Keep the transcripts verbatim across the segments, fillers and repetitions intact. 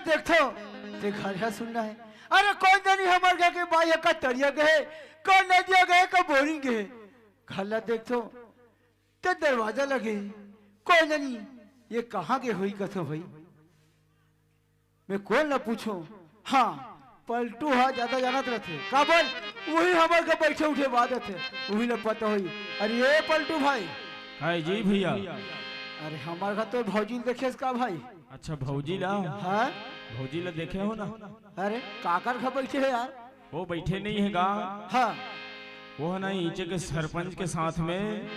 देखथो, ते घर ह सुन्ना हे। अरे कोन जनी हमर घर के बाई ह का तरिया गे हे, का नदिया गे हे, का बोरिंग गे हे। घर ला देखथो, ते दरवाजा लगे हे। कोन जनी ये कहाँ गे होही कथो भई। मैं कोन ला पूछों? हाँ, पलटू ह जादा जानत रथे। काबर? उही हमर घर बइठे उठे बात रथे, उही ला पता होही। अरे ये पलटू भाई। हाय जी भैया। अरे हमर घर तोर भौजी ल देखेस का भाई? अच्छा भौजी ला? हाँ? भौजी ला देखे हो ना? अरे काकर घर बइठे हे यार? वो बइठे नहीं हे गा। हाँ। वो ह ना नीचे के सरपंच के साथ में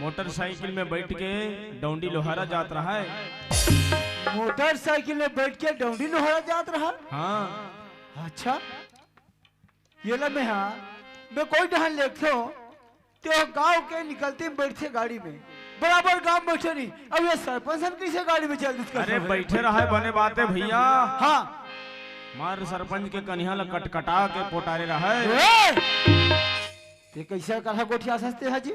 मोटरसाइकिल में बइठ के डौंडी लोहारा जात रहा हे। मोटरसाइकिल में बइठ के डौंडी लोहारा जात रहा? हाँ। अच्छा, ये ला मैं हाँ, मैं कोई डहन लेथों, ते गांव के निकलते में बइठथे गाड़ी में, बराबर गांव में बइठे नहीं। अब ये सरपंच ह कइसे गाड़ी में चल दिस? अरे बइठे रहा हे, बने बात हे भैया। हाँ। मार सरपंच के कनिहा ला कटकटा के पोटारे रहा हे। ए! ते कइसे करा गोठियाथस ते ह जी?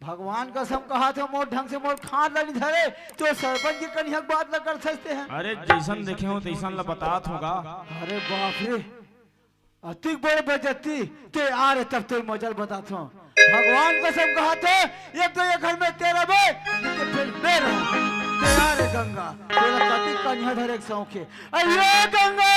भगवान कसम कहाथों, मोर ढंग से मोर खांद ला नइ धरे, तो सरपंच के कनिहा के बात ला करथस ते ह। अरे जइसन देखे हो तइसन ला बतात हों गा। अरे बाप रे, अतिक बड़ बेइज्जती। ते आ रे तब तोर मजा ल बताथों। भगवान कसम कहाथों, एक तो ये घर में ते रबे, नहीं तो फिर मैं रहूं। ते आ रे गंगा, तोला कतिक कनिहा धरे के सौंखे। अयो गंगा!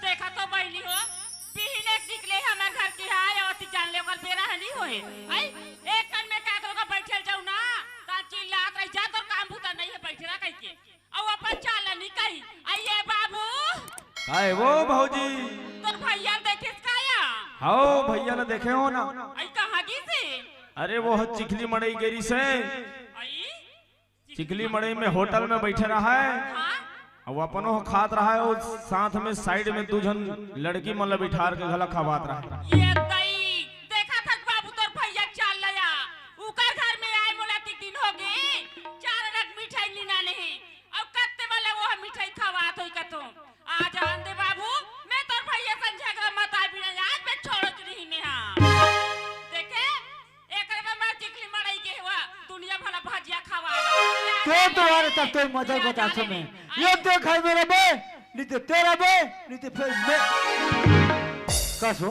देखा तो बहिनी हो, बिहने निकले हमर घर के हाय, अउ ती जान ले ओकर बेरा ह नहीं होए। आई, एक कन में का करो का बइठे ल जाऊ ना, ता चिल्लात रही, "जा तोर काम बूता नहीं हे, बइठे रह," कहिके। अउ अपन चाल ल नहीं कही। आई ये बाबू। काय वो भौजी? तोर भैया ल देखेस का या? हव, भैया ल देखे हों ना। आई कहाँ गिस हे? अरे वो ह चिखली मड़ई गे रिहिस हे। आई? चिखली मड़ई में होटल में बइठे रहा हे। हाँ? अउ अपनो ह खात रहा हे, अउ साथ में साइड में दू झन लड़की मन ला बिठार के घला खवात रहा हे। ये दई, देखा थस बाबू तोर भैया के चाल ल या। उकर घर में आए मोला अतिक दिन होगे, चार रंग मिठाई निना नहीं। अउ कत्ते वाला वो ह मिठाई खवात होही कथों। आज आन दे बाबू, मैं तोर भैया संग झगरा मत आए बिना, आज मैं छोड़ोच नहीं मैं हा। देखे, एकरे बर मैं चिखली मड़ई गे हवं, दुनिया भला भजिया खवा। तो तुम्हारे तब तो मजा बताथों मैं। ये तो घर में रबे, नहीं तो ते रबे, नहीं तो फिर मैं। कस हो?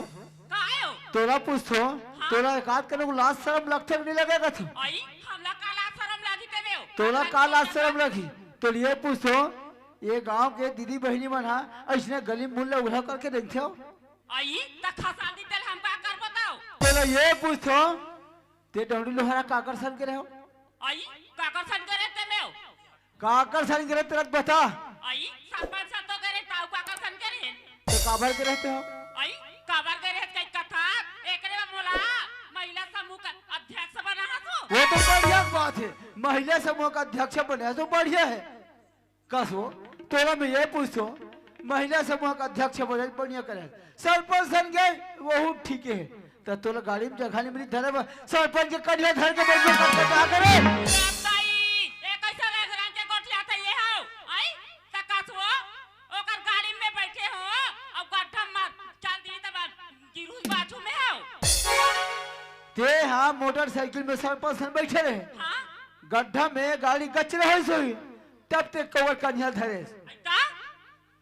का आयो? तोला पूछथों, हाँ? तोला एकाध कने को लाज शरम लगथे कि नहीं लगे कथों? आई, हमला का लाज शरम लागी तेरे हो? तोला का लाज शरम लगही? तोला ये पूछथों, ये गांव के दीदी बहिनी मन हा अइसने गली मुल्ला उघरा करके रेंगथे हो? आई, त खसांदी तेल हम का कर बताओ? तोला ये पूछथों, ते डौंडी लोहारा काकर सन के रहे हो? आई, काकर सन के रहे ते में हो? काकर सन के रहे तेला बता। आई, सरपंच सन तो के रहे, ताऊ काकर सन के रहे? तो काबर के रहे ते हो? आई, काबर के रहे कई कथा, एकरे में मोला महिला समूह का अध्यक्ष बना हा तू। वो तो बढ़िया बात हे, महिला समूह का अध्यक्ष बने तो बढ़िया हे। कस हो, तोला मैं ये पूछथों, महिला समूह का अध्यक्ष बने बढ़िया करे, सरपंच सन गए, वहू ठीक हे। त तोला गाड़ी में जगह नहीं मिली धरे बर, सरपंच के कनिहा धर के बैठ गए, तब का करे? दाई, ये कैसे रंग रंग के गोठियाथे ये हो? आई, त कस हो, ओकर गाड़ी में बैठे हो, अउ गड्ढा में चल दी तब गिरू बाजू में हो। ते हा मोटरसाइकिल में सरपंच सन बैठे रहे। हाँ? गड्ढा में गाड़ी गच रहे सोई, तब ते कवर कनिहा धरे। का?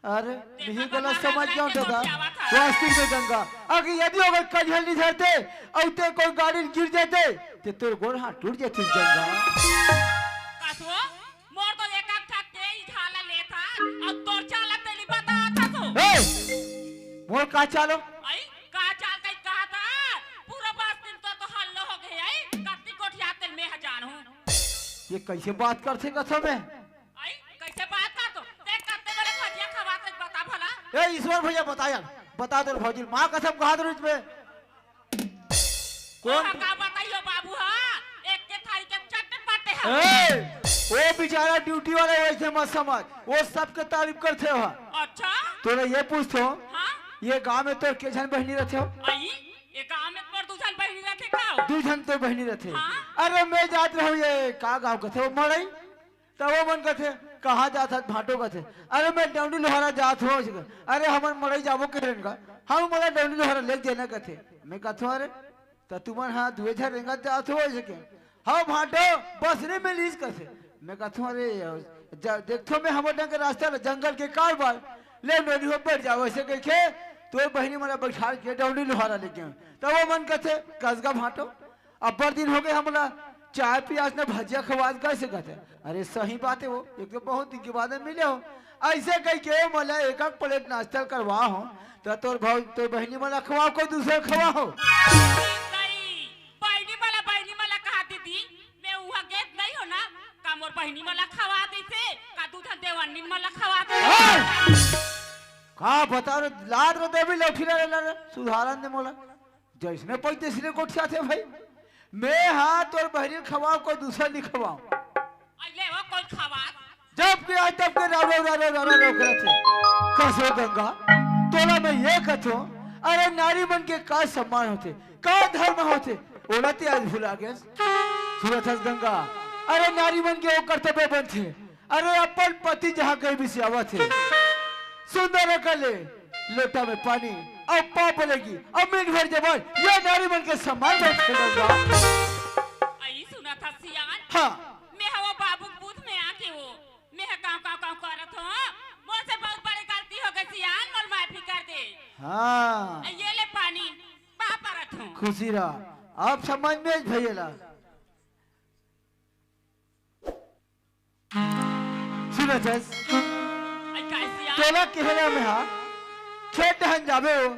अरे, देखा नहीं गलत समझ गया दादा। वास्तविक में गंगा। अगर यदि ओकर कनिहा नहीं धरते, अउ ते कोई गाड़ी में गिर जाते, ते तोर गोड़ हाथ टूट जाते गंगा। कसो, मोर तो एक आध ठक के ही झाला लेत हा, अउ तोर चाला तेली बता था तो। ए, मोर का चालो? आई, का चाल कई कहा था? पूरा बात दिन तो, तो हल्लो हो गए, आई, कत्ती गोठिया तेल में हजान हूँ। ये कैसे बात करथे कसम में? आई, कैसे बात कर तो? देख, कत्ते बड़े भजिया खवात हे, बता भला। ए, ईश्वर भैया, बता यार। बता दे भौजी, माँ कसम कहा दे इसमें। कौन? ओहा का बताइयो बाबू हा, एक के थारी के चट्टे पट्टे हा। ए, वो बेचारा ड्यूटी वाला, वैसे मत समझ, वो सबके तारीफ करथे हा। अच्छा? तोला ये पूछथों, हाँ? ये गांव में तोर के झन बहिनी रथे हो? आई, ये गांव में तोर दू झन बहिनी रथे का हो? दू झन तोर बहिनी रथे। हाँ? अरे मैं जात रहूं ये का गांव कथे वो मड़ई, त वो मन कथे, "कहाँ जात हस भांटो?" कथे, "अरे, मैं डौंडी लोहारा जात हों।" अरे, "हमन मड़ई जाबो कहे रेन गा, हम मोला डौंडी लोहारा लेग देना," कथे। मैं कथों, "अरे, त तुमन हा दुए झन रेंगत जात हो?" अइसे के, "हव भांटो, बस नइ मिलिस," कथे। मैं कथों, "अरे, ज-, देखथों मैं हमर डंग के रास्ता ल, जंगल के काल बाल, ले नोनी हो बइठ जाओ," अइसे कहिके, तोर बहिनी मोला बइठाल के डौंडी लोहारा लेगे। त वो मन कथे, "कस गा भांटो, अब्बड़ दिन होगे हमला चाय पियास न भजिया खवास गा," अइसे कथे। अरे सही बात हे वो, एक तो बहुत दिन के बाद में मिले हो। अइसे कहिके मोला एक आध प्लेट नाश्ता करवा हो, त तोर भाव, तोर बहिनी मोला खवाओ, कोई दूसर खवा हो। नहीं, बहिनी मोला, बहिनी मोला कहा दीदी, मैं उहाँ गेत नहीं हो ना, का मोर बहिनी मोला खवा देथे, का दू झन देवन्नी मोला खवा देथे? ओए! का बता रे, लाद रे देवी लौठी रे, रे, रे, सुधारन दे मोला। जइसने पइते सिरे गोठियाथे भाई। मैं हा तोर बहिनी ल खवाओं, कोई दूसर नइ खवाओं। अइले वो कोई खवात। जब के आज तब के राव, राव, राव, राव, राव, राव करत हे। कसो गंगा, तोला मैं ये कथों, अरे नारी मन के का सम्मान होथे, का धर्म होथे, ओला ते आज भुला गेस। सुनत हस गंगा, अरे नारी मन के वो कर्तव्य बनथे, अरे अपन पति जहाँ कहीं भी से आवत हे, सुंदर अकल ले, लोटा में पानी, अउ पाँव पलेगी, अउ मीठ भर जबान, ये नारी मन के सम्मान में खेलत बा। अई सुनत हस सियान? हाँ। मैं हवा बाबू के बूथ में आके वो, मैं ह काँव, काँव, काँव करत हों, मोर से बहुत बड़ी गलती हो गई सियान, मोर माफी कर दे। हाँ। अई ये ले पानी, पाँव परत हों। खुशी रह, अब समझ में आइस भैया ला। सुनत हस? अई, काय सियान? तोला केहे रेहेंव मैं हा, खेत डहन जाबे हो,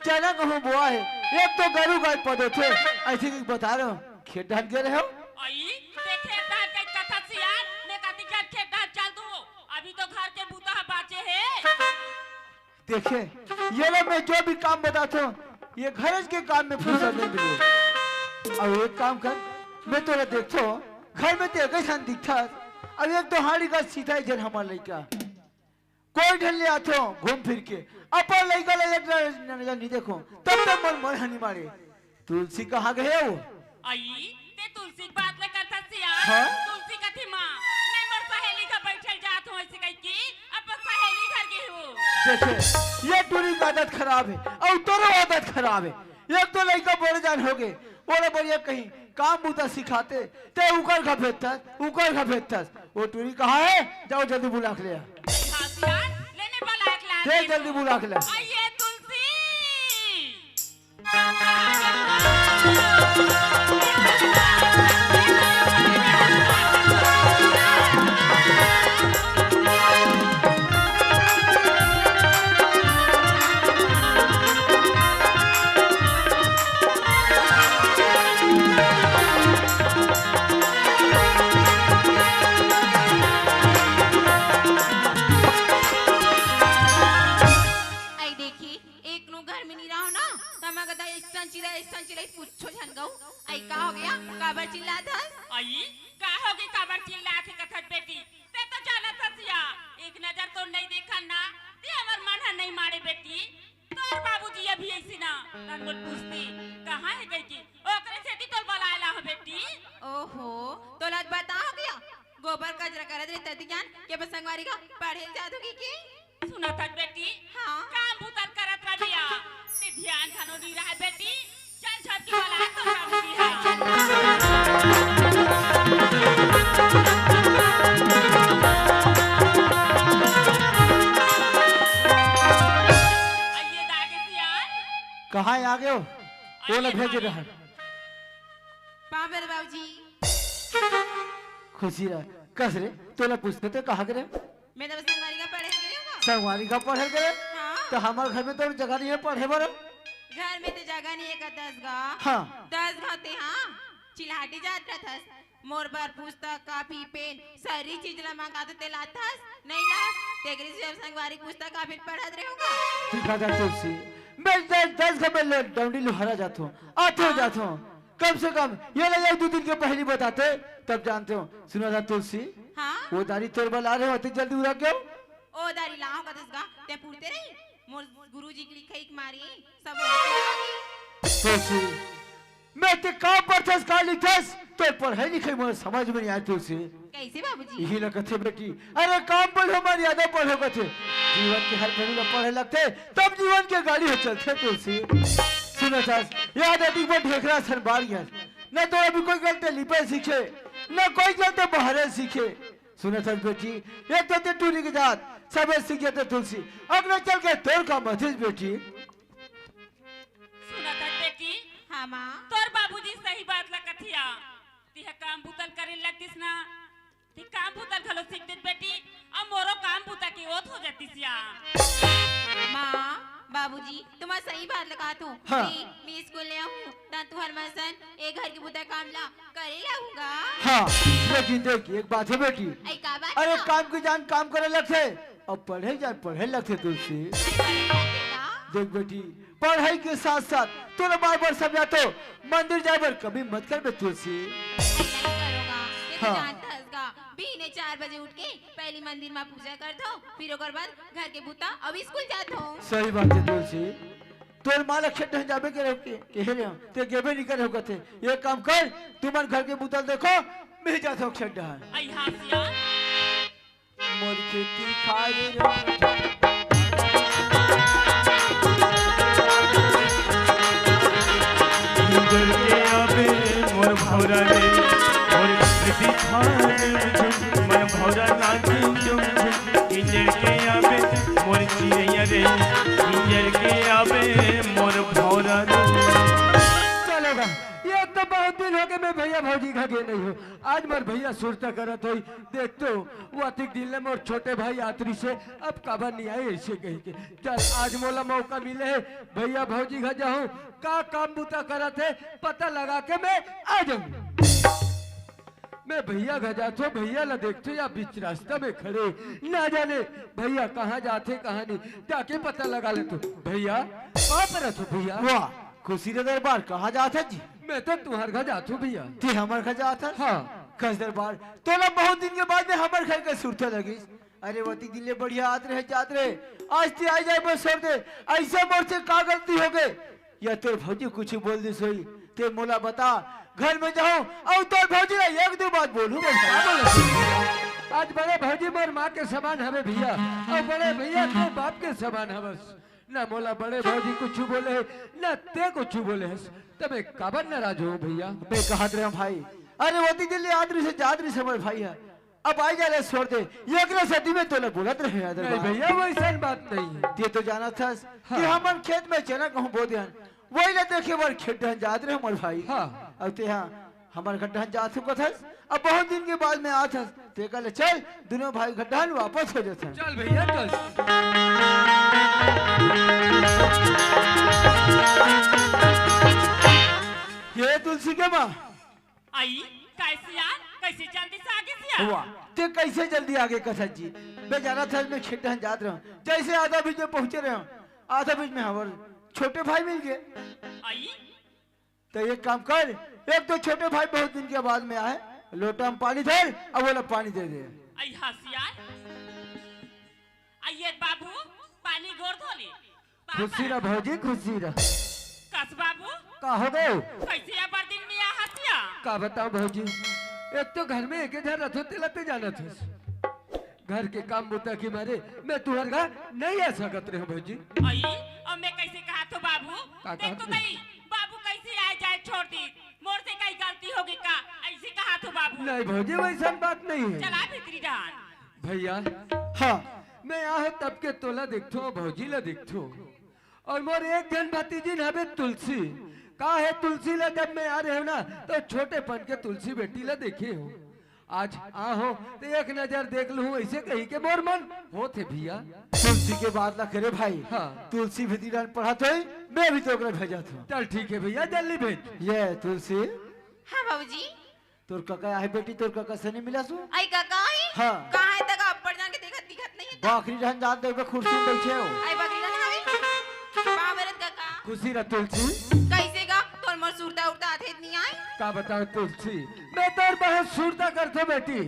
चना गहूँ बोआ हे, एक तो गरू गाय पद होथे, अइसे कहिके बता रहे हो, खेत डहन गे रहे हो? अई, ते खेत डहन के कथस सियान, मैं कथी के खेत डहन चल दूँ, अभी तो घर के बूता ह बाँचे हे। देखे, ये ला मैं जो भी काम बताथों, ये घरज के काम में फुर्सत नइ मिले। अउ एक काम कर, मैं तोला देखथों, घर में ते एक झन दिखथस, अउ एक तो हाड़ी का सीधा ही झन हमर लइका। कोई ढल ले आथों, घूम फिर के, अपन लइका ला एक नजर नइ देखों, तब तक मन, मन हनी मारे। तुलसी कहाँ गे हे वो? अई, ते तुलसी के बात ले करथस सियान? हाँ? तुलसी कथी माँ, मैं मोर सहेली घर बैठे जात हों, अइसे कहिके अपन सहेली घर गे हे वो। देखे, ये टूरी के आदत खराब हे, अउ तोरो आदत खराब हे। एक तो लइका बड़े जान होगे, ओला बढ़िया कहीं काम बूता सिखाते, ते उकर घर भेजथस, उकर घर भेजथस। वो टूरी कहाँ हे? जाओ जल्दी बुला के ले आ। हाँ सियान, ले मैं बुला के ला ते देथों। जल्दी बुला के ला। अई ये तुलसी। अई देखी, एक नो घर में नइ रहो ना, त मैं कदा अइसन चिल्ला, अइसन चिल्ला, पूछो झन गऊ। अई का होगे? काबर चिल्लात हस? अई का होगे, काबर चिल्लात हे कथस बेटी? ते तो जानत हस या, एक नजर तो नइ देखन ना, ते हमर मन ह नइ माड़े बेटी। तोर बाबूजी अभी अइसे ना, तन मोला पूछते, कहाँ हे कहिके, ओकरे सेती तोला बलाय ला हों बेटी। ओहो, तोला बताओ क्या? गोबर कचरा करत रही तती ज्ञान के बस संगवारी का पढ़े जात होगी की? सुनत हस बेटी, हाँ। काम भूतन करत रह बिया, ते ध्यान घनो नइ रहे बेटी, चल झपकी वाला तो बाबूजी हा। अई ये दागे सियान। कहाँ आ गे हो? अई ओला ये भेजे दागे। रहन। पाँव परत हों बाबूजी। खुशी रह। कस रे, तोला पूछते तो कहाँ गे रहे? मैं तो बस संगवारी का पढ़े गे रहे हूँ। संगवारी का पढ़े गे रहे? हाँ। त हमर घर में तो जगह नइ हे पढ़े बर। घर में तो जगह नइ हे का दस गा? हाँ। दस गा ते हाँ। चिल्हाटी जात रहत हस। मोर बर पुस्तक, कापी, पेन, सरी चीज ला मंगाथों ते लाथस, नइ लास। तेकरे से संगवारी पुस्तक, कापी पढ़त रहे हूँ गा। ठीक हे जा तुलसी। मैं दस, दस गा में ले डौंडी लोहारा जाथों। आथों हाँ। जाथों। कम से कम ये ला एक दू दिन के पहली बताते, तब जानते हो। सुना था तुलसी, हाँ? वो दारी तोर बर ला रहे होते, जल्दी उड़ा क्यों? ओ दारी लाओ कथस गा, ते पूरते रही, मोर गुरुजी के लिखाई के मारी, सब होते रहोगे। तुलसी, मैं ते का पढ़थस, का लिखथस, तोर पढ़ाई लिखाई मोर समझ में नहीं आय तुलसी। कैसे बाबूजी? यही ला कथे बेटी, अरे काम पढ़ो, मर्यादा पढ़ो कथे। जीवन के हर घड़ी में पढ़े लगथे, तब जीवन के गाड़ी हो चलथे तुलसी। सुनत हस, याद आती वो ढेखरा सन बार गया। न तो अभी कोई गलते लिपे सीखे, न कोई गलते बहरे सीखे। सुनत हस बेटी, एक तो ते टूरी के जात, सबे सीख जाते तुलसी। अगले चल के तोर का मथिस बेटी। सुनत हस बेटी, हाँ माँ। तोर बाबूजी सही बात ला कथिया। तिहा काम बुतल करे लगतिस ना, ते काम बुता घलो सीख देत बेटी, अब मोरो काम बुता के ओत हो जातिस या। माँ, बाबूजी, तुम्हार सही बात लगा तू। हाँ। मैं, मैं स्कूल ले आहूँ, त तुहर मसन ए घर के बुता काम ला करे लाहूँगा। हाँ, लेकिन देख, एक बात है बेटी। ऐ का बात अरे, है? काम के जान काम करे लगथे, अब पढ़े जान पढ़े लगथे तुलसी। अरे, पढ़े लगथे का? देख बेटी, पढ़ाई के साथ-साथ तोला बार-बार समझाथों, मंदिर जाए बर कमी मत करबे तुलसी। नहीं करोगा, ये तो हाँ। जानता हस गा, बीने चार बजे उठ के पहली मंदिर मा पूजा करथों, फिर ओकर बाद घर के बुता अउ स्कूल जाथों। सही बात है तुलसी, तोर माँ ला खेत ढहन जाबे करे हो के, कहे रहे हो, ते गेबे नहीं करे हो कथे। एक काम कर, तुमन घर के बुता देखो, मैं जाथों खेत ढहन। आई हाँ सियान। मोर खेती खार इंजर के आबे मोर भौरा रे, मोर खेती खार में झुम, मन भौरा नाचे झुम झुम। इंजर के आबे मोर चिड़ैया रे, इंजर के आबे मोर भौरा रे। चलो गा, ये तो बहुत दिन हो गए मैं भैया भौजी घर गए नहीं हूँ। आज मोर भैया सुरता करत होई, देख तो, वो अतिक दिन ले मोर छोटे भाई आतरी से अब काबर नहीं आए ऐसे कही के। चल, आज मोला मौका मिले है, भैया भौजी घर जाहूँ, का काम बुता करत है, पता लगा के मैं आ जाहूँ। मैं भैया घर जाथों, भैया ला देखथों या बीच रास्ता में खड़े, ना जाने भैया कहाँ जाथे, कहाँ नहीं, जाके पता लगा लेथों। भैया, कहाँ पर रथो भैया? वाह, खुशी रे दरबार, कहाँ जाथस जी? मैं तो तुम्हार घर जाथों भैया। ते हमर घर जाथस? हाँ। कस दरबार, तोला बहुत दिन के बाद में हमर घर के सुरता लगिस। अरे, वतिक दिन ले बढ़िया आत रहे, जात रहे, आज ते आ जाए बस छोड़ दे। ऐसे मोर से का गलती हो गए? या तोर भौजी कुछ बोल दिस होई, ते मोला बता, घर में जाहूँ अउ तोर भौजी ला एक दो बात बोलहूँ बस। का बोलत? आज बड़े भौजी मोर माँ के समान हवे भैया, अउ बड़े भैया तोर बाप के समान हवस। ना मोला बड़े भौजी कुछ बोले हे, ना ते कुछ बोले हस, त मैं काबर नाराज होहूँ भैया? मैं कहत रहेंव भाई, अरे वतिक दिन ले आत रहिस हे, जात रहिस हे हमर भाई ह, अब आए जाए ला छोड़ दे, एकरे सेती मैं तोला बोलत रहेंव यार नहीं दरबार। भैया, वैसन बात नहीं है। ते तो जानत हस हाँ। कि हमन खेत में चना कहूँ बो देहन, वही ला देखे बर खेत डहन जात रहेंव हमर भाई। हाँ। अब ते हा हमर घर डहन जात हूँ कथस, अब बहुत दिन के बाद में आत हस, ते कल चल, दुनों भाई घर डहन वापस हो जाथन। चल भैया, चल। ये तुलसी के माँ। आई, कैसे यार? कैसे जल्दी से आगे से यार? वाह, ते कैसे जल्दी आगे कथस जी? मैं जानत हस, मैं खेत डहन जात रहेंव, जैसे आधा बीच में पहुंचे रहेंव, आधा बीच में हमर छोटे भाई मिल गए। आई, त एक काम कर, एक तो छोटे भाई बहुत दिन के बाद में आए, लोटा में पानी धर, अब ओला पानी दे दे। आई हसियार, आइए बाबू, पानी गोर धो ले। बाबा। खुशी रह भौजी, खुशी रह। कस बाबू? का हो गए? कैसे या बड़ दिन में आ हसिया? का बताओ भौजी, एक तो घर में एक जन रथो तेला ते जानत हस। घर के काम बुता के मारे मैं तुहर घर नहीं आ सकत रहे भौजी। आई, अब मैं कैसे कहा थो बाबू? का देख कहत तो रहे? नहीं, बाबू कैसे आए जाए छोड़ दी, मोर से कई गलती होगी का? ऐसे कहा थो बाबू। नहीं भौजी, वैसन बात नहीं है। चला भीतरी डाल। भैया, हाँ। मैं आए तब के तोला देखथो, भौजी ला देखथो। और मोर एक जन भतीजिन हवे तुलसी। का हे तुलसी ला जब मैं आ रहे हो ना, तो छोटेपन के तुलसी बेटी ला देखे हो। आज आ हो, तो एक नजर देख लूं, ऐसे कही के मोर मन होत हे भैया। तुलसी के बात ला करे भाई। हाँ। तुलसी भी दिलन पढ़त होई, मैं भी तो ओकरा भेजत हूँ। चल ठीक है भैया, जल्दी भेज। ये तुलसी। हाँ बाबूजी। तोर कका आहे बेटी, तोर कका से नहीं मिला सु? आई कका आई? हाँ। कहाँ है तक अब्बड़ जान के देखत दिखत नहीं है। बकरी रहन जात देखबे, कुर्सी में बैठे हो। आई बकरी रहन हवे। पाँव परत कका। खुशी रह तुलसी। कैसे गा? तोर मोर सुरता उरता आथे त नइ आय। का बतावंव तुलसी, मैं तोर बहुत सुरता करथंव बेटी,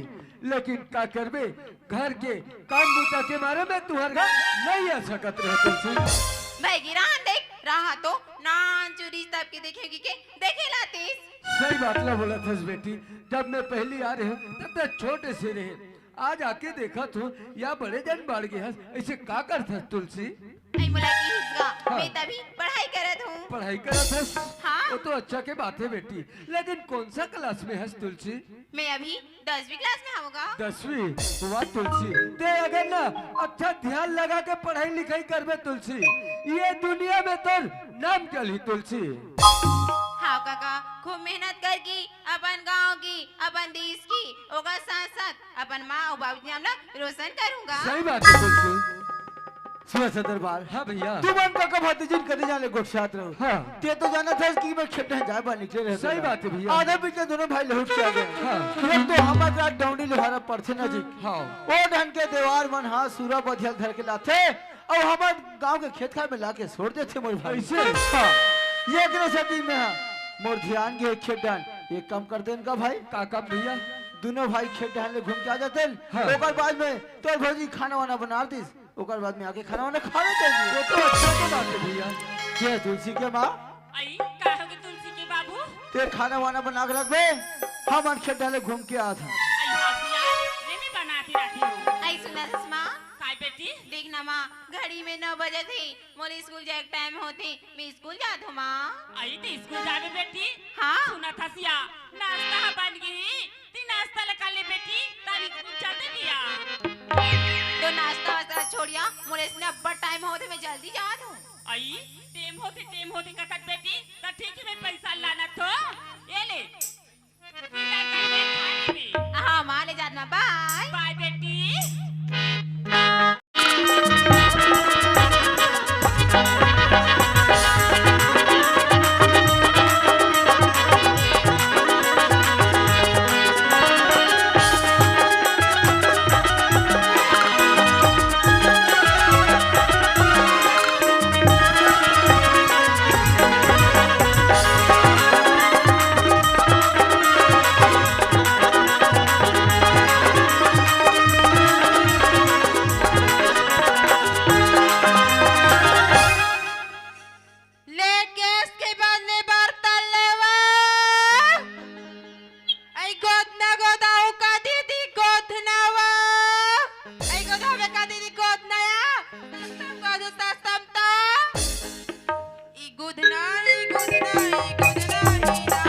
लेकिन का करबे, घर के काम बूता के मारे मैं तुंहर घर नइ आ सकत रहेंव तुलसी। भई गे रहन दे, रहा तो नानचुन रिश्ता के देखे के, देखे लातेस। सही बात ला बोलत हस बेटी, जब मैं पहली आ रहेंव तब तैं छोटे से रहे, आज आके देखत हंव या बड़े जन बाढ़ गे हस, अइसे का करत हस तुलसी? अई मोला किहिस गा, हाँ। मैं तभी पढ़ाई करत हंव। पढ़ाई करत हस? हाँ। वो तो अच्छा के बात हे बेटी, लेकिन कौन सा class में हस तुलसी? मैं अभी दसवीं class में हंव गा। दसवीं? वाह तुलसी, तैं अगर ना अच्छा ध्यान लगा के पढ़ाई लिखाई करबे तुलसी, ये दुनिया में तोर नाम चलही तुलसी। हाँ काका, खूब मेहनत करके अपन गांव के, अपन देश के, ओकर साथ साथ अपन माँ अउ बाबू के नाम ला रोशन करहूं गा। सही बात हे तुलसी। सुन सरदार बाल। हाँ भैया। तुमन काका भतीजिन कति जाने गोठियात रहो। हाँ। तैं तो जानत हस कि मैं खेत डहन जाए बर निकले रहेंव। सही बात हे भैया। आधा बीच में दूनों भाई लहुट के आ गे। हाँ। एक तो हमर रात डौंडी लोहारा पड़थे नजदीक। हाँ। ओ डहन के देवार मन हा सूरा बधिया धर के लाथे, अउ हमर गांव के खेत खार में लाके छोड़ देथे मोर भाई। अइसे? हाँ। ये एकरे सेती में हा, मोर ध्यान गे खेत डहन। एक काम करते हन का भाई? का काम भैया? दूनों भाई खेत डहन ले घूम के आ जाते हन। हाँ। ओकर बाद में तोर भौजी खाना वाना बना दिस। ओकर बाद में आके खाना वाना खाना चाहिए। वो तो अच्छा के बात हे भैया। के तुलसी के माँ? अई, का होगे तुलसी के बाबू? तैं खाना वाना बना के रखबे, हमन खेत डहन ले घूम के आत हन। अई, हाँ भैया, मैं भी बना के रखी हूँ। अई, सुनस माँ। काय बेटी? देख ना माँ, घड़ी में नौ बजत हे, मोर स्कूल जाए के time होथे, मैं स्कूल जात हंव माँ। अई, तैं स्कूल जाबे बेटी? हाँ। सुनत हस या, नाश्ता ह बन गे हे, तैं नाश्ता ल कर ले बेटी, तब स्कूल चल दे भैया। तो नाश्ता वास्ता छोड़िया, मोर अइसने अब्बड़ time होथे, मैं जल्दी जात हंव। अई, time होथे, time होथे कथस बेटी, त ठीक हे, मैं पैसा लानत हंव, ये ले। तैं कर ले खा लेबे। हाँ, माँ ले जात हंव, bye। Bye बेटी। ले केस के बदले बर्तन लेवा। अई गोदना गोदाहूं का दीदी गोदना वा। अई गोदावे का दीदी गोदना या। सस्ता गोदू सस्ता तो। ई गोदना, ई गोदना, ई गोदना, ई ना।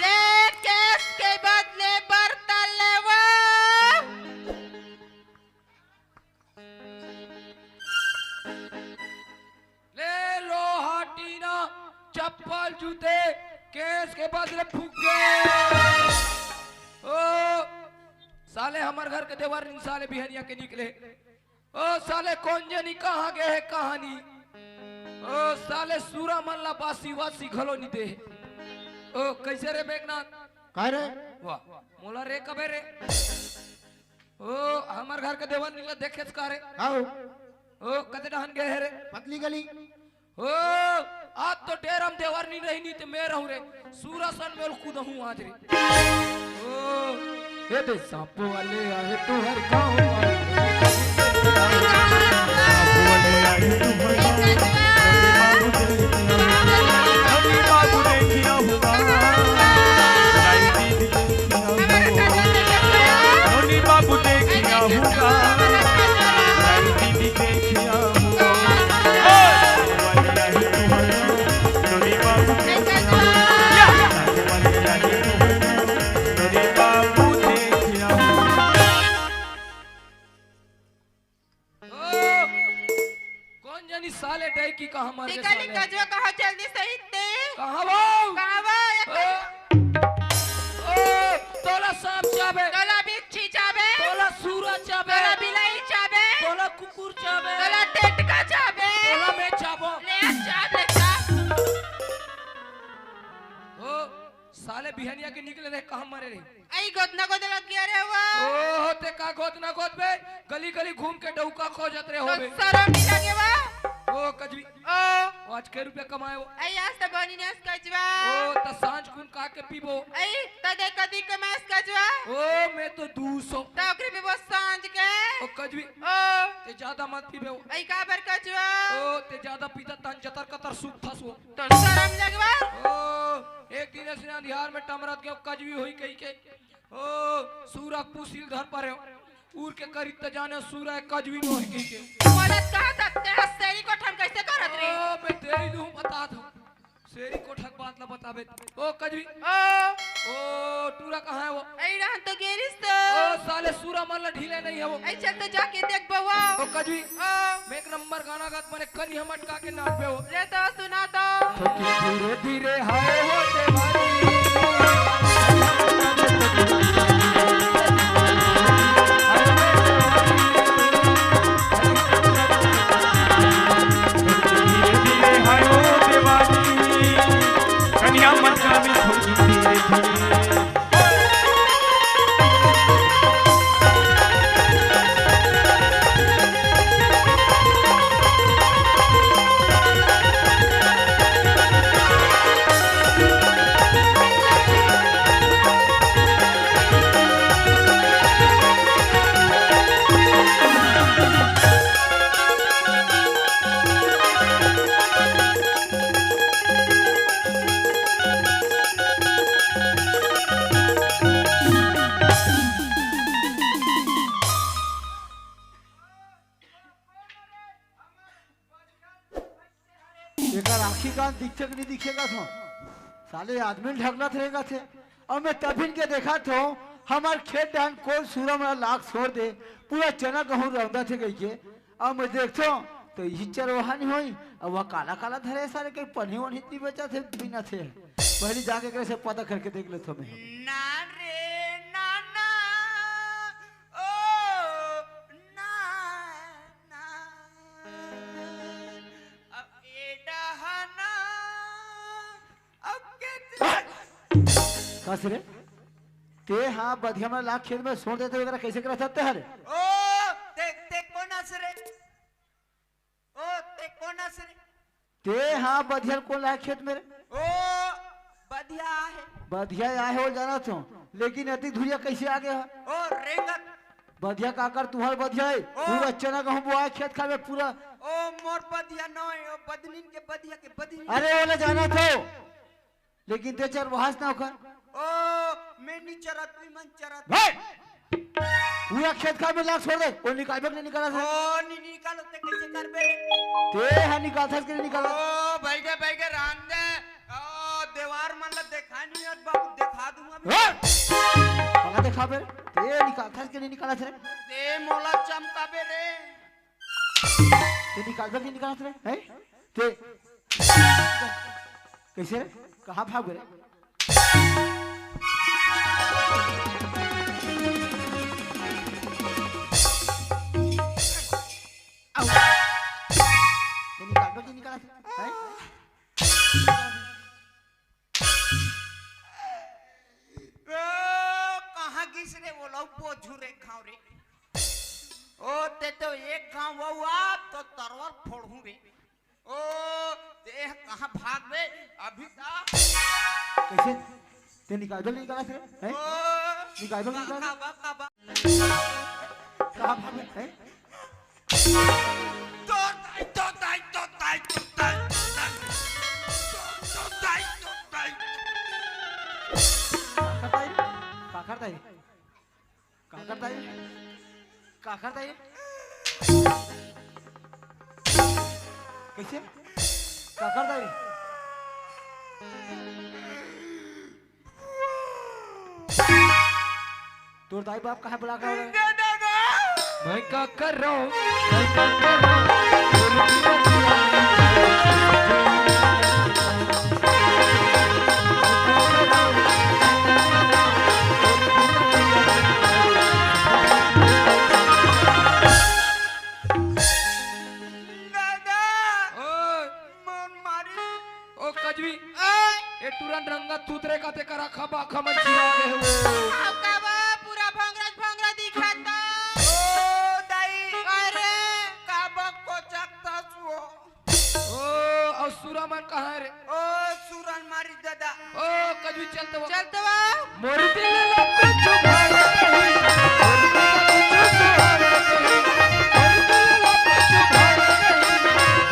ले केस के बदले बर्तन लेवा। ले लोहा, टीना, चप्पल, जूते, केस के बदले फुग्गे। ओ साले, हमर घर के देवर नी साले बिहनिया के निकले। ओ साले, कोन जनी कहाँ गे हे, कहाँ नी। ओ साले, सूरा मन ला बासी वासी घलो नी दे हे। ओ कइसे रे मेघनाथ? काय रे? वाह, मोला रे कबे रे? ओ हमर घर के देवर नी ला देखेस का रे? हाव। ओ कते डहन गे हे रे? पतली गली। ओ, आज तो डेरा म देवर नी रही, नी ते मैं रहूं रे। सूरा सन में कुदहूं आज रे। ओ, ए दे सांप वाले आए तुहर गाँव। सांप वाले आए तुहर गाँव। नोनी बाबू देखिया होगा। नोनी बाबू देखिया होगा। दीदी देखिया हो। नोनी बाबू देखिया हो। नोनी बाबू देखिया हो। ओ, कोन जनी साले डैकी कहाँ मर गे तेकली साले? कजवा कहाँ चल दी सही ते? कहाँ वो? कहाँ वो? एक ओ, ओ, तोला सांप चाबे। तोला बिच्छी चाबे। तोला सूरा चाबे। तोला बिलाई चाबे। तोला कुकुर चाबे। तोला टेटका चाबे। तोला मैं चाबो। बिहनिया के निकले रहे, कहाँ मरे रहे? अई गोदना गोदे लग गया रे वा। ओहो, ते का गोदना गोदबे? गली गली घूम के डौका खोजत रहे तो होबे। सरम नहीं लगे वा। ओ कजवी। ओ। ओ, आज के रुपया कमाए हो? अई आज तो बनी ने कजवा। ओ, त सांझ कुन का के पीबो? अई त दे कदी कमास कजवा। ओ, मैं तो दू सौ। त ओकरे पीबो सांझ के। ओ कजवी। ओ। ते ज्यादा मत पीबे हो। अई काबर कजवा? ओ, ते ज्यादा पीता तन जतर कतर सूख फसो। तो सरम लगवा। ओ, एक दिन ऐसे अंधियार में टमरत गयो कजवी होई कही के। ओ, सूरा कुशील धर पर हो। उर के करी त जाने सूरा कजवी नो है कही के। मदद कहा तब ते हस्तेरी को ठन कैसे करत रे? ओ, मैं तेरी दूं बता दूं। शेरी कोठक बात ला बताबे। ओ कजवी। ओ। ओ टूरा कहाँ है वो? अई रहन तो गेरिस तो। ओ साले सूरा मन ला ढीले नहीं है वो। अई चल तो जाके देख बउआ। ओ कजवी। ओ। मैं एक नंबर गाना गात मने कनिहा मटका के नाच पे हो। ले तो सुना तो। धीरे धीरे हाय वो देवारी। धीरे धीरे हाय ओ देवारी, कनिहा मटका में थोड़ी धीरे धीरे। एकर आँखी कान दिखथे कि नहीं दिखेगा तो? साले आदमी ढकलत रहेगा थे। अब मैं तभिन के देखा थो, हमार खेत डाहन कोन सूरा मन ला लाग छोड़ दे, पूरा चना गहूँ रौंदत हे कहिके। अब मैं देखथो, तो इही चरवाहा नहीं होई, अब वह काला काला धरे सारे के पन्ही वन्ही ती बेचत हे, बिनत हे। पहली जाके एकरे से पता करके देख लेथो मैं। ना रे, ना, ना, ओ, ना, ना, अब ए डहना, अब के कस रे? ते हाँ बधिया मन ला खेत में छोड़ देते वगैरह कैसे करत हस ते हर? ओ, ते, ते कोन अस रे? ओ, ते कोन अस रे? ते हाँ बधिया ल कोन लाए खेत में रे? ओ, बधिया आहे। बधिया आहे वो जानत हो, लेकिन अतिक धुरिया कैसे आ गया? ओ, रेंगत। बधिया काकर तुहर बधिया है? ओ। पूरा चना गहूँ बोआए खेत खार में पूरा। ओ, मोर बधिया नोय, ओ बदनिन के बधिया के बधिया। अरे, वो ला जानत हो। लेकिन ते चरवाहास ना ओकर। ओ, मैं नी चरत, तुई मन चरत। हे! पूरा खेत खार में लाग छोड़ दे, ओ निकालबे के नहीं निकालत हे। ओ, नी निकालो ते कैसे करबे रे? ते हा निकालथस के नहीं निकालत? ओ, बैगे, बैगे, रांदे। ओ, देवार मन ला देखा नहीं हस बाबू, देखा दूंगा मैं। हे! काला देखाबे रे? ते निकालथस के नहीं निकालत रे? ते मोला चमकाबे रे। ते निकालबे के नहीं निकालत रे? हैं? ते कैसे रे? कहाँ भाग रे? आउ। ते निकालबे के नहीं निकालत रे? हैं? ओ, कहाँ गिस रे वो लौ बोझू रे खाओ रे। ओ, ते तो एक घाव वो आ, तो तरवर फोड़हूँ रे। ओ, ते कहाँ भागबे? अभी ता। कैसे? ते निकालबे नहीं निकालत रे? हैं? ओ, निकालबे नहीं निकालत? काबा, काबा। कहाँ भागबे? हैं? तो ताई, तो ताई, तो ताई, तो ताई, तो ताई। तो, तो ताई, तो ताई। काकर ताई? काकर ताई? काकर ताई? काकर ताई? कैसे? काकर ताई? तोर दाई बाप कहाँ बुला के आवला? मैं का कर रहा हूँ, मैं का कर रहा हूँ। दादा, ओए। मन मारी। ओ कजवी। ओए। ए टूरा रंगत सुतरे का ते करा खबा खमन चिरा गे हो। अउ का बा, पूरा भंगरच भंगरा दिखत बा। ओ दाई। अरे। का बा कोचकथस वो? ओ, अउ सुरा मन कहाँ हे रे? ओ, सुरन मारी दादा। ओ, कजू चलत बा। चलत बा। मोर दिल ला कुछ भावे नहीं, मोर दिल ला कुछ भावे नहीं, मोर दिल ला कुछ भावे नहीं,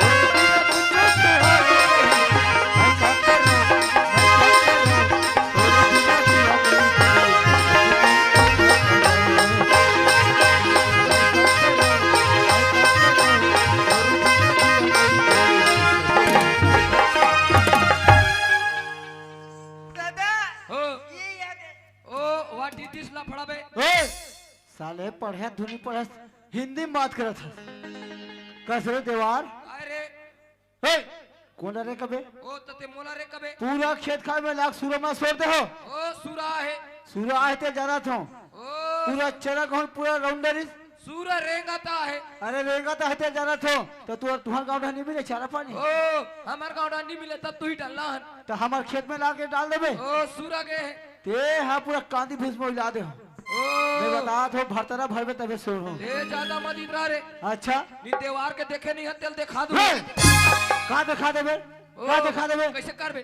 मोर दिल ला कुछ भावे नहीं। दादा, हो। ये याद है। ओ, what is this लफड़ा बे? ए, साले पढ़े धुनी पढ़े, हिंदी में बात करत हस। कस रे देवार? अरे। ए, कोन रे कबे? ओ, त ते मोला रे कबे? पूरा खेत खार में लाग सुरमा सोर दे हो। ओ, सुरा हे। सुरा हे ते जानत हो। ओ। पूरा चना गहूं पूरा राउंडर इस। सुरा रेंगत हे। अरे रेंगत हे ते जानत हो। त तू, तुहर गांव डहर नहीं मिले चारा पानी? ओ, हमर गांव डहर नहीं मिले, तब तू ही डालना हन। त हमर खेत में लाके डाल देबे। ओ, सुरा गे हे। ते हा पूरा कांदी भूस में उला दे हो। ओ। मैं बतात हो, भरतरा भरबे तबे सोर हो। ए, ज्यादा मत इतरा रे। अच्छा। नी देवार के देखे नहीं हन, तेल देखा दूं। हे! का देखा देबे? ओ, का देखा देबे? कैसे करबे?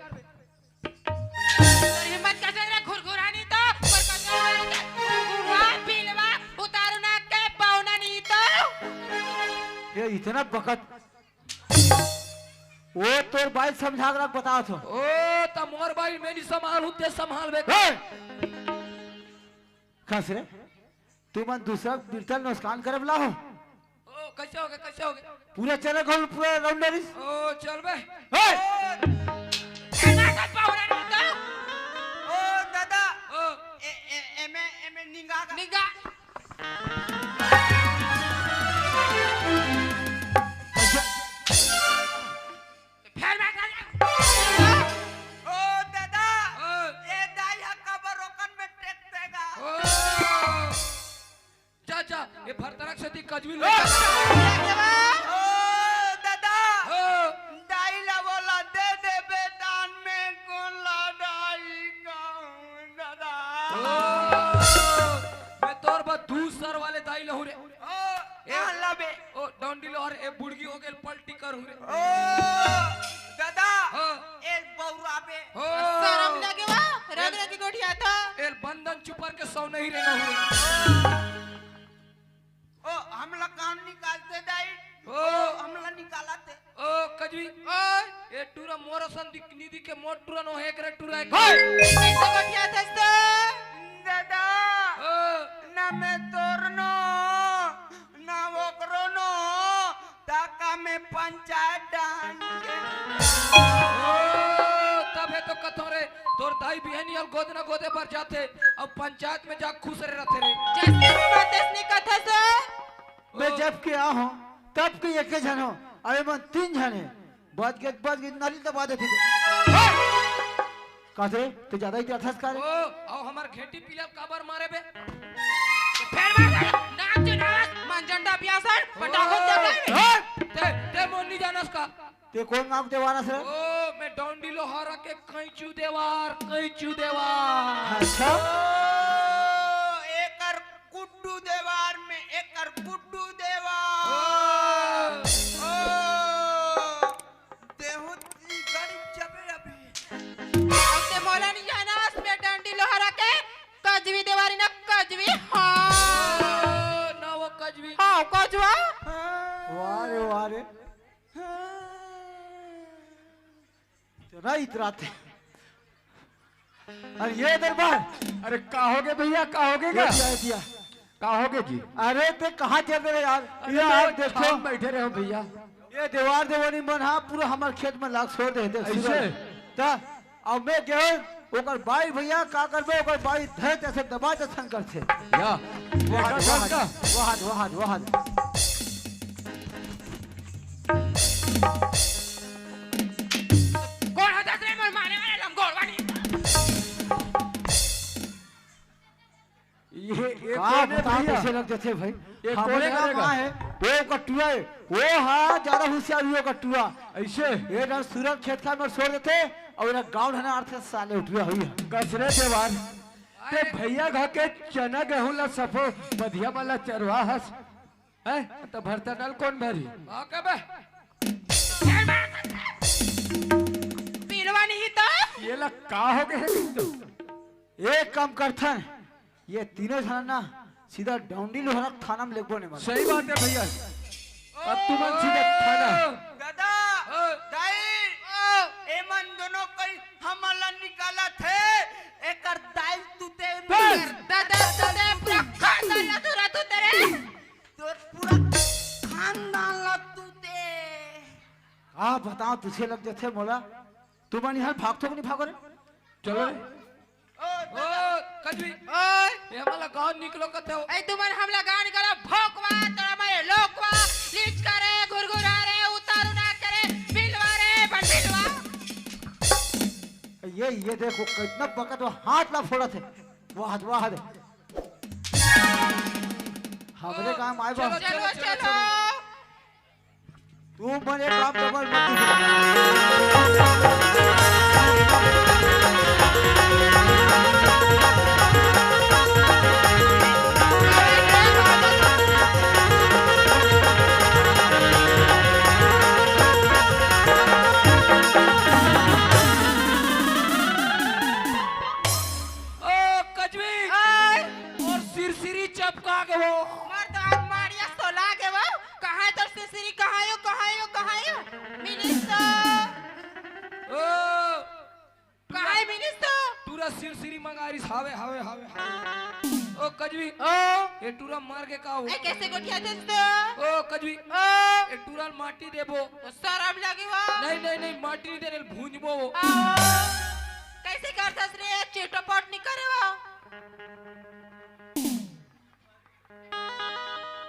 तोर हिम्मत कैसे रे, घुरघुरा नहीं तो, पर कतरा घुरघुरा, पिलवा, उतारू ना के पावना नहीं तो। ये इतना बकत। ओ तोर बाई समझा के रख, बतात हो। ओ, त मोर बाई मैं नहीं संभालूं, ते संभालबे। हे! कस रे, तुमन दूसरा बिरतल नुकसान करब ला हो। ओ, कैसे होगे, कैसे होगे? पूरा चना गहूं पूरा राउंडर इस। ओ, चल बे। हे! ए, ना, ना, पावना नहीं तो। ओ, दादा। ओ। ए, ए, एमे, एमे निंगा का। निंगा। फेर मैं कर ओ दादा, ओ। ए दाई हा काबर रोकन में टेक देगा? ओ। जा, जा, ये भरतरक से दी कजवी ले। ओ दादा, ओ। दाई ला बोला दे दे बेदान में कोन ला दाई कहूं दादा। ओ, मैं तोर बा दू सर वाले दाई लहू रे। ओ, ए, कहाँ लाबे? ओ, डंडी लोहर, ए बुड़गी हो गेल, पलटी कर हुरे। ओ, दादा, हाँ। ए बौराबे। ओ। शरम लगे वा, रग रग गोठिया था। ए बंदन चुपर के सौ नहीं रे, नहीं रे। ओ, हमला कान निकालते दाई। ओ। ओ, हमला निकालते। ओ कजवी, ओए। ए टूरा मोर असन दिख, नी दिखे, मोर टूरा नो हे, एकरे टूरा हे। ओए। कैसे गोठिया थस तो? दादा, ओ। ना मैं तोर नो, ना ओकरो नो, ताका मैं पंचायत डाहन के। ओ, तभे तो कथों रे, तोर दाई बिहनी अउ गोदना गोदे बर जाथे, अउ पंचायत में जा खुश रे रथे रे। जैसे बातें नहीं कथस। मैं ओ। जब के आ हूँ, तब के एके झन हो। अरे मन तीन झन हे। बच गे, बच गे, नाली दबा देथे। कथे, तू ज्यादा ही अथस का रे? ओ, अउ हमर घेंटी पीला काबर मारे बे? फेर मार दे, नाच जो नाच, मन झंडा पियासन, पटाखो ओ। जलाए। ते, ते मोर नी जानस का? ते कोन गांव के देवार हस रे? ओ, मैं डौंडी लोहारा के कैंचू देवार, कैंचू देवार। अच्छा। ओ, एकर गुड्डू देवार में, एकर गुड्डू देवार। ओ। ओ, देहू ती गड़ी जबे अभी। अब ते मोला नहीं जानस, मैं डंडी लोहारा के कजवी देवारी ना कजवी। हाँ। ओ, ना वो कजवी। हाँ, कजवा। वाह रे, वाह रे। तेरा इतराते। अरे ये दरबार। अरे का होगे भैया, का होगे ये गा? दिया, ये दिया। का होगे जी? अरे ते कहाँ चल रहे यार? अरे ये मैं आप देखो। छाम बैठे रहे हो भैया। ये देवार देवारी मन हा पूरा हमर खेत में लाग छोड़ दे थे ऐसे? सुबह। ता अब मैं गए ओकर बाई भैया का करबे, ओकर बाई धरे तैसे दबा तैसन करथे। या, वहाद, देखा वहाद, का? वहाद, वहाद, वहाद। कोन हतस रे मोर मारे वाले लंगोर वाली? ये, ये का कोन है बता भैया? कैसे लग जाते भाई? ये हमरे कोन है गाँव रे? कहाँ है? वो कटुआ है, वो हा ज्यादा होशियार हुई वो कटुआ। ऐसे? ये ना सूरन खेत खार में छोड़ देथे, अउ ये ना गाँव ढाना आथे साले उठुआ हुई है। कस रे देवार, ते भैया घर के चना गेहूं ला सफो बधिया वाला चरवा हस, हैं? त भरता नल कोन भरी? ओके बे। पिलवा नहीं तो? ये ला का हो गए? एक काम करथन, ये तीनों झन ना सीधा डौंडी लोहरा थाना में लेगबो ने मन। सही बात है भैया, अब तुमन सीधा थाना। दादा, ओ। दाई, ओ। एमन दोनों कोई हमन ला निकालत हे, एकर दाई तूते बस। दादा, दादा, पूरा खानदान ला तू रह तू तेरे। तोर पूरा खानदान ला तूते। का बताओ, तुझे लग जथे मोला। तुमन यहाँ भागथो कि नहीं भागो रे? चलो रे। ओ, ओ, कजवी। ओए। ये हमला गाँव निकलो कथे हो। ए, तुमन हमला गाँव निकलो, भोकवा, तोरा मैं लोकवा, लीच करे, घुरघुरा रे, उतारू ना करे, बिलवा रे, बंडिलवा। ये, ये देखो, कितना बकत वो हाथ ला फोड़त हे। वाह, वाह। हमरे ओ, काम आए बा। चलो, चलो, चलो, चलो, चलो। चलो। तू मन एक काम डबल मत दिखा। ओ कजवी, आय। और सिरसिरी चपका के वो। मर तो आज मारिया सोला के वो। कहाँ है तोर सिरसिरी? कहाँ यो, कहाँ यो, कहाँ यो? मिनिस तो। ओ, कहाँ है मिनिस तो? टूरा सिरसिरी मंगारिस, हावे, हावे, हावे, हावे। ओ कजवी। ओ। ये टूरा मार के का हो? ए, कैसे गोठियाथे तो? ओ कजवी। ओ। ये टूरा माटी देबो। ओ, शरम लगे वो। नहीं, नहीं, नहीं, माटी नहीं देने, भूंजबो वो। ओ। कैसे करथस रे? चिटपट नहीं करे वो।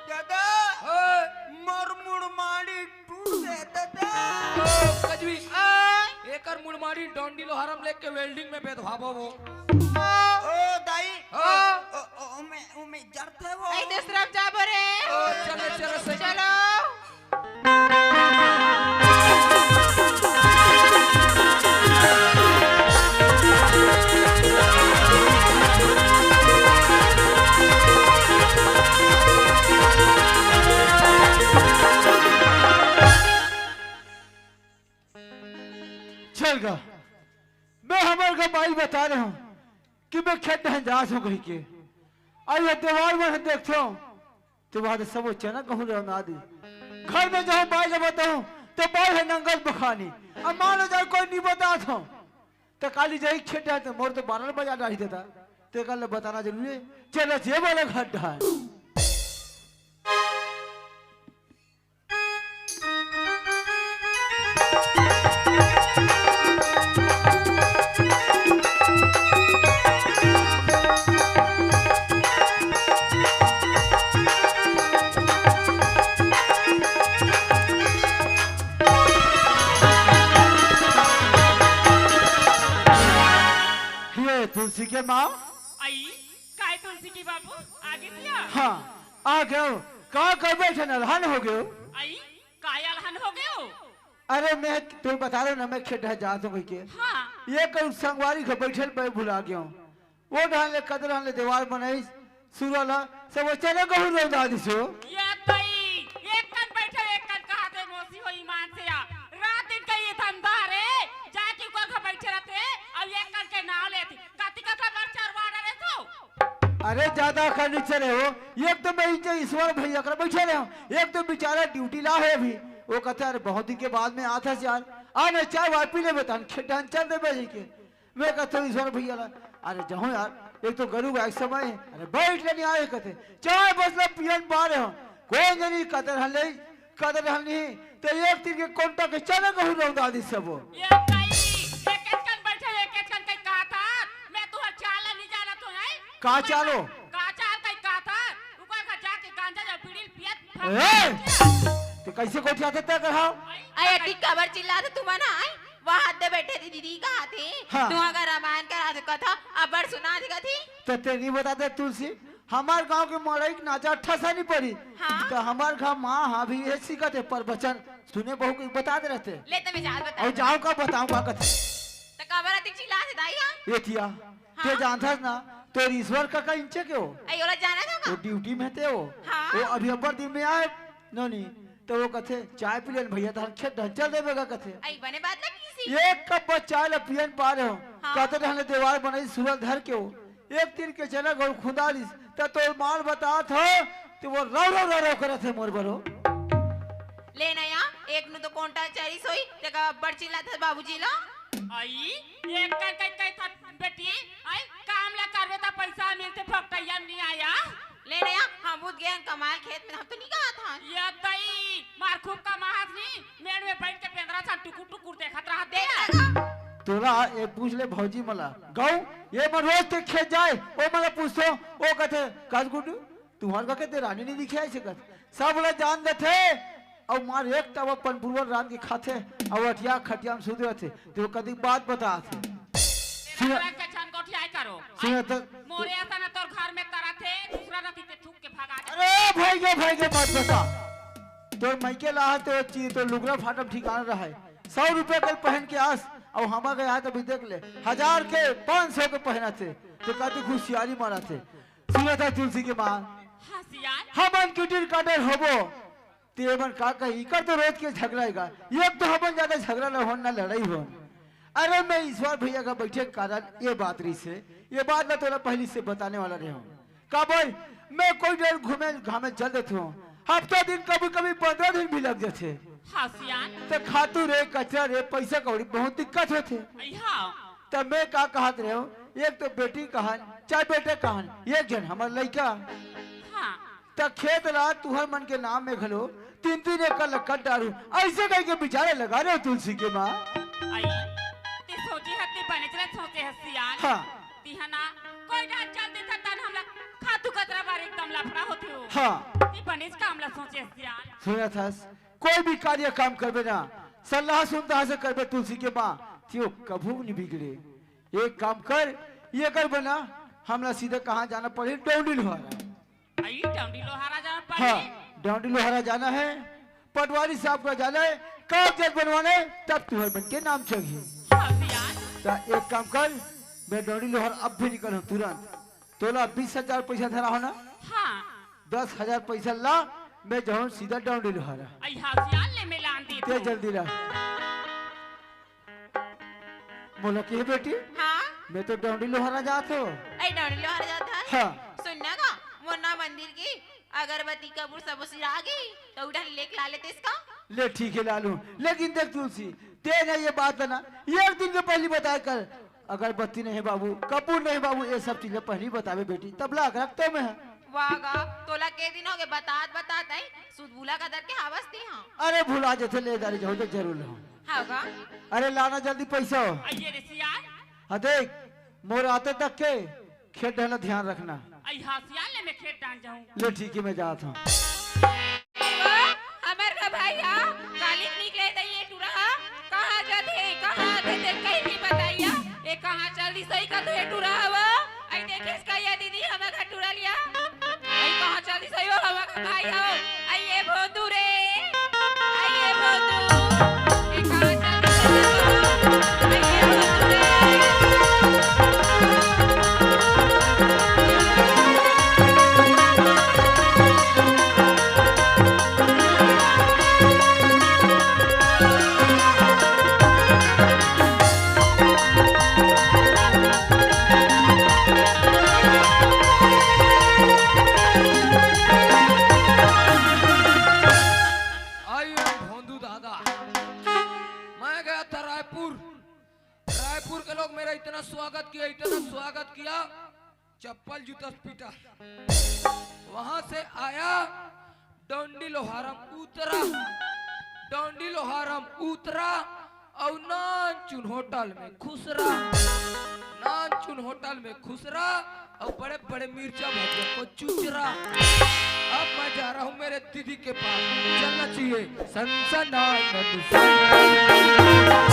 दादा, ओए। मोर मुड़माड़ी टूट गे दादा। ओ, कजवी। ओए। एकर मुड़माड़ी डंडी लोहार म लेके welding में बेधवाबो वो। ओ दाई। ओ। ओ, ओ, ओमे, ओमे जरथे वो। ऐसे शरम जाबो रे। ओ, चले, चले, सही। चलो। चल गा, मैं हमर गा बाई बता रहे हूँ कि मैं खेत डहन जात हूँ कहिके। अउ ये देवार मन देखथों, ते बाद सबो चना गहूं रौंदा दिस। घर में जाहूं बाई ला बताहूं, ते बाई ह नंगत बखानी। अब मान लो जाए कोई नहीं बतात हो, ते काली जाही खेत डहन ते मोर तो बारह बजा डारी देता, ते काल बताना जरूरी है। चल जे वाला घर डहन। ये तुलसी के माँ। आई, काय तुलसी के बाबू, आगे दिया? हाँ, आ गयो। का कर बैठे न, अलहन हो गयो। आई, काय अलहन हो गयो? अरे मैं तुम बता रहे हो ना, मैं खेत डहर जात हूँ कहिके। हाँ। ये कहूँ संगवारी के बैठल मैं भुला गया हूँ। वो डहन ले कदर डहन ले देवार बनाइस, सुरवा ला, सब वो चना गहूं रौंदा दिस हो। ये तई, एक कन बैठे, एक कन कहा दे मौसी हो ईमान से आ। रात दिन का ये धंधा रे, जाके ऊपर घर बैठे रहते, अब एक कन के नाव लेती। कति का खबर चरवा रहे तो? अरे ज्यादा खा नहीं चले हो, एक तो मैं इनके ईश्वर भैया कर बैठे रहे हो, एक तो बेचारा ड्यूटी ला है अभी, वो कहते अरे बहुत दिन के बाद में आता यार, आ ना चाय वाय पी ले बता, खेत डहन चल दे बजे के। मैं कहते हूँ ईश्वर भैया ला, अरे जाओ यार, एक तो गरु गाय के समय है, अरे बैठ ले नहीं आए कहते, चाय बस ला पियन पा रहे हो, कोई नहीं कहते रहन ले, कहते रहन नहीं, तो एक तीर के कोंटा के चना गहूं रौंदा दिस सबो। ये भाई, एक एक कन बैठे, एक एक कन के कहा था, मैं तू चाल नहीं जाना तो है? का चालो? का चाल कहीं कहा था, ऊपर का जाके गांजा या बीड़ी पियत ए! ते कैसे गोठियाथे ते कहा? अरे, ठीक काबर चिल्लाथे तुमन, आय? वहाँ दे बैठे थी दीदी, कहा थे? हाँ। तुहा का रामायण करा दे कथा, अब्बड़ सुना दे कथी? तो ते नहीं बताते तुलसी, हमार गांव के मड़ई के नाचा ठसा नहीं पड़ी। हाँ। तो हमार घर माँ हा भी ये सीखत हे प्रवचन सुने, बहू के बतात रहिथे। ले तो मैं जात बता। अउ जाव का बताव का कथे। तो काबर अतिक चिल्लात हे दाई हा? ए थिया, हाँ। ते जानथस ना, तोर ईश्वर कका इंचे के हो। अई ओला जानत हो का? वो ड्यूटी में थे वो। हाँ। वो अभी अब्बर दिन में आए, नोनी। तो वो कथे, "चाय पी लेन भैया, तहन खेत ढंचल देबे का?" कथे। अई बने बात ना किसी। एक कप बस चाय ला पियन पा रहे हो। हाँ। कहते रहने देवाल बनाई सुरल धर के हो। एक तीर के चना गौर खुदा लिस, त तोर माल बतात हो, तो वो रव रव रव रव करत हे मोर बरो। ले नया, एक नु तो कोंटा चरिस होई, तेका अब्बड़ चिल्लात हे बाबूजी ला। आई, एक कर कई कई था बेटी, आई काम ला करबे त पैसा मिलथे, फोकटैया में नहीं आया। ले नया, हम बुत गए कमाल खेत में, हम तो नहीं कहा था। ये तई मार खूब कमाहत नहीं, मेड़ में बैठ के पेंदरा सा टुकुर टुकुर देखत रहत देख तेरा। लेगा। तोला ये पूछ ले भौजी मला, गऊ ये मन रोज ते खेत जाए, ओ मला पूछतो, ओ कथे, "काज गुड्डू, तुम्हार का के देरानी नहीं दिखे ऐसे कथे।" सब ला जान देथे, अउ मार एक तवा पनपुरवन रांध के खाथे, अउ अटिया खटिया में सुत रहथे, ते वो कदी बात बतात हे। सुन, हमरा के छन गोठियाई करो। सुन तो मोरे ऐसा ना तोर घर में तरत हे, दूसरा ना तीते थूक के भगा दे। अरे भाई के, भाई के मत बता। तोर मायके ला हस, तो चीज, तो लुगरा फाटम ठिकाना रहे। सौ रुपया के पहन के आस, अउ हमा गया तो भी देख ले, हजार के, पाँच सौ के पहनत हे, तो कदी खुशियारी मारत हे। सुनत हस तुलसी के माँ, हाँ सियान। हमन किटिर काटर होबो, ते मन का कही, इकर तो रोज के झगड़ा हेगा। एक तो हमन ज्यादा झगड़ा न होन, न लड़ाई होन। अरे मैं ईश्वर भैया का बैठे के कारण ये बात रहिस हे, ये बात ला तोला पहली से बताने वाला रहे हूँ। काबर मैं कोई डर घूमे घामे चल देत हूँ, हफ्ता दिन कभी कभी पंद्रह दिन भी लग जाथे। हाँ सियान। तो खातू रे, कचरा रे, पैसा कौड़ी बहुत दिक्कत होथे। अई हाँ। तब मैं का कहत रहे हूँ, एक तो बेटी कहन, चाहे बेटे कहन, एक जन हमर लइका। हाँ। त खेत ला तुहर मन के नाम में घलो तीन तीन एकड़ ला कर डारू, ऐसे कहिके बिचारे लगा रहे हो तुलसी के माँ। आई, ते सोचे हस, ते बनेच ला सोचे हस सियान। हाँ। तिहना, कोई डाल चल देता तन हमला खातू कचरा बार एकदम लफड़ा होथे हो। हाँ। ते बनेच काम ला सोचे हस सियान। सुनत हस, कोई भी कार्य काम करबे ना, सलाह सुनता से करबे तुलसी के माँ, त्यो कभू नहीं बिगड़े। एक काम कर, ये कर बना, हमला सीधे कहाँ जाना पड़ही, डौंडी लोहारा। आई डौंडी लोहारा जाना पड़ही? हाँ, डौंडी लोहारा जाना है, पटवारी साहब का जाना है, कागजात बनवाना है, तब तुहर मन के नाम चढ़ही। हाँ, सियान। त एक काम कर, मैं डौंडी लोहारा अब भी निकल हूँ तुरंत। तोला बीस हजार पैसा धरा हो ना? हाँ। दस हजार पैसा ला, मैं जाऊँ सीधा डौंडी लोहारा। आई हाँ, सियान ले मैं लान दी ते तू। जल्दी ला। मोला के बेटी? हाँ? मैं तो डौंडी लोहारा जात हो। आई डौंडी लोहारा जात हस? हाँ। सुन ना गा, मोर ना मंदिर की अगरबत्ती कपूर सब सिरा गे, तो उठा लेके ला लेते इसका। ले ठीक है ला लूँ, लेकिन देख तुलसी, ते ना ये बात है ना, एक दिन के पहली बताया कर, अगरबत्ती नहीं बाबू, कपूर नहीं बाबू, ये सब चीजें पहली बतावे बेटी, तब ला के रखते मैं। वाह गा, तोला के दिन हो गए बतात बतात आई, सुध बुला का दर के हावस दी हाँ। अरे भुला जथे ले दारी जाओ तो जरूर लो। हाँ गा। अरे लाना जल्दी पैसा हो। आइए रे सियान। हाँ देख, मोर आते तक के खेत डहला ध्यान रखना। आई हाँ सियान ले मैं खेत डाल जाऊँ। ले ठीक है, मैं जात हूँ। हमर का भाई हा, काली निकले त ये टूरा हा, कहाँ जाथे, कहाँ आथे, ते कहीं नहीं बताइया। ए कहाँ चल दिस हे का तो ये टूरा हवा? आई देखिस का ये दीदी हमर का टूरा लिया? आई कहाँ चल दिस हे वो हमर का भाई हा? आई ये भोंदू रे, आई ये भोंदू। ए कहाँ चल दिस हे वो? आई ये भोंदू रे। आई भोंदू दादा, मैं गया था रायपुर। रायपुर के लोग मेरा इतना स्वागत किया, इतना स्वागत किया, चप्पल जूता पीटा। वहां से आया, डोंडी लोहारम उतरा, डोंडी लोहारम उतरा, और नानचुन होटल में खुसरा, नानचुन होटल में खुसरा, और बड़े बड़े मिर्चा भजिया को चुचरा। अब मैं जा रहा हूँ मेरे दीदी के पास, चलना चाहिए सनसनानंद सनसनानंद।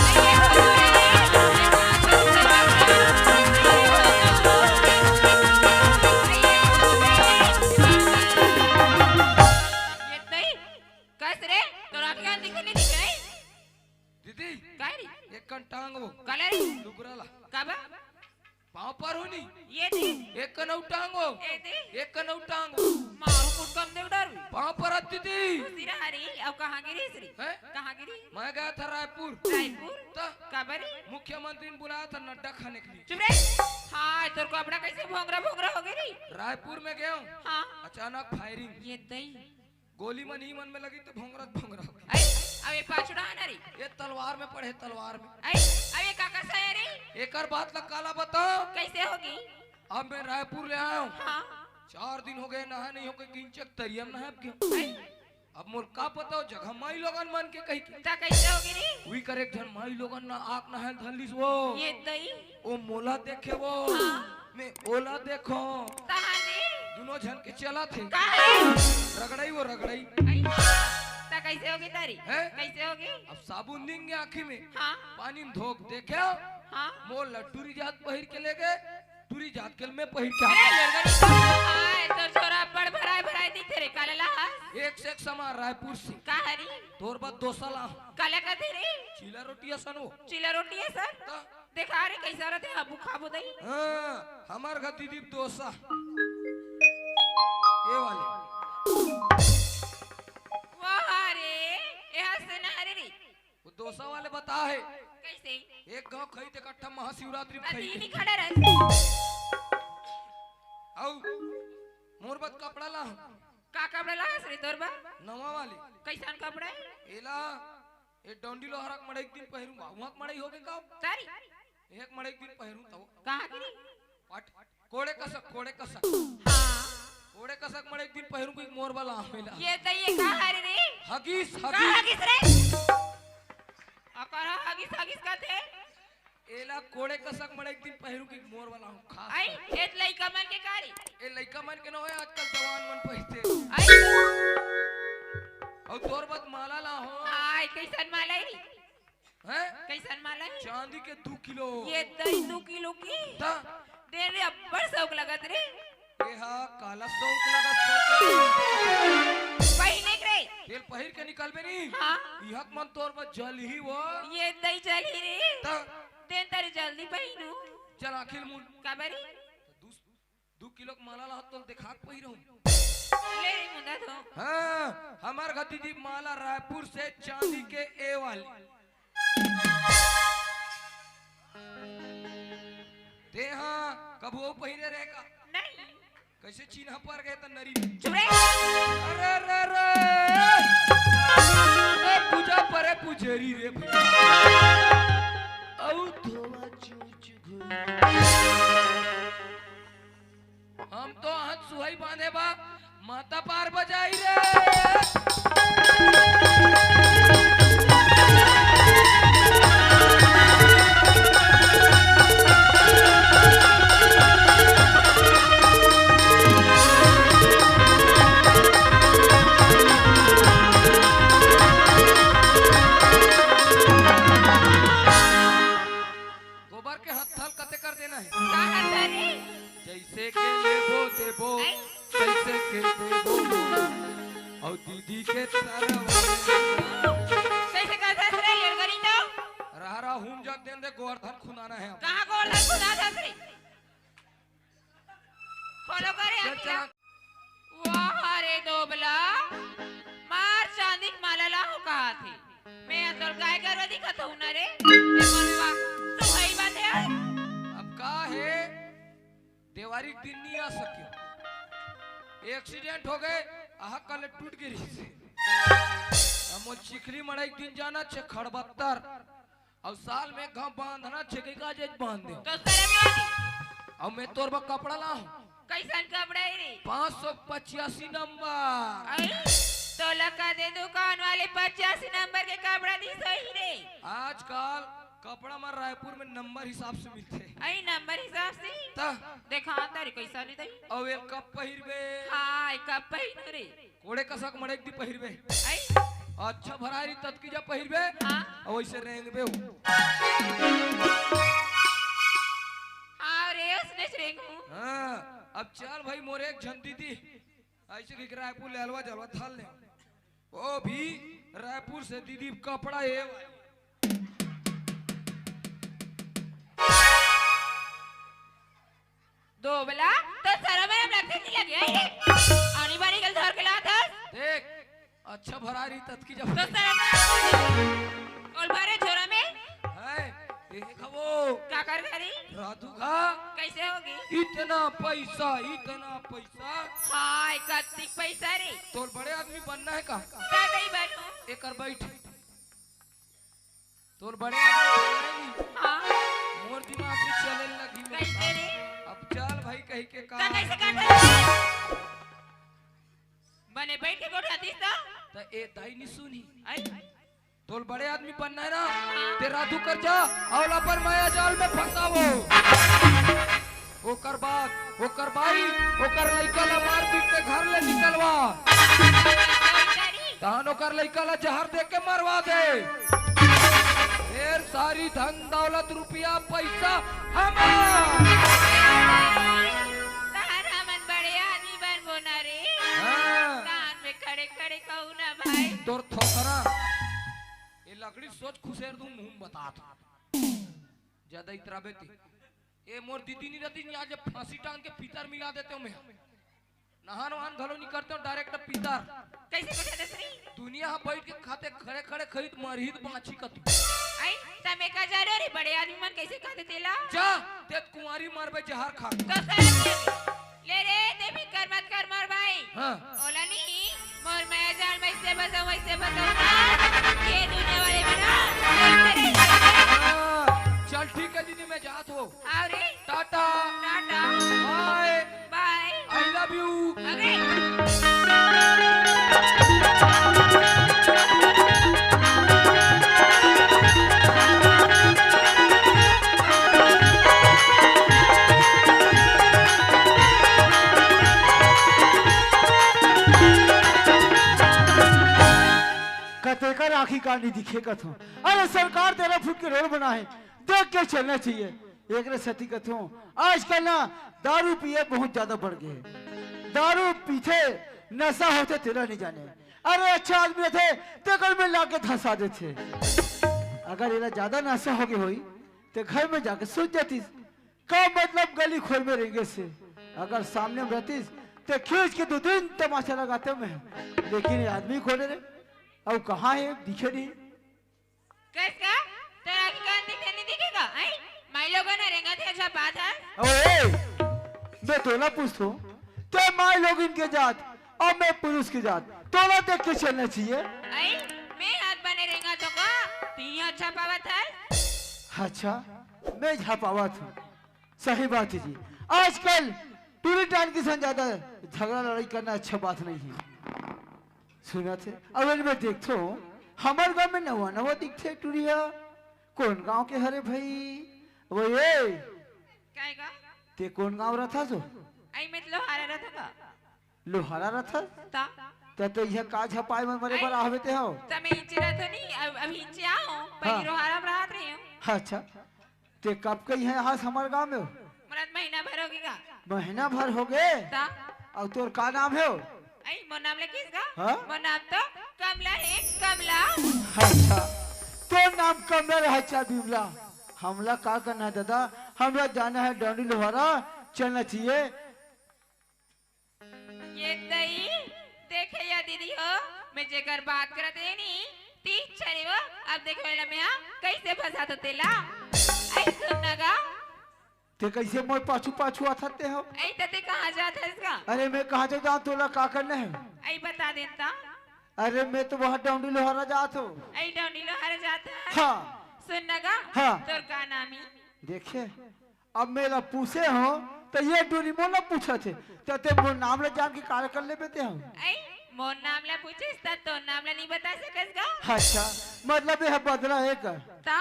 कन टांग वो। काला रे? लुगरा ला। काबर? पाँव पर हो नी। ये दे। एक कन अउ टांग वो। ए दे। एक कन अउ टांग वो। मारू मुटकम दे डर। पाँव पर हत दीदी। सिरा हरी, अब कहाँ गिरी श्री? हैं? कहाँ गिरी? मैं गया था रायपुर। रायपुर? तो? काबर रे? मुख्यमंत्री ने बुलाया था नड्डा खाने के लिए। चुप रे। हाँ, तोर कपड़ा कैसे भोंगरा भोंगरा हो गई रे? रायपुर में गया हूँ। हाँ। अचानक फायरिंग। ये दई। गोली मन ही मन में लगी तो भोंगरा भोंगरा हो गया। अरे, अब ये पाछुड़ा है ना रे? ये तलवार में पड़े, तलवार में। अरे, अब ये काकर सा है रे? एकर बात ला काला बताओ। कैसे होगी? अब मैं रायपुर ले आया हूँ। हाँ। चार दिन हो गए, नहा नहीं हो के किंचक तरियम नहा अब क्यों? अरे। अब मोर का पता हो जगह माई लोगन मन के कही के। ता कैसे होगी रे? वी कर एक झन माई लोगन ना आँख नहायल धरलिस वो। ये दई। ओ मोला देखे वो। हाँ। मैं ओला देखो। तहाने? दोनों झन के चला थे। काहे? रगड़ई वो रगड़ई। आई। ता कैसे होगी तारी? हैं? कैसे होगी? अब साबुन निंगे आँखी में। हाँ। पानी में धोक देखे। हाँ। मोला टूरी जात पहिर के ले गए। टूरी जात के मैं पहिर के अरे, आ। लड़का नहीं। हाँ, तो छोरा बड़ भराए भराए दिखे रे, काले ला। एक से एक समान रायपुर से। का हरी? तोर बाद दोसा ला। काले का थे रे? चीला रोटी असन वो। चीला रोटी असन? तो? देखा रे, कैसा रहते, हबू खाबू दई। हाँ, हमार घर दीदी दोसा। ये वाले। वाह रे, ये हंसना हरे रे। वो दोसा वाले बता है। कैसे? एक गांव खाई थे इकट्ठा महाशिवरात्रि में खाई अति थे। नहीं खड़ा रह। आऊ, मोर बाद कपड़ा ला। का कपड़ा ला हस रे तोर बा? नवा वाली। कैसन कपड़ा है? एला, ए डंडी लोहरा के मड़ई के दिन पहिरूं बा। वहां के मड़ई होगे का? तारी। एक मड़ई के दिन पहिरूं तो। कहाँ की रे? पट, कोड़े कसक, कोड़े कसक। हाँ। कोड़े कसक मड़ई के दिन पहिरूं कोई मोर वाला आवेला। ये तो ये का हरे रे? हगीस, का हगीस। हगीस रे? अकर हगीस, हगीस का थे? एला कोड़े कसक मड़ई के दिन पहिरूं कि मोर वाला हूँ खास आई, कर। ए लइका मन के कारी। ए लइका मन के न होय, आजकल जवान मन पहिरथे। आई। अउ तोर बत माला ला हो। आई, कैसन माला है? हैं? कैसन माला है? चांदी के दू किलो। ये दई दू किलो की? ता? दे रे, अब्बड़ शौक लगत रे। ए हा, काला शौक लगत शौक। पहिने के रे। तेल पहिर के निकलबे नी। हाँ। इहक मन तोर बत जलही वो। ये दई जलही रे। ता? तेन तारी जल्दी पहिनू। चल आखिर मुन। काबरी? दू, दू किलो के माला ला तो देखा के पहिरहूं। ले रे मुंदा तो। हाँ, हमार घर दीदी माला रायपुर से चांदी के ए वाली। ते हाँ, कभू पहिरे रहेगा? नहीं। कैसे चिन्ह पर गए त नरी? चुप रे। अरे, अरे, अरे। ए, पूजा परे पुजेरी रे भैया। अउ धोवा चूच घुरी। हम तो हाथ सुहाई बांधे बा, माता पार बजाई रे। गोबर के हत्थल कते कर देना है। का हत्थल रे? जैसे के लेबो देबो, हैं? जैसे के देबो। अउ दीदी के तरफ। कैसे कर दस रे, लड़गरी तो? रहा रहा हूम जग देन दे, गोवर्धन खुनाना है। कहाँ गोवर्धन खुना दस रे? खोलो करे चल, आखिर। चल। वाह रे दोबला, मार चांदी के माला ला हो कहा थे। मैं अंदर गाय गरवा दिखत हूँ ना रे। ते मन मा सुहाई बांधे है। अब का है, देवारी के दिन नहीं आ सके, एक्सीडेंट हो गए, आह कल टूट गिरी से। अब मोर चिखली मड़ई के दिन जाना छे खड़बत्तर। अउ साल में घाम बांधना छे के का जे बांध दे। तो शर्म नहीं आती? अब मैं तोर बर कपड़ा लाहूं। कैसन कपड़ा है रे? पाँच सौ पचासी नंबर। आई, तो लगा दे दुकान वाले पचासी नंबर के कपड़ा दी सही रे। आजकल कपड़ा में रायपुर में नंबर हिसाब से मिलथे। आई नंबर हिसाब से? त? देखा तारी कैसा नहीं दई। अउ एक कप पहिरबे। हाँ, एक कप पहिर रे। कोड़े कसक मड़ेक दी पहिरबे। आई? अच्छा भरारी ततकी जा पहिरबे। हाँ। अउ वैसे रेंगबे हो। हाँ रे, उसने रेंगू। हाँ, अब चल भाई मोरे एक झन दीदी। ऐसे कि रायपुर ले अलवा जलवा थाल ले। ओ भी रायपुर से दीदी कपड़ा ए। ततकी जब तो सर ओल भरे झोरा में। है, ए खबो। का कर घरी? राधू का। कैसे होगी? इतना पैसा, इतना पैसा। हाय, कत्ती पैसा रे। तोर बड़े आदमी बनना है का? तब नहीं बनू। एकर बैठ। तोर बड़े आदमी बनना है नी। हाँ। मोर दिमाग से चले लगी। कैसे रे? अब चल भाई, कही के का तो कैसे है? कर बने बैठ के गोठा दिस तो? त ए दाई नी सुनी। आई। तोल बड़े आदमी बनना है ना, ते राधू कर जा, अवला पर माया जाल में फंसावो। ओकर बाद, ओकर बाई, ओकर लइका ला मार पीट के घर ले निकलवा। तहन ओकर लइका ला जहर दे के मरवा दे। ढेर सारी धन दौलत रुपया पैसा हमार। तहन हमन बड़े आदमी बनबो ना रे। हाँ। कान में खड़े खड़े कहू ना भाई। तोर थोथरा। ए लकड़ी सोच खुसेर दूं मुंह में बतात। ज्यादा इतराबे ते। ए मोर दीदी नी रहती, आज जब फांसी टांग के पीतर मिला देते हो मैं। नहान वहान घलो नी करते हो, direct पीतर। कैसे बैठे दस रे? दुनिया हा बैठ के खाते खड़े खड़े खरीद मरही त बांची कतू। आई, तमे का जानो रे, बड़े आदमी मन कैसे खाते तेला? जा, ते त कुंवारी मरबे जहर खा। तो सर ले रे, ते फिकर मत कर मोर भाई। हाँ। ओला नी, मोर माया जाल में ऐसे बसाऊं, ऐसे बसाऊं ना, ये दुनिया वाले बना, ऐसे नहीं करते। हाँ, चल ठीक है दीदी, मैं जात हूँ। आओ रे। टाटा। टाटा। बाय। बाय। I love you। अरे। कतेकर आँखी का नहीं दिखे कथो। अरे सरकार तेरह फुट के रोड बना है, देख के चलना चाहिए। एकरे सेती कथो, आजकल ना दारू पिए बहुत ज्यादा बढ़ गए। दारू पीथे, नशा होथे, तेला नहीं जाने। अरे अच्छा आदमी रथे, तेकर में लाके धंसा देथे। अगर एला ज्यादा नशा हो गए होई, ते घर में जाके सोच जातीस। का मतलब गली खोर में रेंगे से? अगर सामने में रहतीस, ते खींच के दो तीन तमाचा लगाते मैं। लेकिन ये आदमी कोन रे? अउ कहाँ है? दिखे नहीं। कस का? तोर आँखी कान दिखे नहीं दिखेगा? हैं? माई लोगन ह रेंगत हे, अच्छा बात है। ओए, मैं तोला पूछथों, ते माई लोगिन के जात, अउ मैं पुरुष के जात, तोला देख के चलना चाहिए। आई, मैं हाथ बने रेंगत हों का? तिही अच्छा पावत है। अच्छा, मैं झपावत हूँ। सही बात है जी, आजकल टूरी टान के संग ज्यादा झगड़ा लड़ाई करना अच्छा बात नहीं है। सुनत हे, अब एन में देखथों, हमर गाँव में नवा नवा दिखथे टूरी हा। कोन गाँव के हरे भाई? वो ये, काय का? ते कोन गाँव रथस ओ? आई, मैं तो लोहारा रथों का। लोहारा रथस? ता? त तो इहाँ का झपाए में मरे आई, बर आहबे ते हव? त मैं इच्चे रथों नहीं, अब, अब इच्चे आहों, पहली हाँ। लोहारा में रहत रहे हों। अच्छा, ते कब के इहाँ हस हमर गाँव में? मोला त महीना भर होगे गा। महीना भर होगे? ता? अउ तोर का नाम हे ओ? आई, मोर नाम ले किस गा? हाँ? मोर नाम तो कमला हे, कमला। अच्छा, तोर नाम कमला रहे, अच्छा बिमला। हमला का करना है दादा? हमला जाना है डौंडी लोहारा, चलना चाहिए। ये दई, देखे या दीदी हो, मैं जेकर बात करत हे नी, तीस छनी हो, अब देखे वाला मैं हा, कैसे फंसा तो तेला। आई सुन ना गा। ते कैसे मोर पाछू पाछू आथस ते हो? आई त ते कहाँ जात हस गा? अरे मैं कहाँ जाऊँ, जाऊँ, तोला का करना है? आई बता देन ता। अरे मैं तो वहाँ डौंडी लोहारा जात हों। आई डौंडी लोहारा जात हस? हाँ। सुन ना गा, हाँ। तोर का नाम ही? देखे, अब मैं एला पूछे हों, त ये टूरी मोला पूछत हे, त ते मोर नाम ला जान के काला कर लेबे ते हव। आई, मोर नाम ला पूछिस, त तोर नाम ला नहीं बता सकस गा? अच्छा, मतलब ये ह बदला हे का? ता?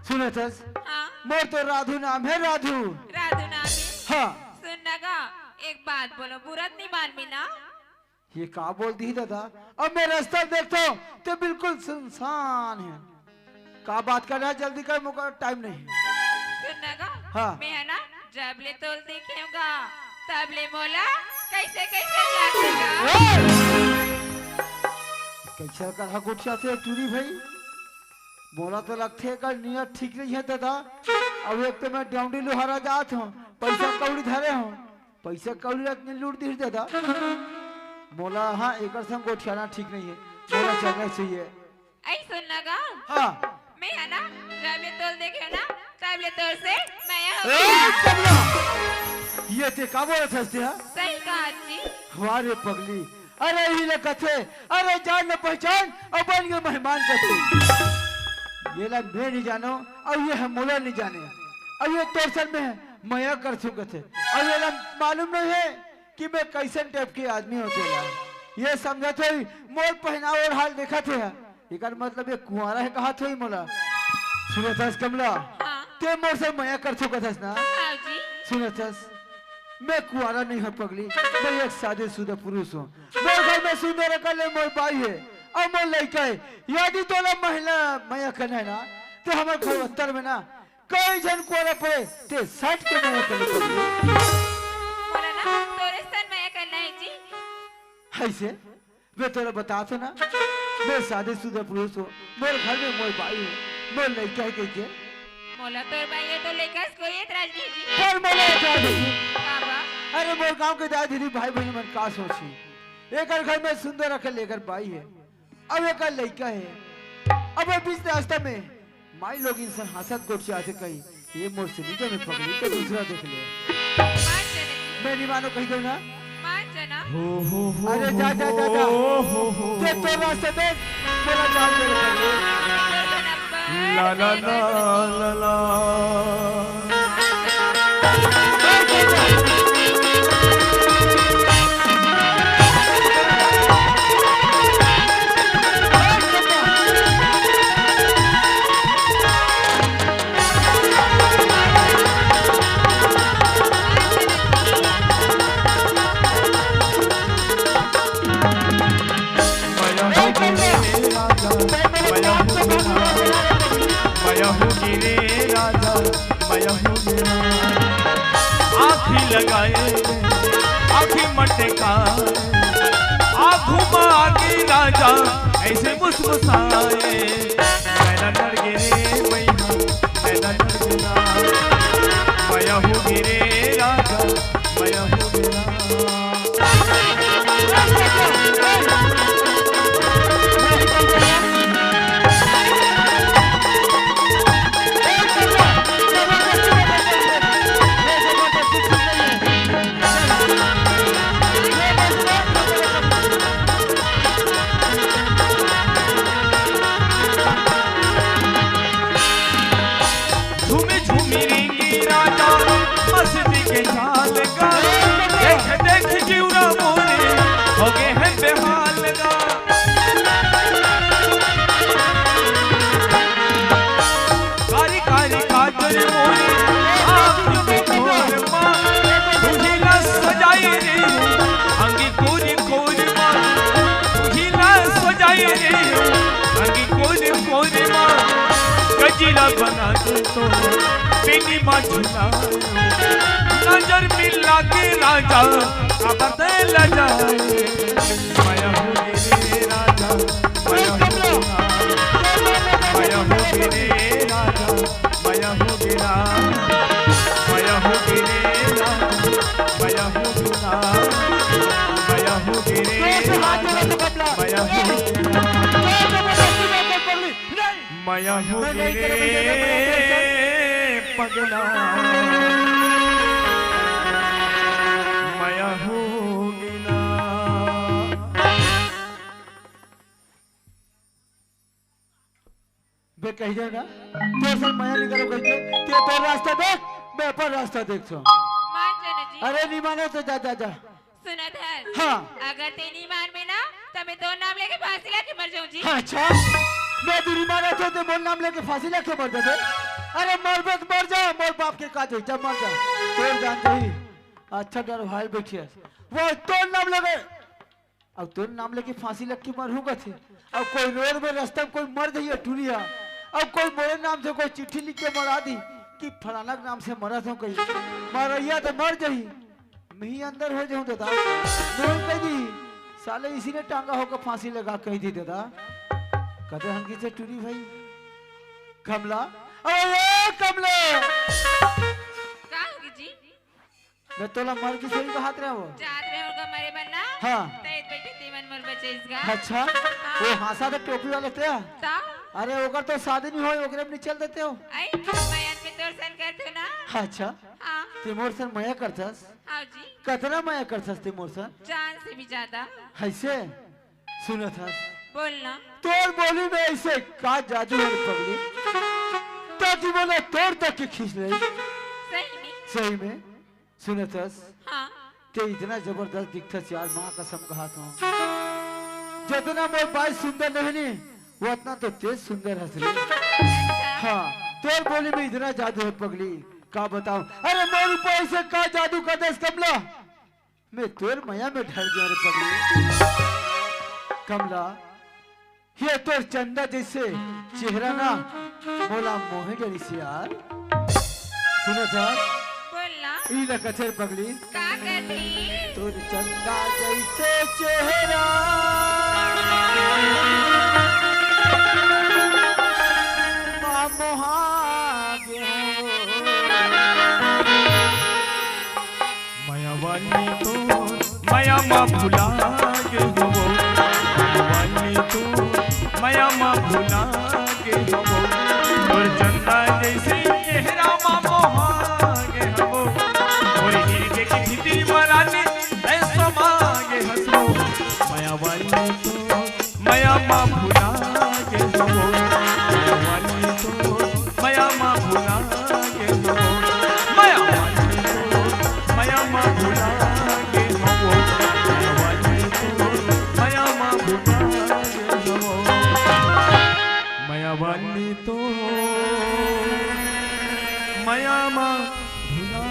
सुनत हस? हाँ। मोर तो राधू नाम हे, राधू। राधू नाम हे? हाँ। सुन ना गा, एक बात बोलों, बुरा त नहीं मानबे ना? ये का बोल दिही दादा? अब मैं रस्ता देखथों, ते बिल्कुल सुनसान हे। का बात करना है, जल्दी कर, मोर करा टाइम नहीं। सुन ना गा, हाँ। मैं हा ना, जब ले तोला देखे हों गा, तब ले मोला कैसे कैसे लागथे गा। ए! कैसे करा गोठियाथे टूरी भाई? मोला तो लगथे एकर नियत ठीक नहीं हे दादा। अब एक तो मैं डौंडी लोहारा जात हों, पैसा कौड़ी धरे हों, पैसा कौड़ी रख के लूट दिस दादा। मोला, हाँ, एकर संग गोठियाना ठीक नहीं हे। मोला चलना चाहिए। ऐ सुन ना गा। हाँ। मैं है ना, जब ले तोल देखे हो ना, तब ले तोर से मया हो ए, गया। कमला! ये ते का बोलत हस ते, हाँ? सही कहा जी। वाह रे पगली, अरे इही ला कथे, अरे जान न पहचान अउ बन गे मेहमान कथे। ये ला मैं नहीं जानो अउ ये ह मोला नहीं जाने। अउ ये तोर सन में मया करथों कथे। अउ ये ला मालूम नहीं है कि मैं कैसन टाइप के आदमी हों तेला। ये समझत होही मोर पहनावा ओढ़ावा देखत हे। एकर मतलब ये कुंवारा हे कहत होही मोला। सुनत हस कमला, हाँ। ते मोर से मया करथों कथस ना? हाँ जी। सुनत हस, मैं कुंवारा नहीं हों पगली, मैं एक शादीशुदा पुरुष हों। मोर घर में सुंदर अकन ले मोर बाई हे अउ मोर लइका हे। यदि तोला महिला मया करना हे ना, ते हमर घर उत्तर में ना कई झन कुंवारा पड़े, ते सट के मया कर ले पगली। मोला ना तोरे सन मया करना हे जी। अइसे? मैं तोला बतात हों ना, मैं शादीशुदा पुरुष हों, मोर घर में मोर बाई हे, मोर लइका हे कहिके। मोला तोर बाई हे तो लइका से कोई एतराज नहीं जी। पर मोला एतराज हे। का बा? अरे मोर गांव के दाई दीदी भाई बहिनी मन का सोचही? एकर घर में सुंदर अकन ले एकर बाई हे, अउ एकर लइका हे, अब ये बीच रास्ता में माई लोगिन सन हांसत गोठियाथे कही, ये मोर से नहीं जमे पगली, तो दूसरा देख ले। मान जाना जी। मैं नहीं मानों कहि देवं ना। मान जाना। अरे जा, जा, जा, जा। हो, हो, हो। ते तोर रास्ता देख, मोला जान दे रे पगली। ला, ला, ला, ला, ला। मया होगे रे राजा, मया होगे रे राजा, मया होगे रे। आँखी लगाए, आँखी मटकाए, आँखों में आगे राजा ऐसे मुसमुसाए। मया लड़ गे रे मैया, मया लड़ गे ना। मया होगे रे राजा, मया होगे ना। झूमी झूमी रेंगे राजा मस्ती के चाल गा। देख देख जिउरा मोरे होगे हे बेहाल गा। कारी कारी काजर मोरे आँख में घोर मा। दुल्हिन ला सजाए रे अंगी कोरी कोरी मा। दुल्हिन ला सजाए रे अंगी कोरी कोरी मा। गजरा बना के तो बेनी मा झुला। नजर मिला के राजा अब ते लजाए। मया होगे रे राजा, मया होगे ना। मया होगे रे राजा, मया होगे ना। मया होगे रे राजा, मया होगे ना। मया होगे रे राजा, मया होगे ना। मया होगे रे पगला, मया होगे ना। बे कहि देवं ना, तोर से मया नहीं करों कहिके, ते तोर रास्ता देख, मैं अपन रास्ता देखथों। मान जाना जी। अरे नहीं मानों तो जा, जा, जा। सुनत हस? हाँ। अगर ते नहीं मानबे ना, त मैं तोर नाम लेके फांसी ला के मर जाहूँ जी। हाँ, अच्छा? मैं तेरी माँ रहते तो मोर नाम लेके फांसी ला के मर जाते। अरे मरबे तो मर जा, मोर बाप के का जाही, जा मर जा। तोर जान जाही। अच्छा डर भाई बैठिया। वो तोर नाम लेके, अब तोर नाम लेके फांसी ला के मरहूँ कथे। अब कोई रोड में रास्ता में कोई मर जाही टूरिया। अब कोई मोरे नाम से कोई चिट्ठी लिख के मरा दी कि फलाना के नाम से मरत हों कही। मरइया तो मर जाही। मैं ही अंदर हो जाहूँ दादा। नोर कहि दी, साले इसी ने टांगा होकर फांसी लगा कहि दी दादा। कथे हंगी से टूरी भाई। कमला, अरे कमला। का होगे जी? मैं तोला मर गिस होही कहत रहे हों। जात रहे हों गा मरे बर ना? हाँ। तैं बइठे तेमन मोर बचे। देस गा। अच्छा, हाँ। वो हाँसा तो टोपी वाला ते? ता? अरे, ओकर तो शादी नहीं होय, ओकरे में नहीं चल देते हो? आई, मैं अन में तोर सन करते हो ना? अच्छा, हाँ। ते मोर सन मया करथस? हाँ जी। कतना मया करथस ते मोर सन? जान से भी ज्यादा। ऐसे? सुनत हस? बोलना। तोर बोली में ऐसे का जादू है रे पगली? ताकि बोला तोर तक के खींच ले। सही में? सही में। सुनत हस? हाँ। ते इतना जबरदस्त दिखथस यार, माँ कसम कहत हूँ। जितना मोर बाई सुंदर नहीं नी, वो उतना तो तेज सुंदर हस रे। अच्छा। हाँ, तोर बोली में इतना जादू है पगली, का बताऊं? अरे मोर ऊपर ऐसे का जादू कर दस कमला, मैं तोर मया में ढल गया रे पगली। कमला, ये तोर चंदा जैसे चेहरा ना मोला मोहे डरिस यार। सुनत हस? बोलना। ई ला कथे रे पगली। का कथे? तोर चंदा जैसे चेहरा मा मोहा गे हो। मया वाली तो मया मा भुला गे हो, मया वाली तो मया मा भुला गे हो। तोर चंदा जैसे चेहरा मा मोहा गे हो, मोर हृदय के भीतरी मा रानी तैं समा गे हस वो। मया वाली तो मया मा भुला गे हो, मया वाली तो मया मा भुला गे हो, मया वाली तो मया मा भुला गे हो, मया वाली तो मया मा भुला गे हो, मया वाली तो मया मा भुला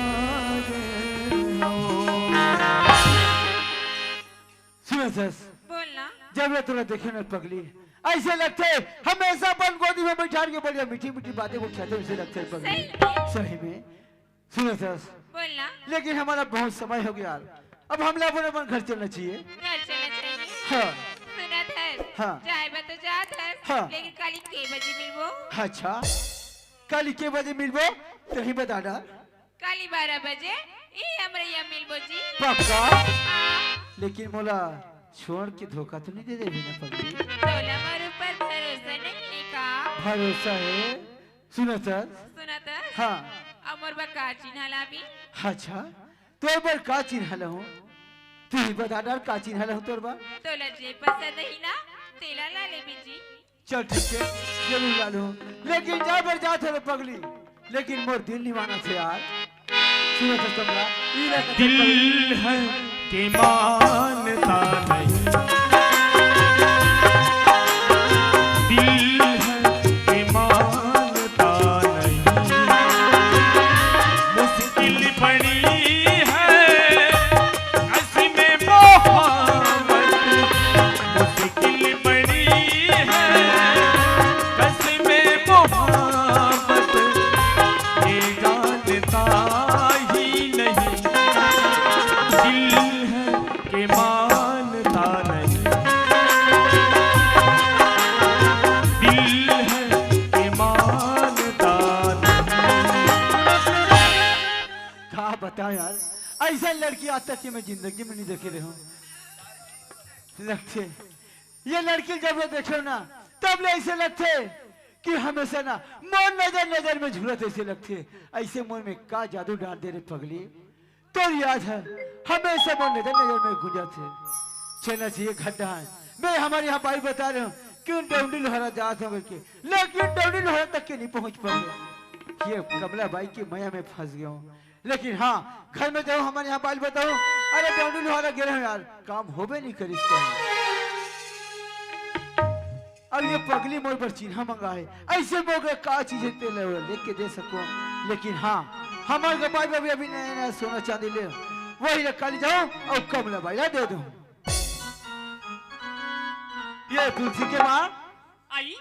गे हो। सुनत हस? बोलना। जब ले तोला देखे न पगली, ऐसे लगथे हमेशा अपन गोदी में बैठार के बढ़िया मीठी मीठी बातें गोठियाथे, वैसे लगथे पगली। सही में? सही में। सुनत हस? बोलना। लेकिन हमारा बहुत समय हो गया यार, अब हमला अपन अपन घर चलना चाहिए। घर चलना चाहिए। हाँ। सुनत हस? हाँ। जाए बर तो जात हस, हाँ। लेकिन काली के बजे मिलबो? अच्छा, काली के बजे मिलबो, तही बता डार। काली बारह बजे ई हमरे यहाँ मिलबो जी। पक्का? हाँ। लेकिन मोला छोड़ के धोखा तो नहीं दे देबे ना पगली? तोला मोर ऊपर भरोसा नहीं है का? भरोसा है। सुनत हस? सुनत हस? हाँ। अब मोर बर का चिन्हा लाबे? अच्छा, तोर बर का चिन्हा लाहूं? तू ही बता डार का चिन्हा लाहूं तोर बर? तोला जे पसंद ही ना, तेला ला लेबे जी। चल ठीक है, जरूर ला लूं, लेकिन जाए बर जात हवे पगली, लेकिन मोर दिल नहीं मानत हे यार। सुनत हस कमला, ई ले कथे दिल पगली। है के मानता नहीं, दिल है के मानता नहीं, मुश्किल बड़ी है कस में मोहब्बत, मुश्किल बड़ी है कस में मोहब्बत, ये जानता ही नहीं, दिल है के मानता नहीं, दिल है के मानता नहीं। का बताओं यार, ऐसा लड़की आज तक के मैं जिंदगी में नहीं देखे रहे हूँ। लगथे, ये लड़की जब ले देखे ना, तब ले ऐसे लगथे कि हमेशा ना मोर नजर नजर में झूलत ऐसे लगथे। ऐसे मोर में का जादू डाल दे रे पगली, तोर याद है हमेशा मोर नजर नजर में गूंजत हे। चलना चाहिए घर डहान। मैं हमारे यहाँ बाई बता रहे हूँ कि उन डौंडी लोहारा जात हूँ करके, लेकिन डौंडी लोहारा तक के नहीं पहुँच पाए। ये कमला बाई की मया में फंस गया हूँ। लेकिन हाँ, घर में जाऊँ, हमारे यहाँ बाई ल बताऊँ, अरे डौंडी लोहारा गे रहे हूँ यार, काम होबे नहीं करिस कहूँ। अब ये पगली मोर बर चिन्हा मंगा है, ऐसे मोर बर का चीज है तेला लेके दे सकूं। लेकिन हाँ, हमार के बाई अभी, अभी नया नया सोना चांदी ले, वही ला काली जाऊं और कमला बाई ला दे दूं। ये तुलसी के माँ। आई,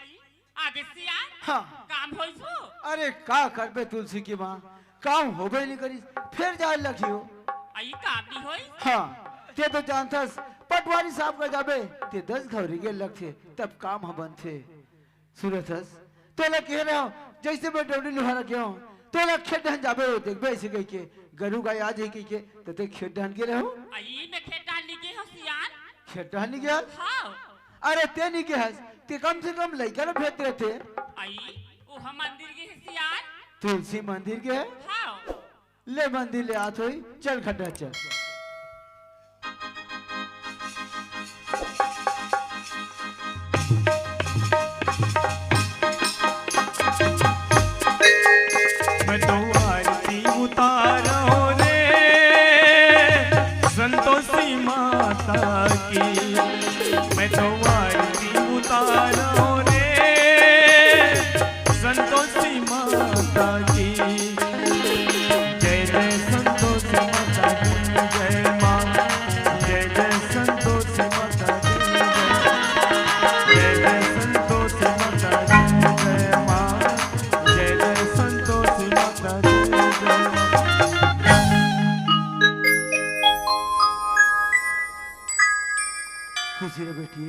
आगे सियान। हाँ। काम होइस हो? अरे का करबे तुलसी के माँ, काम होबे नहीं करिस, फिर जाए लगी हो। आई काम नहीं होइस? हाँ, ते तो जानथस, पटवारी साहब का जाबे, ते दस घौरी के लगथे, तब काम ह बनथे। सुनत हस, तोला कहे रहे हो, जैसे मैं डौंडी लुहारा गया हूँ, तोला खेत डहन जाबे हो, देखबे ऐसे कह के, गरु गाय आ जाए कह के, तो ते खेत डहन गे रहे हो? आई मैं खेत डहन नहीं गे हो सियान। खेत डहर नी गे हस? हाँ। अरे ते नी गे हस, ते कम से कम लइका ल भेज देते। आई, ओहा मंदिर गे हे सियान। तुलसी मंदिर गे हे? हाँ। ले मंदिर ले आत होही, चल खड्डा चल। मैं तो आरती उतारो रे संतोषी माता की, मैं तो आरती उतारो रे संतोषी माता की। जय जय संतोषी माता की जय माँ। जय जय संतोषी माता की जय। जय जय संतोषी माता की जय माँ। जय जय संतोषी माता की जय। खुशी रह बेटी।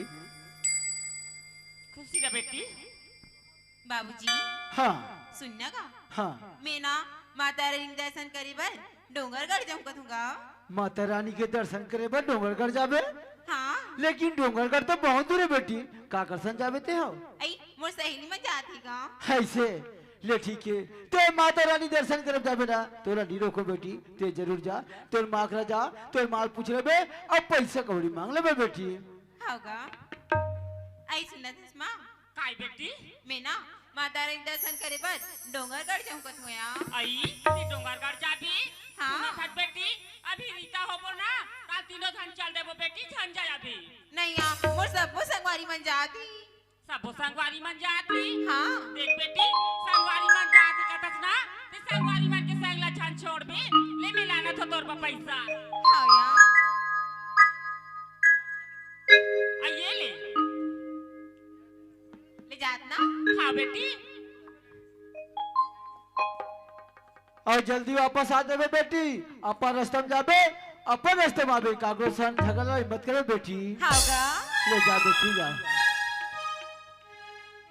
खुशी रह बेटी। बाबूजी, हाँ। सुनना का? हाँ। मैं ना माता रानी के दर्शन करे बर डोंगरगढ़ जाऊं कथूंगा। माता रानी के दर्शन करे बर डोंगरगढ़ जाबे? हाँ। लेकिन डोंगरगढ़ तो बहुत दूर हे बेटी, का करसन जाबे ते हो? अई, मोर सहेली मन जात हे गा। अइसे, ले ठीक हे, ते माता रानी दर्शन करे जाबे ना, तोला नी रोको बेटी, ते जरूर जा, तोर माँ करा जा, तोर माँ पूछ लेबे, अउ पैसा कौड़ी मांग लेबे बेटी। हव गा। अई सुनत हस माँ, काय बेटी? मैं ना माता रानी दर्शन करे बर डोंगरगढ़ जाऊं कथूं या। अई, ते डोंगरगढ़ जाबे? हाँ। सुनत हस बेटी, अभी रीता होबो ना, त तीनों झन चल देबो बेटी, झन जा अभी। नहीं या, मोर सबो संगवारी मन जात ही। सबो संगवारी मन जात ही? हाँ। देख बेटी, संगवारी मन जात ही कथस ना, ते संगवारी मन के संग ला झन छोड़बे, ले मैं लानत हों तोर बर पैसा। हाँ या। आ ये ले। ले जात ना? हाँ बेटी। अउ जल्दी वापस आ जाबे बेटी, अपन रस्ता में जाबे, अपन रस्ता में आबे, काकरो संग झगड़ा मत करे बेटी। हाँ गा। ले जा बेटी जा।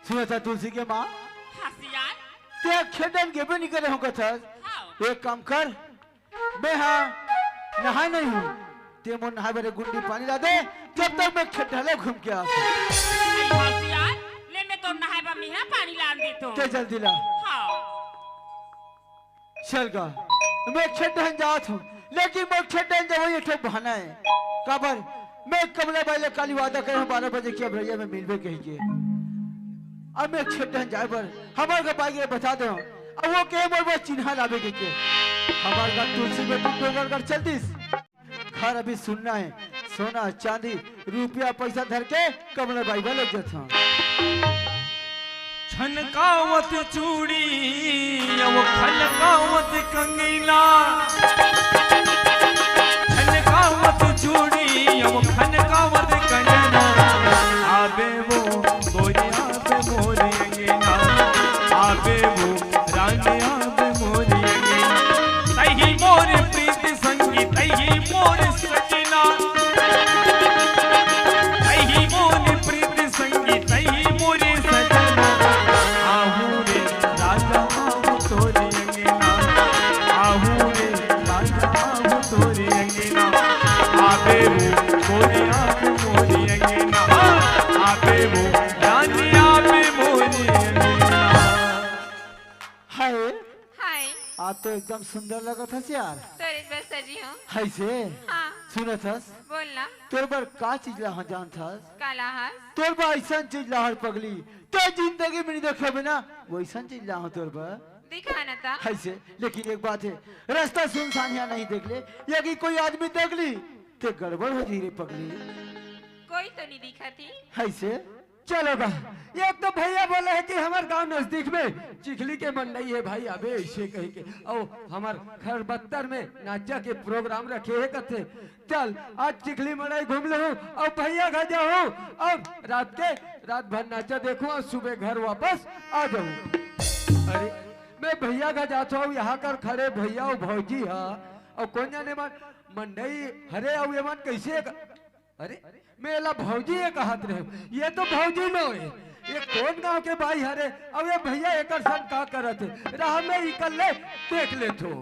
सुनत हस तुलसी के माँ? हाँ सियान। ते खेत डहन गेबे नी करे हों कथस। हाँ। एक काम कर, मैं हा नहाय नहीं हूँ, ते मोर नहाय बर एक गुंडी पानी ला दे, जब तक मैं खेत डहर ले घूम के आत हूँ। अई हाँ सियान, ले मैं तोर नहाय बर मैं हा पानी लान देत हों। ते जल्दी ला। हाँ। चल गा, मैं खेत डहन जात हूँ, लेकिन मैं खेत डहन जावई एक ठो बहाना हे। काबर? मैं कमला बाई ले काली वादा करे हूँ, बारह बजे के अबेरिया में मिलबे कहिके। अब मैं खेत डहन जाय बर हमर गा बाई के बता दे हूँ, अब वो कहे मोर बर चिन्हा लाबे कहिके। हमर गा तुलसी बेटी डोंगरगढ़ चल दिस। घर अभी सुन्ना हे, सोना चांदी रुपया पैसा धर के कमला बाई बर लेग जात हूँ। छनकावत चूड़ी अउ खनकावत कंगना, छनकावत चूड़ी अउ खनकावत कंगना, आबे वो गोरी आबे मोर अंगना, आबे वो रानी आबे मोर अंगना, तही मोर प्रीत संगी तही मोर सजना, तही मोर प्रीत संगी तही मोर सजना। आहू रे राजा आहू तोर अंगना, आहू रे राजा आहू तोर अंगना। आबे वो गोरी आबे मोर अंगना, आबे वो रानी आबे मोर अंगना। हाय। हाय। आज तो एकदम सुंदर लगत हस यार। तोरे बर सजी हूँ। हाय से? हाँ। सुनत हस? बोल ना। तोर बर का चीज लाहूँ जानत हस? का लाहस? तोर बर अइसन चीज लाहूँ पगली, ते जिंदगी में नहीं देखे हबे ना, वइसन चीज लाहूँ तोर बर। दिखा ना ता। हाय से, लेकिन एक बात हे, रस्ता सुनसान हे या नहीं देख ले, या कि कोई आदमी देख ली, ते गड़बड़ हो जाही रे पगली। कोई तो नहीं दिखत ही। हाय से? चलो बा, एक तो भैया बोले हे कि हमर गांव नजदीक में चिखली के मंडई हे भाई, आबे अइसे कहिके, अउ हमर खरबत्तर में नाचा के प्रोग्राम रखे हे कथे। चल, आज चिखली मंडई घूम लेहूं, अउ भैया घर जाहूं, अउ रात के, रात भर नाचा देखहूं, अउ सुबह घर वापस आ जाहूं। अरे, मैं भैया घर जात हूं, यहां कर खड़े भैया अउ भौजी हा, अउ कोन जाने मन मंडई हरे, अउ ये मन कइसे अरे, मैं एला भौजी ये कहत रहेंव, ये तो भौजी नोहे, ये कोन गांव के बाई हरे? अउ ये भैया एकर संग का करत हे? रहा, मैं इकर ले देख लेथों।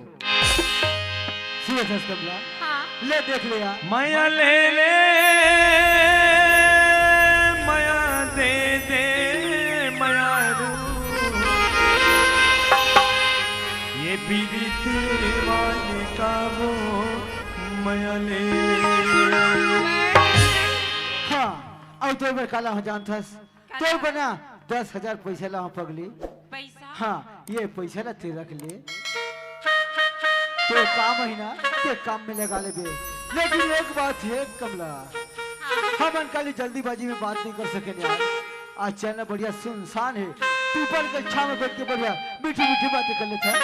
सुनत हस कमला? हाँ। ले देख ले यार। मया ले ले, मया दे दे, मया रू। ये पीरित वाले का वो मया ले। हाँ, अउ तो बर काला हो जानथस। तो बना दस हजार पैसा ला पगली। पैसा? हाँ, ये पैसा ला ते रख ले। तो काम है ना, ते काम में लगा लेबे। लेकिन एक बात है कमला, हाँ। हमन काली जल्दीबाजी में बात नहीं कर सके यार। आज चैनल बढ़िया सुनसान है, पीपल के छाव में बैठ के बढ़िया मीठी मीठी बातें कर लेते हैं।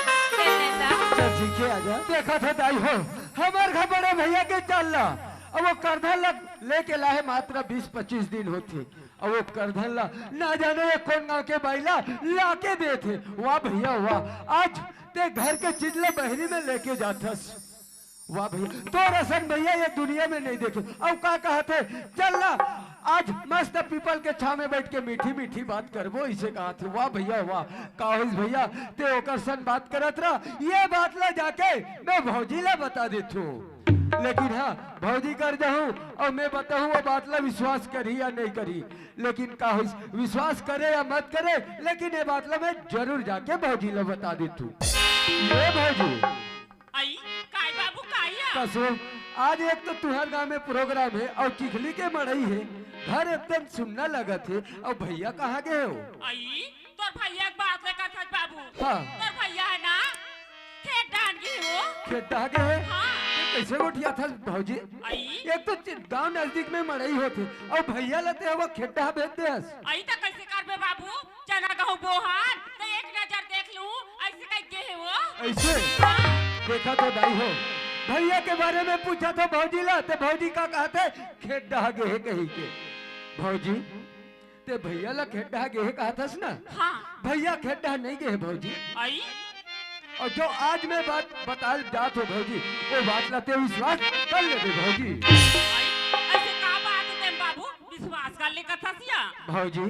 चल ठीक है, आजा। देखा था दाई हो, हमार घर बड़े भैया के चल ला, अब वो करधन ला लेके लाहे मात्र बीस पच्चीस दिन होथे। अउ वो करधन ला ना जाने ये कोन गांव के बाई ला लाके देथे। वाह भैया वाह, आज ते घर के चीज ला बहरी में लेके जाथस। वाह भैया, तोर असन भैया ये दुनिया में नहीं देखे। अउ का कहत हे, चल ना आज मस्त पीपल के छाव में बैठ के मीठी मीठी बात करबो, इसे कहत हे। वाह भैया वाह, का होइस भैया, ते ओकर सन बात करत रह, ये बात ला जाके मैं भौजी ला बता देथूं। लेकिन हाँ, भौजी कर जाहूं अउ मैं बताहूं, वो बात ला विश्वास करही या नहीं करही। लेकिन का होइस, विश्वास करे या मत करे, लेकिन ये बात ला मैं जरूर जाके भौजी ला बता देथूं। ये भौजी। आई, काय बाबू, काय आ? कसो, आज एक तो तुहर गांव में प्रोग्राम है अउ चिखली के मड़ई है, घर एकदम सुन्ना लगत है, अउ भैया कहाँ गए हो? आई, तोर भैया के बात ले कथस बाबू। हाँ। तोर भैया है ना, खेत डाहन गे हो। खेत डाह गे हे? हाँ। ते कैसे गोठियाथस भौजी? आई। एक तो चि-, गांव नजदीक में मड़ई होथे, अउ भैया ला ते हवा खेत डाह भेज देहस। आई त कैसे करबे बाबू? चना गहूं बोहन, त एक नजर देख लूं, ऐसे कह गे हे वो। ऐसे? हाँ। देखा तो दाई हो, भैया के बारे में पूछा तो भौजी ला, ते भौजी का कहत हे, खेत डाह गे हे कही के। भौजी, ते भैया ला खेत डाह गे हे कहत हस ना? हाँ। भैया खेत डाह नहीं गे हे भौजी। आई? अउ जो आज मैं बात बताल जात हो भौजी, वो बात ला ते विश्वास कर लेबे भौजी। आई, ऐसे का बात हे तेम बाबू? विश्वास कर ले कथस या? भौजी,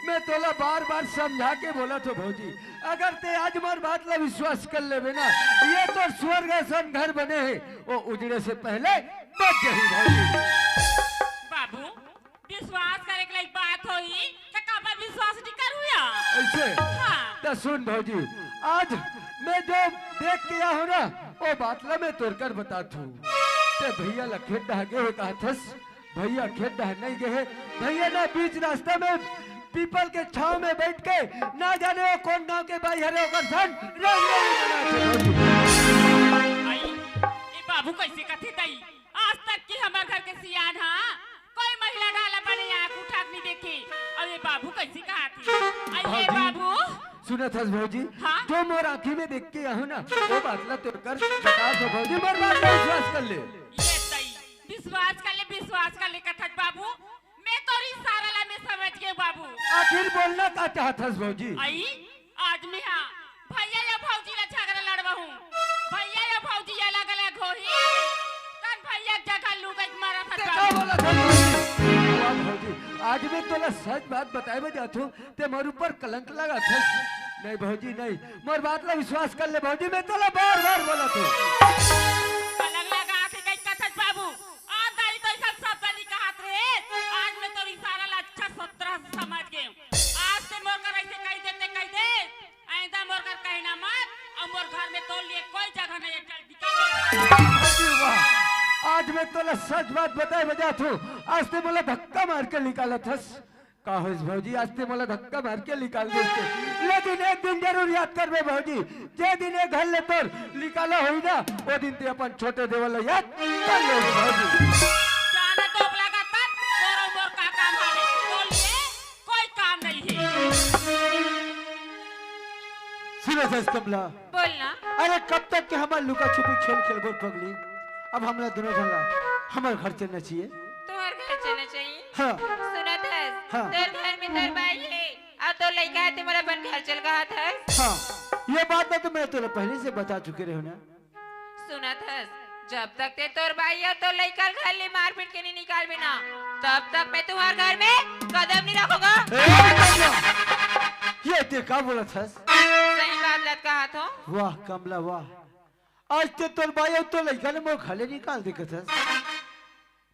मैं तोला बार-बार समझा के बोलत हो भौजी, अगर ते आज मोर बात ला विश्वास कर लेबे ना, ये तो स्वर्ग असन घर बने हे, वो उजड़े से पहले बच जाही भौजी। बाबू, विश्वास करे के लायक बात होही, त काबर विश्वास नहीं करू या? ऐसे? हाँ। त सुन भौजी, आज मैं जो देख के आया हूँ ना, वो बात ला मैं तोर कर बतात हूँ। ते भैया ला खेत डाह गे हे कहत हस, भैया खेत डाह नहीं गे हे। भैया ना बीच रास्ता में पीपल के छाव में बैठ के ना जाने वो कोन गांव के बाई हरे ओकर सन रंगोली बनात हे भौजी। आई, ए बाबू कैसे कथे दाई? आज तक के हमर घर के सियान हा कोई महिला डाला बने आंख उठा के नहीं देखे। अउ ये बाबू कैसे कहत हे? अउ ये भौजी, बाबू? सुनत हस भौजी? हाँ? जो मोर आंखी में देख के आहूं ना, वो बात ला तोर कर बतात हो भौजी, मोर बात ला विश्वास कर ले। ये सही, विश्वास कर ले, विश्वास कर ले कथस बाबू। मैं तोर इशारा ला मैं समझ गे बाबू। आखिर बोलना का चाहत हस भौजी? आई, आज मैं हा भैया या भौजी ला झगड़ा लड़वाहूं, भैया या भौजी अलग-अलग होही, तब भैया के जगह लुगई के मरत हस देखा बाबू। बोलत हस भौजी। वाह भौजी, आज मैं तोला सच बात बताए बर जात हूं, ते मोर ऊपर कलंक लगाथस। नहीं भौजी, नहीं, मोर बात ला विश्वास कर ले भौजी, मैं तोला बार-बार बोलत हूं। कलंक लगाथे कही कथस बाबू, आज दाई तो सब शब्द नहीं कहत रहे, आज मैं तोर इशारा ला अच्छा सत्रह से समझ गे हूं। आज ते मोर कर ऐसे कह देते, कह दे, आइंदा मोर कर कहना मत, अउ मोर घर में तोर लिए कोई जगह नहीं हे, चल निकल मोर घर। अरे वाह, आज मैं तोला सच बात बताए बर जात हूं, आज ते मोला धक्का मार के निकालत हस। का होइस भौजी, आज ते मोला धक्का मार के निकाल देस ते। लेकिन एक दिन जरूर याद करबे भौजी, जे दिन ये घर ले तोर निकाला होही ना, वो दिन ते अपन छोटे देवर ला याद कर लेबे भौजी। जाना तो लगा तक तोर अउ मोर का काम हवे, तोर लिए कोई काम नहीं हे। सुनत हस कमला। बोलना। अरे कब तक के हमर लुका छुपी खेल खेलबो पगली? अब हमला दोनों झन ला हमर घर चलना चाहिए। तोहर घर चलना चाहिए? हाँ। सुनत हस? हाँ। तोर घर में तोर बाई हे, अउ तोर लइका हे, ते मोला अपन घर चल कहत हस? हाँ, ये बात ना तो मैं तोला पहले से बता चुके रहे हूँ ना। सुनत हस, जब तक ते तोर बाई अउ तोर लइका ल घर ले मार पीट के नहीं निकालबे ना, तब तक मैं तुंहर घर में कदम नहीं रखूंगा। ए, कमला, ये ते का बोलत हस? सही बात लत कहत हो। वाह कमला वाह, आज ते तोर बाई अउ तोर लइका ल मोर घर ले निकाल दे कथस।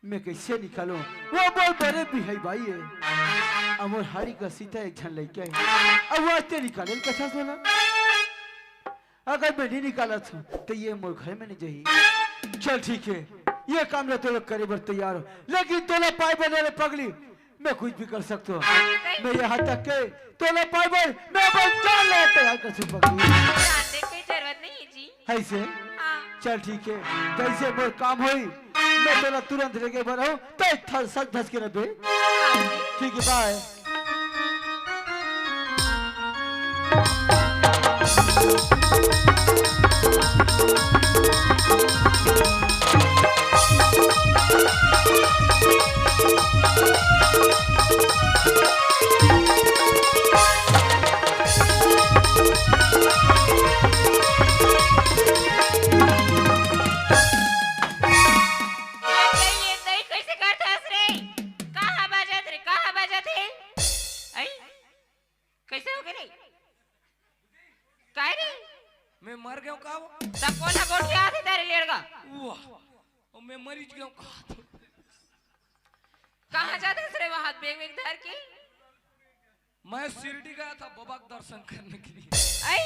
मैं कइसे निकालूं? वो मोर बड़े बिहाई बाई हे। अउ मोर हाड़ी का सीता एक झन लइका हे। अउ आज ते निकाले ल कथस ओला। अगर मैं नहीं निकालत हूं, त ये मोर घर में नहीं जाही। चल ठीक हे, ये काम ल तो लोग करे बर तैयार हो, लेकिन तोला पाए बर रे पगली, मैं कुछ भी कर सकता हूँ। मैं यहाँ तक के तोला पाए बर मैं अपन जान ला तैयार कर सकता हूँ। जान दे कोई जरूरत नहीं है जी। ऐसे? हाँ। चल ठीक हे, जैसे मोर काम होई, मैं तोला तुरंत लेके बर आऊँ, तो थल सच धस के रह बे। हाँ जी। ठीक हे, बाय। ये दई, ये दई, कइसे करथस रे? कहाँ बजत रे? कहाँ बजत हे? आई? कइसे हो गे रे? काय रे? मैं मर गया हूँ का वो? त कोन ह गोठियाथे तेरे लेड़गा? वाह, ओ मैं मरीच गया हूँ का? कहाँ जाथस रे वहाँ बैग वैग धर के? मैं शिरडी गया था बाबा के दर्शन करने के लिए। आई?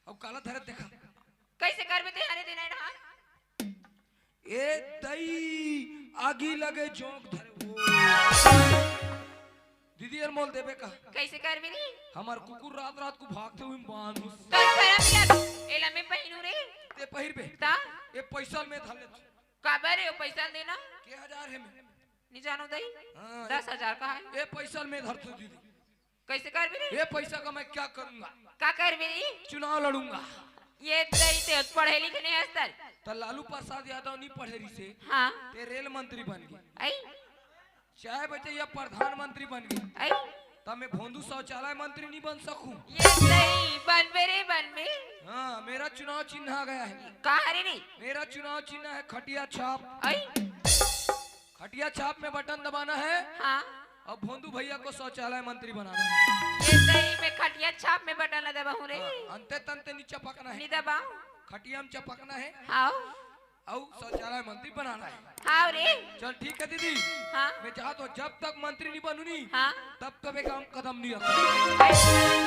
अब काला धरे देखा। कइसे करबे ते हरे दिन ना? ए दई, आगी लगे जोंक धरे। ओ। दीदी यार मोल देबे का? कइसे करबे रे? हमार कुकुर रात रात को भागते हुए मानुस। तो करम यार, एला मैं पहिनू रे। ते पहिर बे। ता? ए पैसा मैं धर ले। काबर रे, ओ पैसा देना? के हजार हे मैं? नहीं जानो दई। हाँ, दस हजार का है। ए पैसा मैं धर तू दीदी। कइसे करबे रे? ये पैसा का मैं क्या करूंगा? का करबे रे? चुनाव लड़ूंगा। ये दई ते पढ़े लिखे नहीं हस तर। त लालू प्रसाद यादव नहीं पढ़े रहिसे। हाँ। ते रेल मंत्री बन गे। आई? चाय बचैया प्रधानमंत्री बन गे। आई? त मैं भोंदू शौचालय मंत्री नहीं बन सकूं। ये दई बनबे रे बनबे। हाँ, मेरा चुनाव चिन्ह आ गया है। का हरे रे? मेरा चुनाव चिन्ह है खटिया छाप। आई? खटिया छाप में बटन दबाना है। हाँ। अब भोंदू भैया को शौचालय मंत्री बनाना है। ये दई में खटिया छाप में बटन ला दबाऊं रे। हाँ, अंते तंते नीचे पकना है। नहीं दबाऊं। खटिया में चपकना है। हाँ। अउ शौचालय मंत्री बनाना है। हाँ रे। चल ठीक है दीदी। हाँ। मैं चाहता हूँ जब तक मंत्री नहीं बनू नी, हाँ। तब तक एक आम कदम नहीं रखूंगा।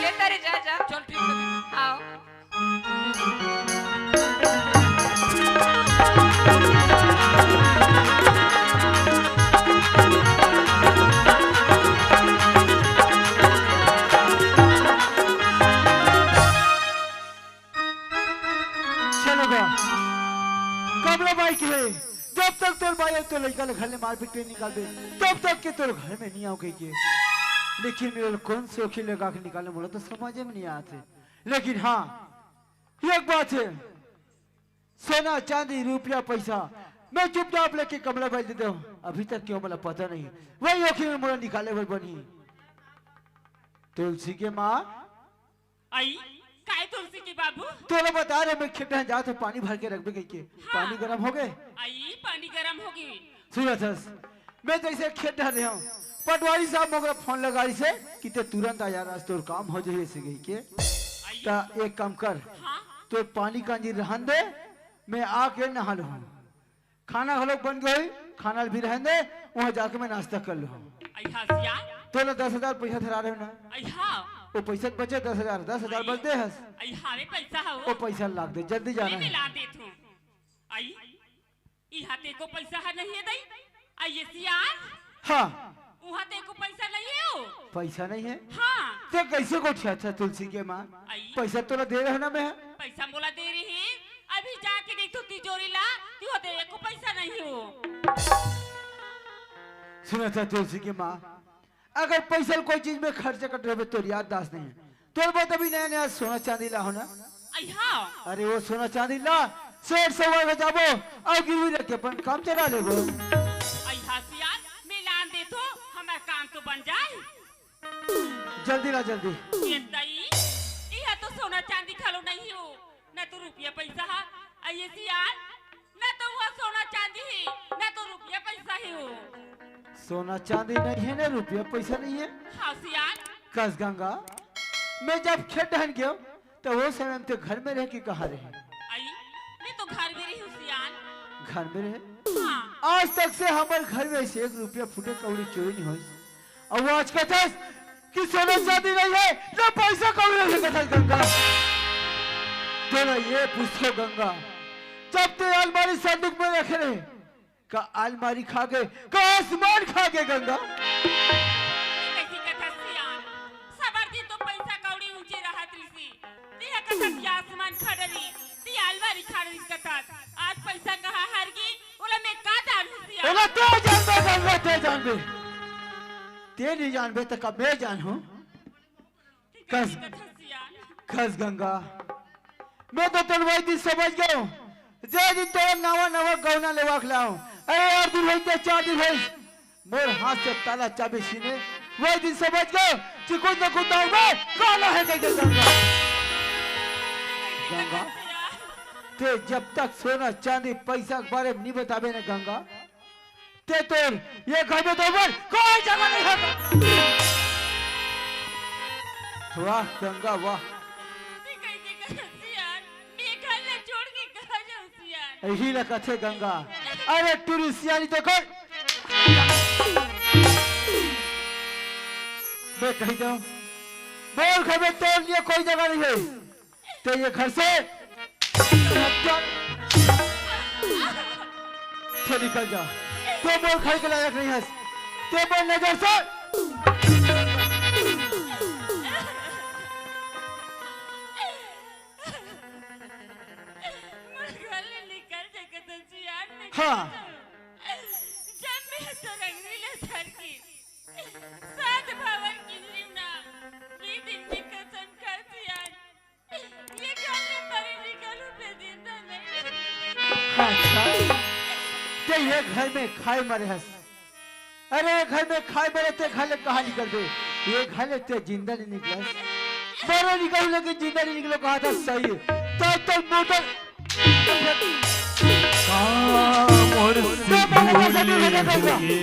ले तारे जा, जा। चल ठीक है दीदी। हाँ। चलो गा, कमला बाई के, जब तक तोर बाई अउ तोर लइका ल घर ले मारपीट के निकाल दे, तब तक के तोर घर में नहीं आऊं कहिके। लेकिन मेरे कौन से ओखी लगा के निकाले, मोला तो समझ में नहीं आते। लेकिन हाँ, एक बात है, सोना, चांदी, रुपया, पैसा मैं चुपचाप लेके कमला बाई दे दो। अभी तक क्यों, मोला पता नहीं। वही ओखी में मोला निकाले बर बनी। तुलसी के माँ। आई, काय तुलसी के बाबू? तोला बता रहे, मैं खेत डहर जात हूँ, पानी भर के रखबे कहिके। हाँ। पानी गरम हो गे? आई, पानी गरम हो गे। सुनत हस, मैं जैसे खेत डहर रहे हूँ, पटवारी साहब मोला फोन लगा रहिसे कि ते तुरंत आ यार, आज तोर काम हो जाही ऐसे कहिके। आई। त एक काम कर, हाँ। तोर पानी कांजी रहन दे, मैं आके नहा लूँ। खाना घलोक बन गे होही, खाना भी रहन दे, वहाँ जाके मैं नाश्ता कर लूँ। आई हाँ सियान। तोला दस हजार पैसा धरा रहे ना? आई हाँ। वो पैसा बचे दस हजार, दस हजार बस दे हस। आई हाँ रे पैसा है वो। वो पैसा लाग दे, जल्दी जाना है। मैं ला देत हूँ। आई, इहाँ ते को पैसा है नहीं है दई? आई ये सियान। हाँ। उहाँ ते को पैसा नहीं है वो? पैसा नहीं है? हाँ। ते कैसे गोठियाथस तुलसी के माँ? आई। पैसा तोला दे रहे ना मैं। पैसा मोला दे रही, अभी जाके देख तो तिजोरी ला, कि वो ते को पैसा नहीं हो। सुनत हस तुलसी के माँ, अगर पैसा ल कोई चीज में खर्च करत रहे तोर याददाश्त नहीं है। तोर बर अभी नया नया सोना चांदी ला हो ना। आई हाँ। अरे वो सोना चांदी ला, सेठ साहूकार करा जाबो अउ गिरवी रख के अपन काम चला लेबो। आई हाँ सियान, मैं लान देत हूँ, हमार काम तो बन जाए। जल्दी ला, जल्दी। ये दई, इहाँ तो सोना चांदी घलो नहीं हो, ना तो रुपया पैसा है। आई ये सियान, ना तो वो सोना चांदी है, ना तो रुपया पैसा है वो। सोना चांदी नहीं है ना रुपया पैसा नहीं है। हाँ सियान। कस गंगा, मैं जब खेत डहन गयो, तो वो समय में ते घर में रह के कहाँ रहे? आई, घर में रहे। हाँ। आज तक से हमर घर में से एक रुपया फूटे कौड़ी चोरी नहीं होइस। अउ आज कथस कि सोना चांदी नहीं है, ना पैसा कौड़ी नहीं है, कथस गंगा। तोला ये पूछो गंगा, जब ते अलमारी संदूक में रखे रहे, का अलमारी खा गे, का आसमान खा गे गंगा? ये कइसे कथस सियान? सबर दिन तो पैसा कौड़ी ऊंचे रहत रिसी। तिहा कथस कि आसमान खा डरी, तिहा अलमारी खा डरी कथस। आज पैसा कहाँ हर गी, ओला मैं का जानहूं सियान? ओला ते जानबे गंगा, ते जानबे। ते नहीं जानबे त का मैं जानहूं? कस, कस गंगा, मैं तो तोर वही दिन समझ गयो, जे दिन तोर नवा नवा गौना लेवा के लाओ। अरे यार, दिन होई के चार दिन होई, मोर हाथ से ताला चाबी छीने, वही दिन समझ गयो कि कुछ न कुछ दाव में काला है कह के गंगा। गंगा, ते जब तक सोना चांदी पैसा के बारे में नहीं बताबे ना गंगा, ते तोर ये घर में तो ऊपर कोई जगह नहीं है। वाह गंगा वाह। ये कइसे कथस सियान? मैं घर ला छोड़ के कहाँ जाऊं सियान? यही ला कथे गंगा। अरे टूरी सियानी तो कर। मैं कही दूं, मोर घर में तोर लिए कोई जगह नहीं है। ते ये घर से ते निकल जा। ते मोर घर के लायक नहीं हस। ते मोर नजर से मोर घर ले निकल जा कथस सियान, मैं हाँ। कइसे जाऊं? जब मैं तो रंगीला धर के सात भावर की जीवना, ये दिन में कसम खाती आज। ये घर में परी निकालू पे जिंदा नहीं। अच्छा, ते ये घर में खाए मरे हस। अरे ये घर में खाए मरे ते घर ले कहाँ निकल दे? ये घर ले ते जिंदा नहीं निकलस। मरे निकल लेकिन जिंदा नहीं निकलो कहा था सही। तो तो मोटर का मोर से भूल गे,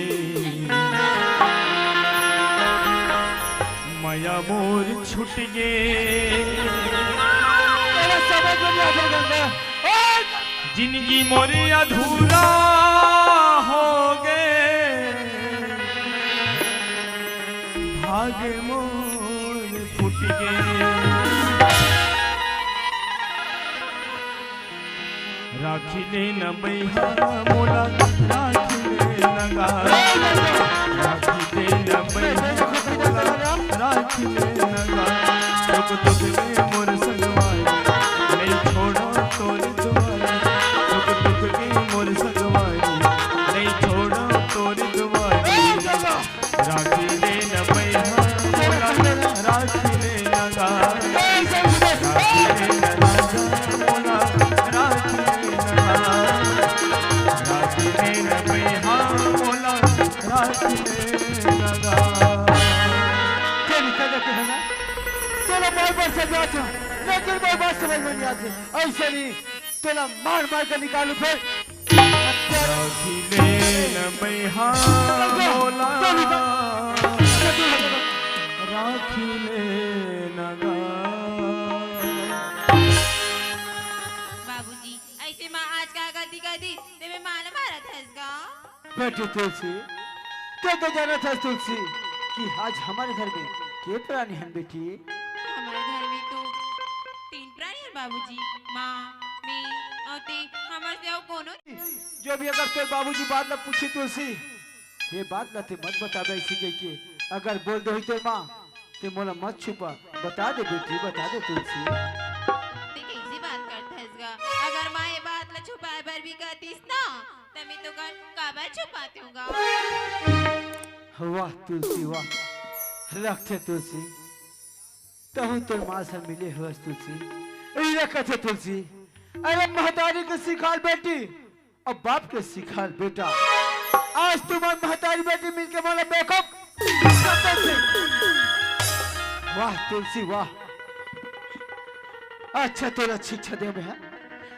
मया मोर छूट गे, जिंदगी मोर अधूरा हो गे, भाग मोर फूट गे। राखी ले न बइहा मोला, राखी ले न गा। राखी ले न बइहा मोला, राखी ले न गा। सुख दुख में मोर संगवारी, नइ छोड़ंव तोर दुआरी। सुख दुख में मोर संगवारी, नइ छोड़ंव तोर दुआरी। राखी ले न बइहा मोला, राखी ले न गा। राखी ले न राजा मोला, राखी ले न गा। राखी ले न बइहा मोला, राखी ले न गा। तेरी कदर के है ना? तेरा बार बार समझाता हूँ, लेकिन बार बार समझ में नहीं आती। ऐसे नहीं, तोला मार मार के निकालू फेर। राखी ले न बइहा मोला, राखी ले न गा। बाबूजी, ऐसे माँ आज का गलती कर दी, ते में माँ ला मारत हस गा? बेटी तुलसी, ते तो जानत हस तुलसी कि आज हमर घर में के प्राणी हन बेटी? हमर घर में तो तीन प्राणी हन बाबूजी, माँ, मैं अउ ते, हमर से अउ कोनो। जो भी अगर तोर बाबूजी बात ला पूछी तुलसी, ये बात ला ते मत बताबे ऐसी कह के। अगर बोल दो ही तोर माँ, ते मोला मत छुपा, बता दे बेटी, बता दे तुलसी। ते कैसी बात करत हस गा? अगर माँ ये बात ला छुपाए बर भी कहतीस ना, त मैं तो कर काबर छुपाते हूँ गा? वाह तुलसी वाह, रखथे तुलसी, तहूँ तोर माँ से मिले हवस तुलसी। इला कथे तुलसी, अरे महतारी के सिखाल बेटी, अब बाप के सिखाल बेटा। आज तुम्हार महतारी बेटी मिलके मोला बेवकूफ समझे। वाह तुलसी वाह, अच्छा तोला शिक्षा दे में है।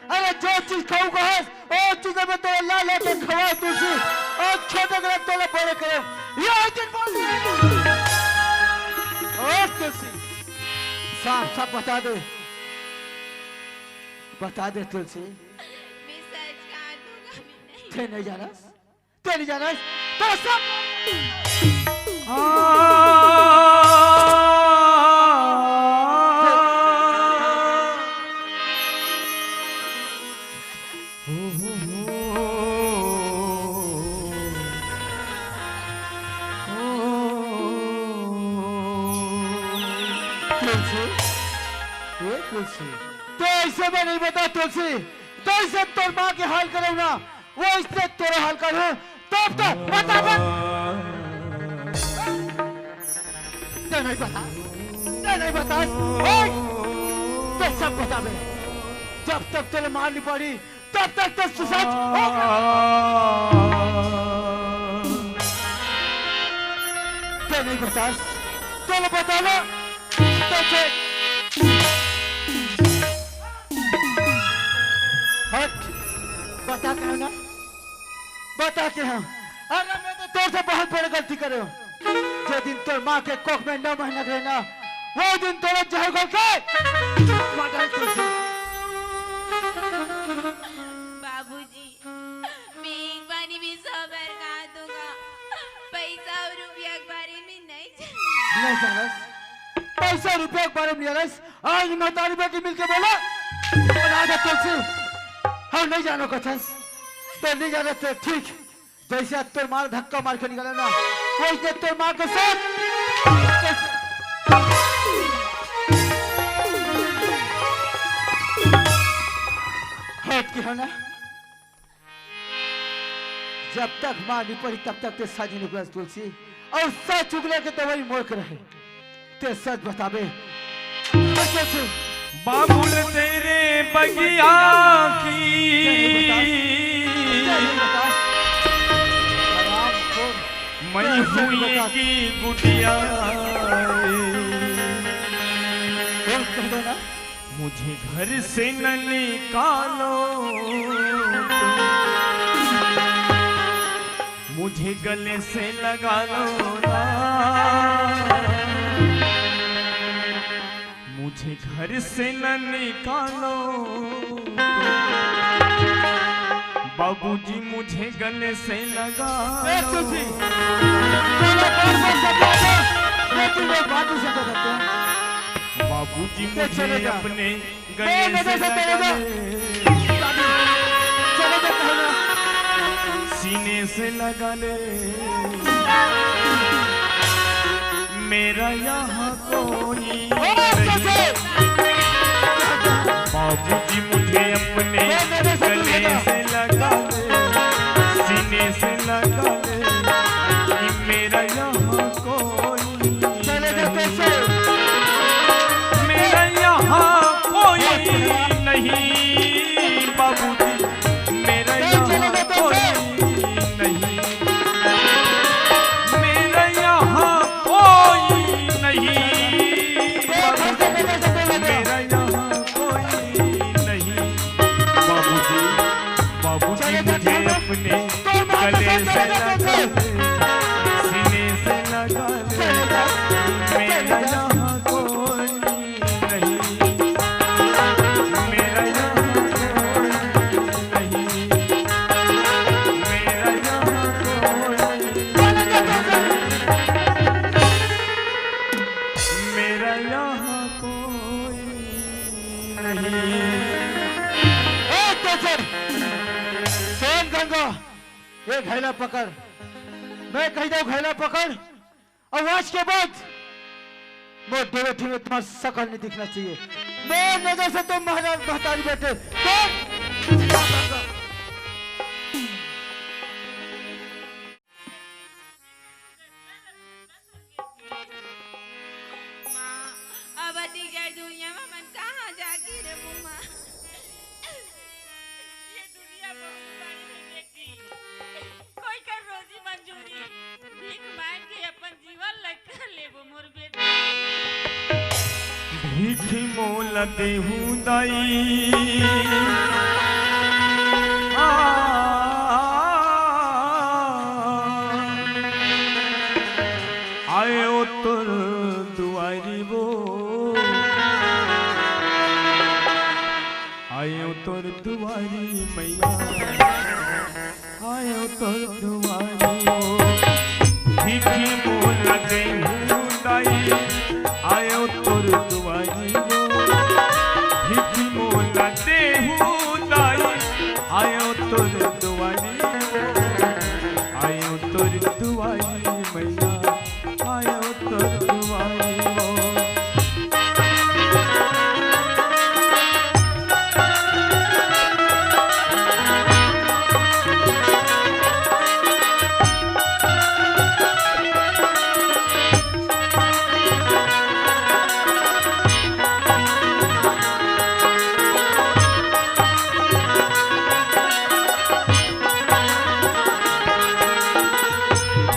अरे जो चीज खाऊ कहे, ओ चीज में तोला ला ला के खवाए तुलसी, और छोटे करे तोला बड़े करे। ये एक दिन बोल। ओ तुलसी, साफ साफ बता दे, बता दे तुलसी। मैं सच कहा दूंगा, मैं ते नहीं जानस, ते नहीं जानस, तो सब तुलसी, ए तुलसी, तो ऐसे में नहीं बता तुलसी, तो ऐसे तोर माँ के हाल करेव ना, वो इसने तोरे हाल करूँ, तब तो बता बता। ते नहीं बता, ते नहीं बता, ओए, ते सब बताबे। जब तक तोले मार नहीं पड़ी, तब तक तो सुसाइड होगा। ते नहीं बतास, तोले बता लो, तो से हट, बता कहो ना, बता के हम। अरे मैं तो तोर से बहुत बड़ी गलती करे हूँ। जे दिन तोर माँ के कोख में नौ महीना रहे ना, वो दिन तोरे जहर घोल के मार डाल तू। बाबूजी, मैं एक बारी भी सबर ना दूंगा। पैसा और रुपया के बारे में नहीं जानता। नहीं जानस, पैसा रुपया के बारे में नहीं जानस। आज महतारी बेटी मिलके बोला, बना दे तुलसी। हम नहीं जानो कथस, तो नहीं जाने ते ठीक। जैसे आज तोर मार धक्का मार के निकाला ना, वैसे तोर मार के साथ हट के है ना। जब तक माँ नहीं पड़ी, तब तक ते सच नहीं निकला तुलसी, और सच उगले के दवाई मोड़ के रहे। ते सच बताबे। बाबुल तेरे बगिया की मैं हुई की गुटिया। मुझे घर से न निकालो, मुझे गले से लगा लो ना। मुझे घर से न निकालो, बाबूजी मुझे गले से लगा लो। बाबूजी मुझे अपने गले से लगा ले, सीने से लगा ले। मेरा यहाँ कोई नहीं। बाबूजी मुझे अपने गले से लगा ले, सीने से लगा ले। मेरा यहाँ कोई नहीं। मेरा यहाँ कोई नहीं बाबूजी, मेरा यहाँ कोई नहीं। मेरा यहाँ कोई नहीं बाबूजी, मेरा यहाँ कोई नहीं बाबूजी। बाबूजी मुझे अपने गले से लगा ले, सीने से लगा ले। मेरा यहाँ कोई नहीं, मेरा यहाँ कोई नहीं, मेरा यहाँ कोई नहीं, मेरा यहाँ कोई नहीं। ए, तो फिर, सोन गंगा, ये घैला पकड़। मैं कह दो घैला पकड़, और आज के बाद मोर डोरेठी में तुम्हार शकल नहीं दिखना चाहिए। मोर नजर से तुम महाराज महतारी बेटे, तुम माँ, अब अति जाए दुनिया में मन कहाँ जाके रे मुँह माँ? ये दुनिया बहुत बड़ी है बेटी। कोई कर रोजी मंजूरी, भीख मांग के अपन जीवन लग कर लेबो मोर बेटी। भीख मोला देहू दाई। आ, आयो तोर दुआरी वो, आयो तोर दुआरी मैया, आयो तोर दुआरी ओ। भीखी मोला देहू दाई, आयो तोर दुआरी ओ। भीखी मोला देहू दाई, आयो तोर दुआरी ओ। आयो तोर दुआरी मैया, आयो तोर दुआरी ओ।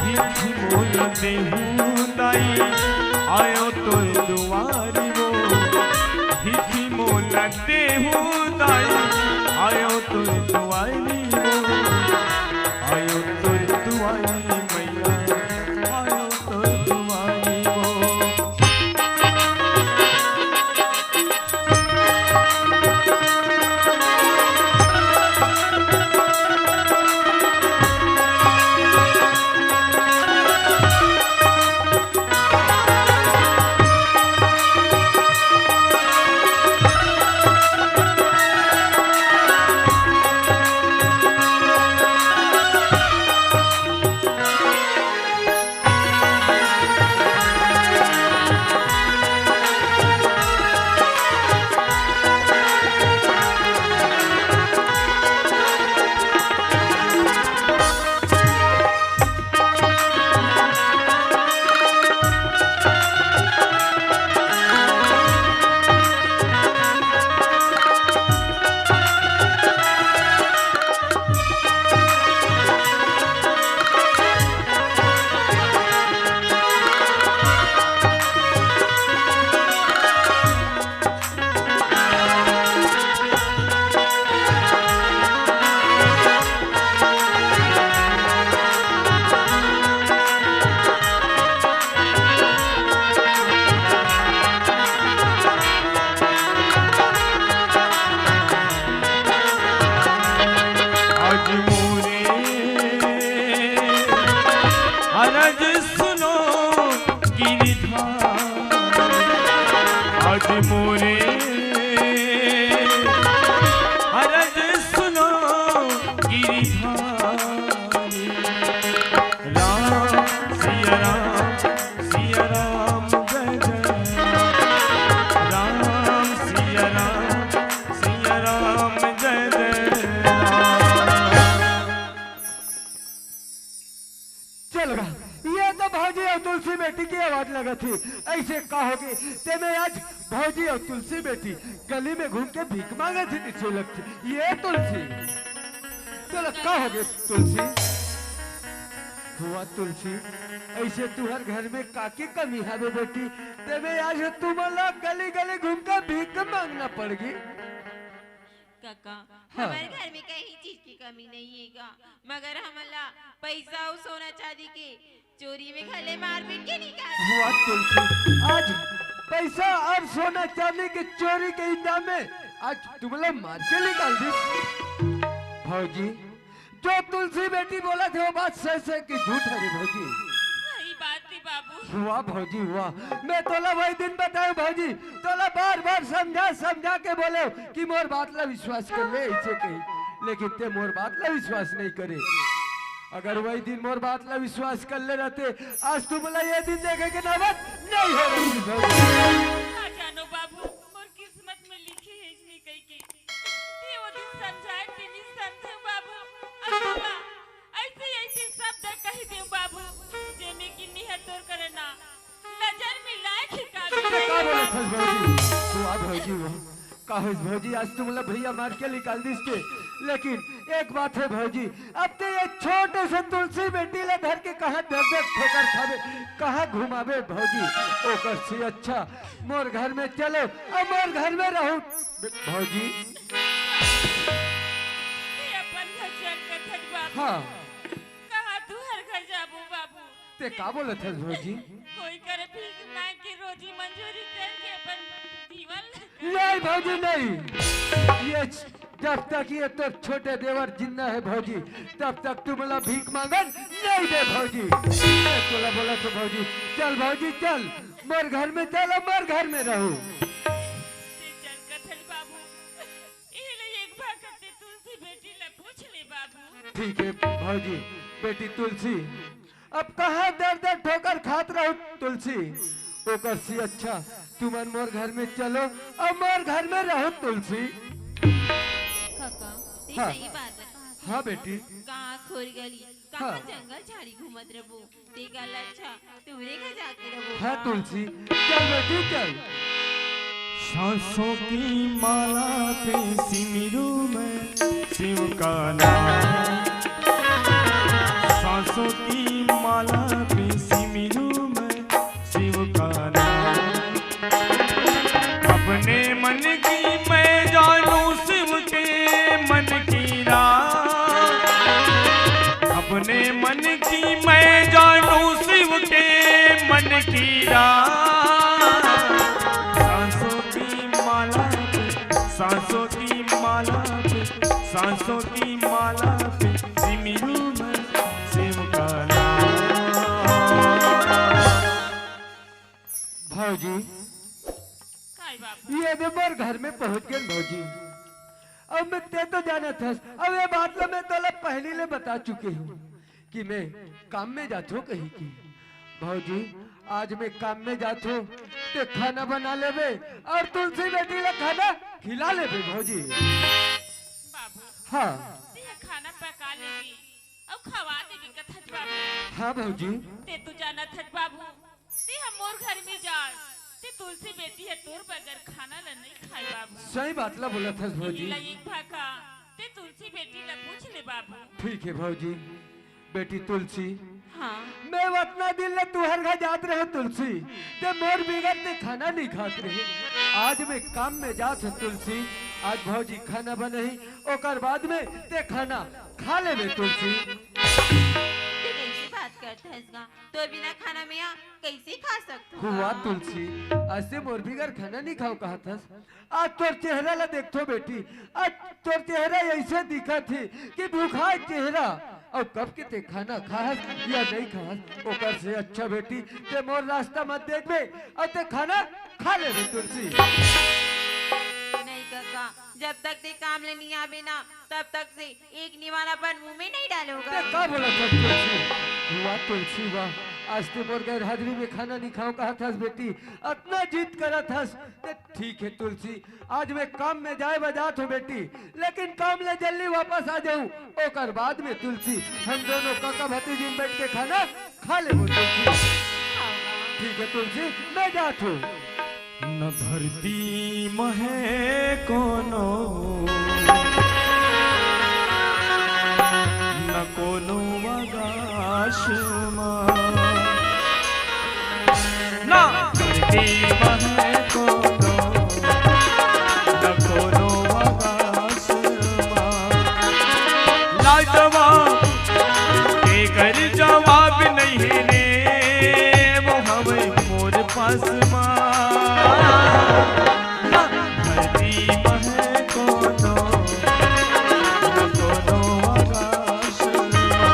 भीखी मोला देहू दाई, आयो तोर दुआरी ओ। भीखी मोला देहू दाई, आयो तोर दुआरी ओ। आयो तोर दुआरी मैया, आयो तोर दुआरी ओ। आज मोरे अरज सुनो गिरधारी, आज मोरे अरज सुनो गिरधारी। राम सिया राम, सिया राम जय जय राम। राम सिया राम, सिया राम जय जय राम। चल गा, ये तो भौजी अउ तुलसी बेटी के आवाज लगत हे। अइसे का होगे, तेमे आज भौजी अउ तुलसी बेटी गली में घूम के भीख मांगत हे, नीचे लगथे। ये तुलसी, तोला का होगे तुलसी? हुआ तुलसी, अइसे तुहर घर में का के कमी हवे बेटी, तेमे आज तुमन ला गली गली घूम के भीख मांगना पड़गी? काका, हाँ। हमर घर में कहीं चीज की कमी नहीं हे गा, मगर हमन ला पैसा अउ सोना चांदी के चोरी में घले मारपीट के निकाल। हुआ तुलसी, आज पैसा अउ सोना चांदी के चोरी के इल्जाम में आज तुमन ला मार के निकाल दिस। भौजी, जो तुलसी बेटी बोलत हे, वो बात सच हे कि झूठ हरे भौजी? सही बात हे बाबू। हुआ भौजी, हुआ। मैं तोला वही दिन बताएंव भौजी, तोला बार बार समझा समझा के बोलेंव कि मोर बात ला विश्वास कर ले, अइसे कही, लेकिन तें मोर बात ला विश्वास नहीं करे। अगर वही दिन मोर बात ला विश्वास कर ले रहते, आज तुमन ला ये दिन देखे के नौबत नहीं हो रही भौजी। का जानो बाबू, मोर किस्मत में लिखे हे इसने कही के। तें वो दिन समझाए के नहीं समझे बाबू। अइसे, अइसे शब्द कहि देंव बाबू, जेमे कि निहर तोर करना नजर मिलाए के काबिल तें का नहीं बोलत बाबू। हस भौजी? वाह भौजी, वाह। का होइस भौजी, आज तुमन ला भैया मार के निकाल दिस ते। लेकिन एक बात हे भौजी, अब तें ये छोटे से तुलसी बेटी ला धर के कहाँ दर दर ठोकर खाबे, कहाँ घुमाबे भौजी? ओकर से अच्छा मोर घर में चलो अउ मोर घर में रहो भौजी। तें अपन घर चल के थक बाबू। हाँ। कहाँ तुहर घर जाबो बाबू? तें का बोलत हस भौजी? कोई करा भीख मांग के रोजी मंजूरी करके अपन जीवन नहीं भौजी, नहीं। ये च-, जब तक ये तोर छोटे देवर जिंदा हे भौजी, तब तक तू मोला भीख मांगन नहीं दे भौजी। मैं तोला बोलत हों भौजी, चल भौजी चल, मोर घर में चल, मोर घर में रहू। ते चल कथन बाबू, एला एक बार कते तुलसी बेटी ला पूछ ले बाबू। ठीक हे भौजी, बेटी तुलसी, अब कहाँ दर दर ठोकर खात रहू तुलसी, ओकर से अच्छा तुमन मोर घर में चलो अउ मोर घर में रहो तुलसी। कका, ते हाँ। सही बात हे। हाँ बेटी। कहाँ खोर गली, कहाँ हाँ। जंगल झाड़ी घूमत रहबो, ते गा लच्छा तुमरे घर जाके रहबो हाँ का? तुलसी, चल बेटी चल। सांसों की माला पे सिमरू मैं शिव का नाम। सांसों की माला पे सिमरू मैं शिव का नाम। अपने मन की मैं जानू शिव के मन की राह। अपने मन की मैं जानू शिव के मन की राह। सांसों की माला पे, सांसों की माला पे, सांसों की माला पे सिमरू मैं शिव का नाम। भौजी, काय बाबू? ये दे मोर घर में पहुंच गए भौजी। अब मैं ते तो जानत हस, अब ये बात ला मैं तोला पहली ले बता चुके हूँ कि मैं काम में जाथो कही की। भौजी, आज मैं काम में जाथो, ते खाना बना लेबे अउ तुलसी बेटी ला खाना खिला लेबे भौजी। बाबू, हाँ। ते खाना पका लेबे अउ खवा देबे कथस बाबू। हाँ भौजी। ते तो जानत हस बाबू, ते ह मोर घर में जाय, ते तुलसी बेटी ह तोर बगैर खाना ला नहीं खाय बाबू। सही बात ला बोलत हस भौजी। इला एक भाखा ते तुलसी बेटी ला पूछ ले बाबू। ठीक हे भौजी। बेटी तुलसी, हाँ। मैं अतना दिन ले तुहर घर जात रहे तुलसी, ते मोर बिगर ते खाना नहीं खात रहे। आज मैं काम में जात हूँ तुलसी, आज भौजी खाना बनही, ओकर बाद में ते खाना खा लेबे तुलसी। ते कैसे बात करत हस गा? तोर बिना खाना मैं कइसे खा सकथों? हुआ तुलसी, अइसे मोर बिगर खाना नहीं खाव कहत हस। आज तोर चेहरा ला देखथों बेटी, आज तोर चेहरा अइसे दिखत हे कि भुखाय चेहरा। अउ कब के ते खाना खाहस या नहीं खाहस, ओकर से अच्छा बेटी ते मोर रास्ता मत देखबे अउ ते खाना खा लेबे तुलसी। नहीं कका, जब तक ते काम ले नहीं आबे ना, तब तक से एक निवाला अपन मुंह में नहीं डालोगा। ते का बोलत हस तुलसी? वाह तुलसी वाह, आज ते मोर गैर हाजिरी में खाना नहीं खाव कहत हस बेटी, अतना जिद करत हस। ते ठीक हे तुलसी, आज मैं काम में जाय बर जात हूँ बेटी, लेकिन काम ले जल्दी वापस आ जाऊँ, ओकर बाद में तुलसी हम दोनों कका भतीजी में बैठ के खाना खा लेबो तुलसी। ठीक हे तुलसी, मैं जात हूँ। न धरती म हे कोनो, न कोनो आकाश म। न धरती म हे कोनो, न कोनो आकाश म। लाजवाब, एकर जवाब नहीं हे रे, वो हवे मोर पास मा। धरती म हे कोनो, न कोनो आकाश मा।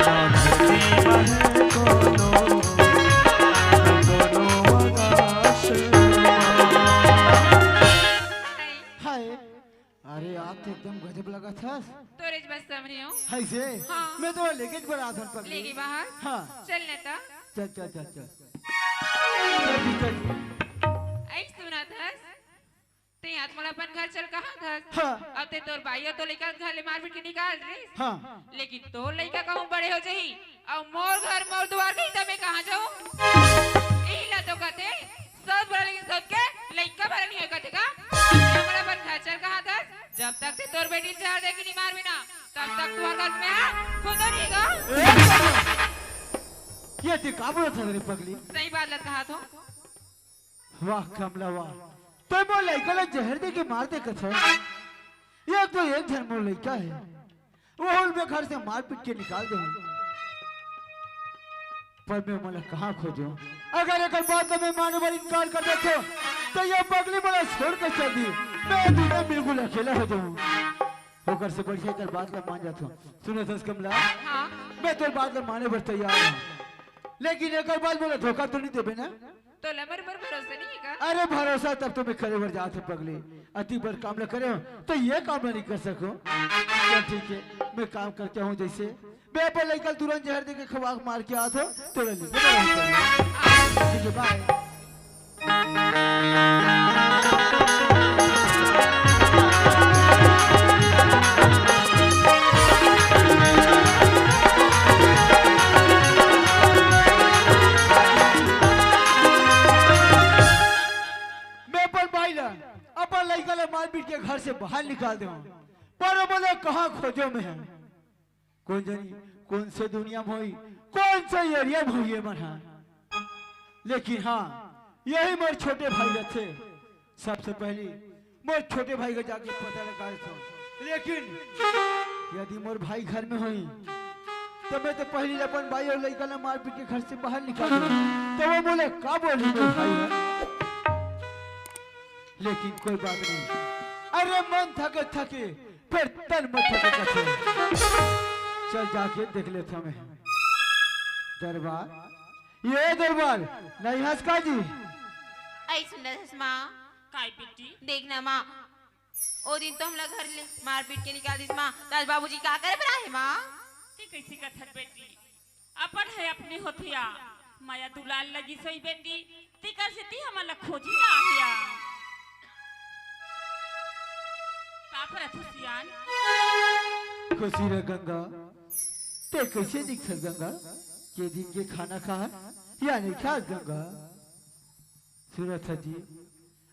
धरती म हे कोनो, न कोनो आकाश मा। हाय। अरे, आज तो एकदम गजब लगत हस। तोरे ज बस समरी हूँ। हाय से? हाँ। मैं तो लेके बर आत हूँ पगली। लेके बाहर? हाँ। चल न त। चल, चल, चल, चल। चल, चल, चल। ऐ सुनत हस? ते आज मोला अपन घर चल कहत हस। हाँ। अब ते तोर भाई अउ तोर लइका घर ले मार पीट के निकाल दिस। हाँ। लेकिन तोर लइका कहूँ बड़े हो जाही अउ मोर घर मोर दुवार कही त मैं कहाँ जाऊँ? इही ला तो कथे, सौत बड़ा लेकिन सौत के लइका भरा नहीं होय कथे का? जब मोला अपन घर चल कहत हस, जब तक ते तोर बेटी जहर दे के नहीं मारबे ना, तब तक तुहर घर में हा खुंदो नहीं गा। ए, ये ते का बोलत हस रे पगली? सही बात ला कहत हूँ। वाह कमला वाह, ते मोर लइका ला जहर दे के मार दे कथे। ये तो एक झन मोर लइका हे, वहू ल मैं घर से मार पीट के निकाल दे हूँ। पर मैं मोला कहाँ खोजूँ? अगर एकर बात ला मैं माने बर इनकार कर देथों, त ये पगली मोला छोड़ के चल दी। मैं दुनिया में बिल्कुल अकेला हो जाऊं। ओकर से बढ़िया एकर बात ला मान जात हूं। सुनत हस कमला, हाँ। मैं तोर बात ला माने बर तैयार हूं, लेकिन एकर बाद मोला धोखा तो नहीं देबे ना? तोला मोर ऊपर भरोसा नहीं है का? अरे, भरोसा तब तो मैं करे बर जात हूं पगली। अति बर काम ला करे हूं, तो ये काम ला नहीं कर सकूं। चल ठीक है, मैं काम करके आऊं जैसे। मैं अपन लइका ल तुरंत जहर दे के खवा के मार के आत हूं, तोला लेके मैं रहूं पगली। ठीक है, बाय। मैं अपन भाई ला, अपन लइका ला मारपीट के घर से बाहर निकाल दे हूं, पर वो बोले कहां खोजो मैं है। कोन जनी, कोन से दुनिया में होई, कोन से एरिया में होई ये मन हा। लेकिन हाँ, यही मोर छोटे भाई रथे। सबसे पहली मोर छोटे भाई का जाके पता लगा देथों। लेकिन यदि मोर भाई घर में होई, तो मैं तो पहली अपन भाई और लइका ला मारपीट के घर से बाहर निकाल दूं। तो वो बोले, "का बोली मोर भाई हा?" लेकिन कोई बात नहीं। अरे मन थके थके, फिर तन में थके कथे। चल जाके देख लेथों मैं। दरबार, ये दरबार, नहीं हस का जी? आई सुंदर हस माँ। काय बेटी? देखना माँ, ओ दिन तो हमला घर ले मारपीट के निकाल दिस माँ, त आज बाबूजी का करे बर आहे माँ? ते कैसे कथत बेटी? अपन है अपनी होथिया, माया दुलार लगी सही बेटी, तिकर से ती हमन ला खोजी ना आहिया। का परत हो सियान? खुशी रह गंगा, ते कैसे दिखत गंगा? के दिन के खाना खा या नहीं खा गंगा? सुरत जी,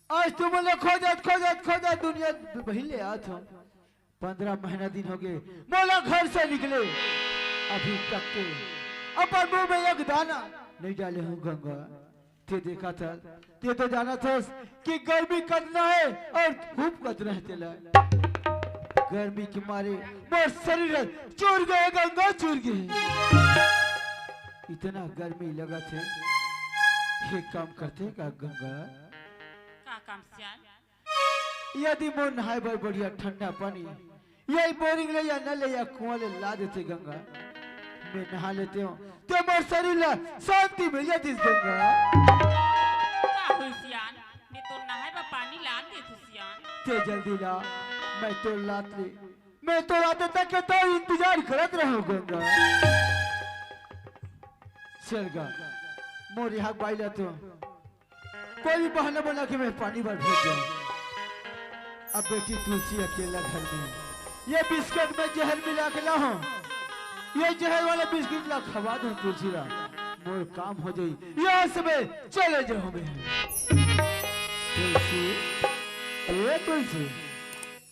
आज तुमन ला खोजत, खोजत, खोजत दुनिया बहिन ले आत हूँ। पंद्रह महीना दिन हो गए मोला घर से निकले, अभी तक के अपन मुंह में एक दाना नहीं डाले हूँ गंगा। ते देखा था, ते तो जाना था कि गर्मी कतना है और धूप कतना है तेला। गर्मी के मारे मोर शरीर चुर गए गंगा, चुर गए। इतना गर्मी लगा थे, ये काम करते का गंगा? का काम सियान? यदि मोर नहाए बर बढ़िया ठंडा पानी यही बोरिंग ले या नल ले या कुआं ले ला देते गंगा, मैं नहा लेते हूँ, तो मोर शरीर ला शांति मिल जाती गंगा। का होई सियान, मैं तो नहाए बर पानी लान देथों सियान। ते जल्दी ला, मैं तो लात ले, मैं तो लाते तक के तो इंतजार करत रहूं गंगा। चल गा, मोर यहाँ बाई ला तो कोई भी बहाना बना के मैं पानी बर भेज दूं। अब बेटी तुलसी अकेला घर में, ये बिस्किट में जहर मिला के ला हूँ, ये जहर वाला बिस्किट ला खवा दूं तुलसी ला, मोर काम हो जाई, यहाँ से मैं चले जाऊँ मैं। तुलसी, ए तुलसी।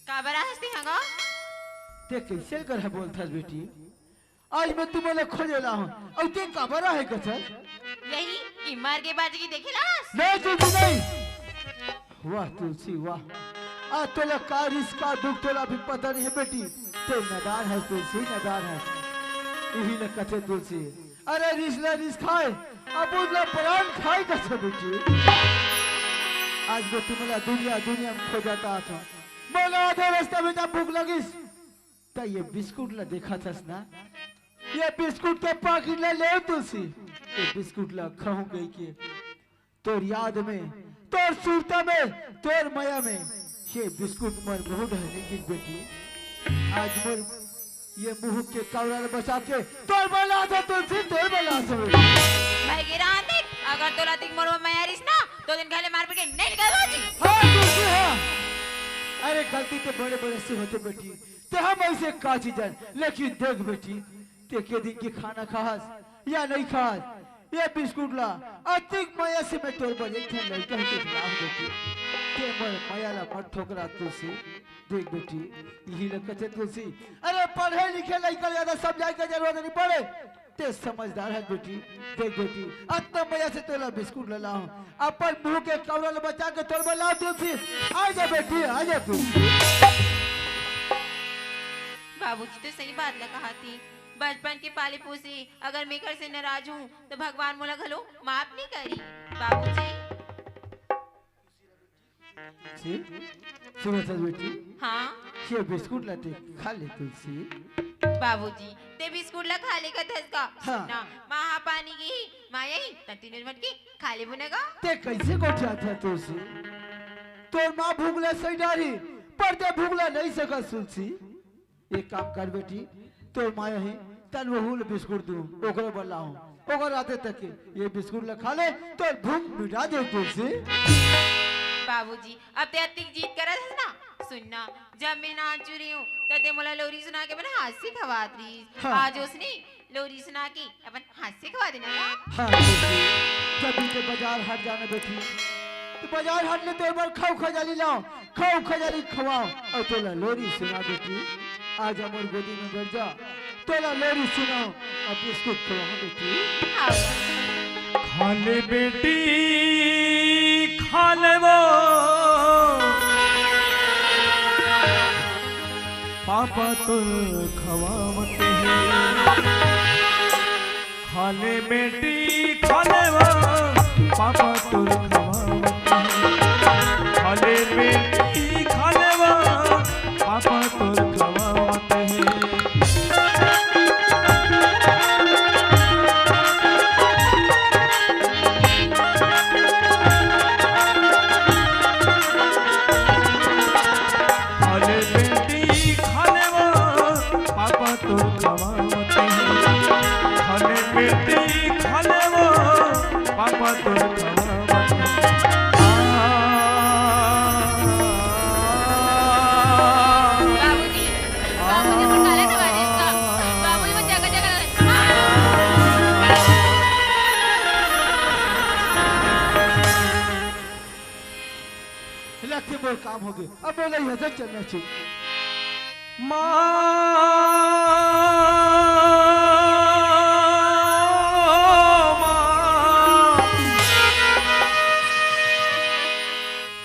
काबर आहस तिहां गा? ते कैसे कर है बोलथस बेटी? आज मैं तुमन ला खोजे ला हूँ, अउ ते काबर आहे कथस? यही कि मर गे बाजी की देखे लास? नहीं तुलसी नहीं। वाह तुलसी वाह, आज तोला का रिस का दुख तोला भी पता नहीं है बेटी। ते नदान है तुलसी, नदान है। यही न कथे तुलसी, अरे रिस ला रिस खाए, अबूझ ला परान खाए कथे बेटी। आज मैं तुमन ला दुनिया दुनिया में खोजत आत हूँ, मोला आधा रास्ता में जब भूख लगिस, त ये बिस्कुट ला देखत हस ना, ये बिस्कुट के पाकिट ला ले तुलसी, ये बिस्कुट ला खाहूं कहिके तोर याद में, तोर सुरता में, तोर मया में ये बिस्कुट मोर मुंह डहर निकिस बेटी। आज मोर ये मुंह के कवरा ला बचा के तोर बर लात हंव तुलसी, तोर बर लात हंव। मैं गिरान देख, अगर तोला तिक मोर मया रिस ना, तो दिन घले मार पीट के नहीं निकल बाजी। हाँ तुलसी हाँ, अरे गलती तो बड़े बड़े से होथे बेटी, ते हम ऐसे का चीज है, लेकिन देख बेटी, ते के दिन के खाना खास या नहीं खास, ये बिस्कुट ला अतिक मया से मैं तोर बर एक ठन लइका के नाम देती। ते मोर मया ला मत ठोकरा तुलसी। देख बेटी, यही लइका थे तुलसी। अरे पढ़े लिखे लइका ज्यादा समझाए के जरूरत नहीं पड़े। ते समझदार है बेटी। देख बेटी, अतना मया से तोला बिस्कुट ला लाहूं। अपन मुंह के कवरा ला बचा के तोर बर लाहूं तुलसी। आ जा बेटी, आ जा तुलसी। बाबूजी तो सही बात ला कहा थी। बचपन के पाले पोसे अगर मैं घर से नाराज हूँ तो भगवान मोला घलो माफ नहीं करी। बाबूजी। तुलसी, सुनत हस बेटी? हाँ। ये बिस्कुट ला ते खा ले तुलसी। बाबूजी, ते बिस्कुट ला खा ले कथस का? हाँ। सुन ना, माँ पानी की ही, माँ यही, त तीनों मन की खा ले बुने का? ते कैसे गोठियाथस तुलसी? तोर माँ भूख ला सही डारी, पर ते भूख ला नहीं सकस तुलसी। एक काम कर बेटी, तोर माँ यही तन वहू ले बिस्कुट दूँ, ओकरे बर लाऊँ। ओकर आते तक के ये बिस्कुट ला खा ले, तोर भूख मिटा दे तुलसी। बाबूजी, अब ते अतिक जिद करत हस ना, सुन ना, जब मैं नान चुरी हूँ, त ते मोला लोरी सुना के अपन हाथ से खवात रहिस। हाँ। आज ओसने लोरी सुना के अपन हाथ से खवा देना ना। हाँ बेटी, जब भी ते बाजार हाट जाना बेटी, त बाजार हाट ले तोर बर खऊ खजाली लाऊँ, खऊ खजाली खवाऊँ, अउ तोला लोरी सुनाऊँ बेटी। आजा मोर गोदी में बइठ जा, तोला लोरी सुनाऊँ, अउ बिस्कुट खवाऊँ बेटी। हाँ। खा ले बेटी, खा ले वो, पापा तोर खवावत हे। खा ले बेटी, खा ले वो, पापा तोर खवावत हे। खा ले बेटी, खा ले वो, पापा तोर खवावत हे। खा ले बेटी, खा ले वो, पापा तोर खवावत हे। खा ले बेटी, खा ले वो, पापा तोर खवावत हे। आ, बाबूजी, बाबूजी, पर काला खवा दे इसका। बाबूजी, वो जगह जगह लगथे मोर काम होगे, अब मोला इहाँ से चलना चाहिए। माँ, माँ,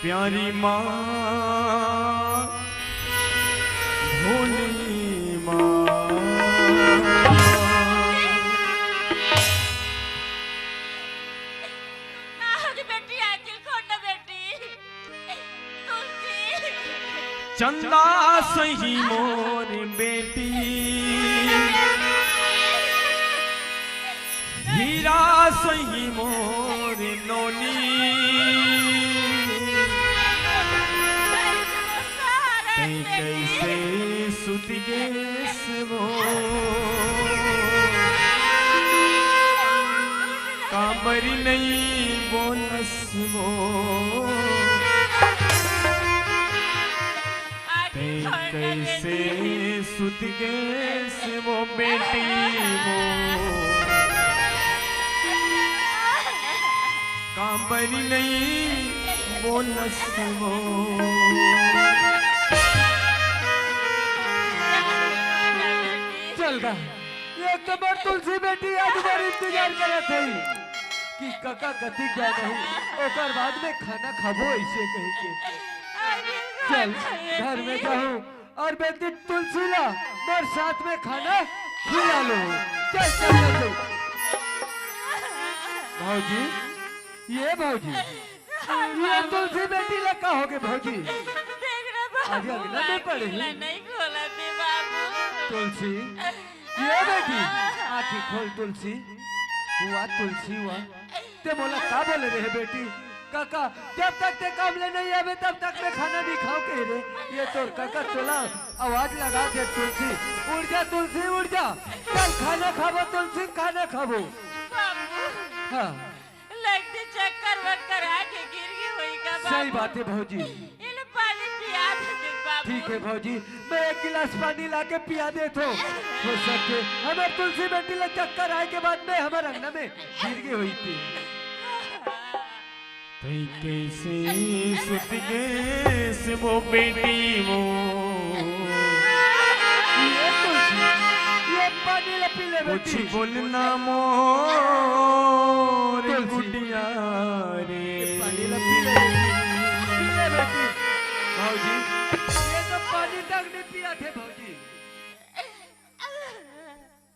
प्यारी माँ, भोली माँ। ना होगी बेटी, आखिर कौन ना बेटी? तुलसी। चंदा सही मोर बेटी, हीरा सही मोर नोनी। तैं कैसे सुत गेस वो, काबर नहीं बोलस वो। तैं कैसे सुत गेस वो बेटी वो, काबर नहीं बोलस वो। चल गा, एक तो मोर तुलसी बेटी आज मोर इंतजार करत हे कि कका कतिक जाना हे, ओकर बाद में खाना खाबो ऐसे कहि के। चल, घर में जाहूँ अउ बेटी तुलसी ला मोर साथ में खाना खिला लूँ। चल, चल, चल, चल। भौजी, ये भौजी, ये तुलसी बेटी ला का होगे भौजी? देख ना बाबू, आज अंगना में पड़े हे। आँखी ला नहीं खोलत हे बाबू। तुलसी, ये बेटी, आँखी खोल तुलसी। हुआ तुलसी हुआ। ते मोला का बोले रहे बेटी? कका, जब तक ते काम ले नहीं आबे, तब तक मैं खाना नहीं खाऊँ कहे रहे। ये तोर कका तोला आवाज लगाथे तुलसी। उठ जा तुलसी, उठ जा। चल खाना खाबो तुलसी, खाना खाबो। बाबू। हाँ। लगथे चक्कर वक्कर आके गिर गे होही का बाबू। सही बात हे भौजी। एला पानी पिया दे दे बाबू। ठीक हे भौजी, मैं एक गिलास पानी लाके पिया देथों। हो सकथे हमर तुलसी बेटी ला चक्कर आए के बाद में हमर अंगना में गिर गे होही ते। तैं कैसे सुत गेस वो बेटी वो। ये तुलसी, ये पानी ला पी ले बेटी। कुछ बोलना मोर तुलसी। गुडिया रे। ये पानी ला पी ले बेटी। पी ले बेटी। भौजी, ये तो पानी तक नहीं पियाथे भौजी।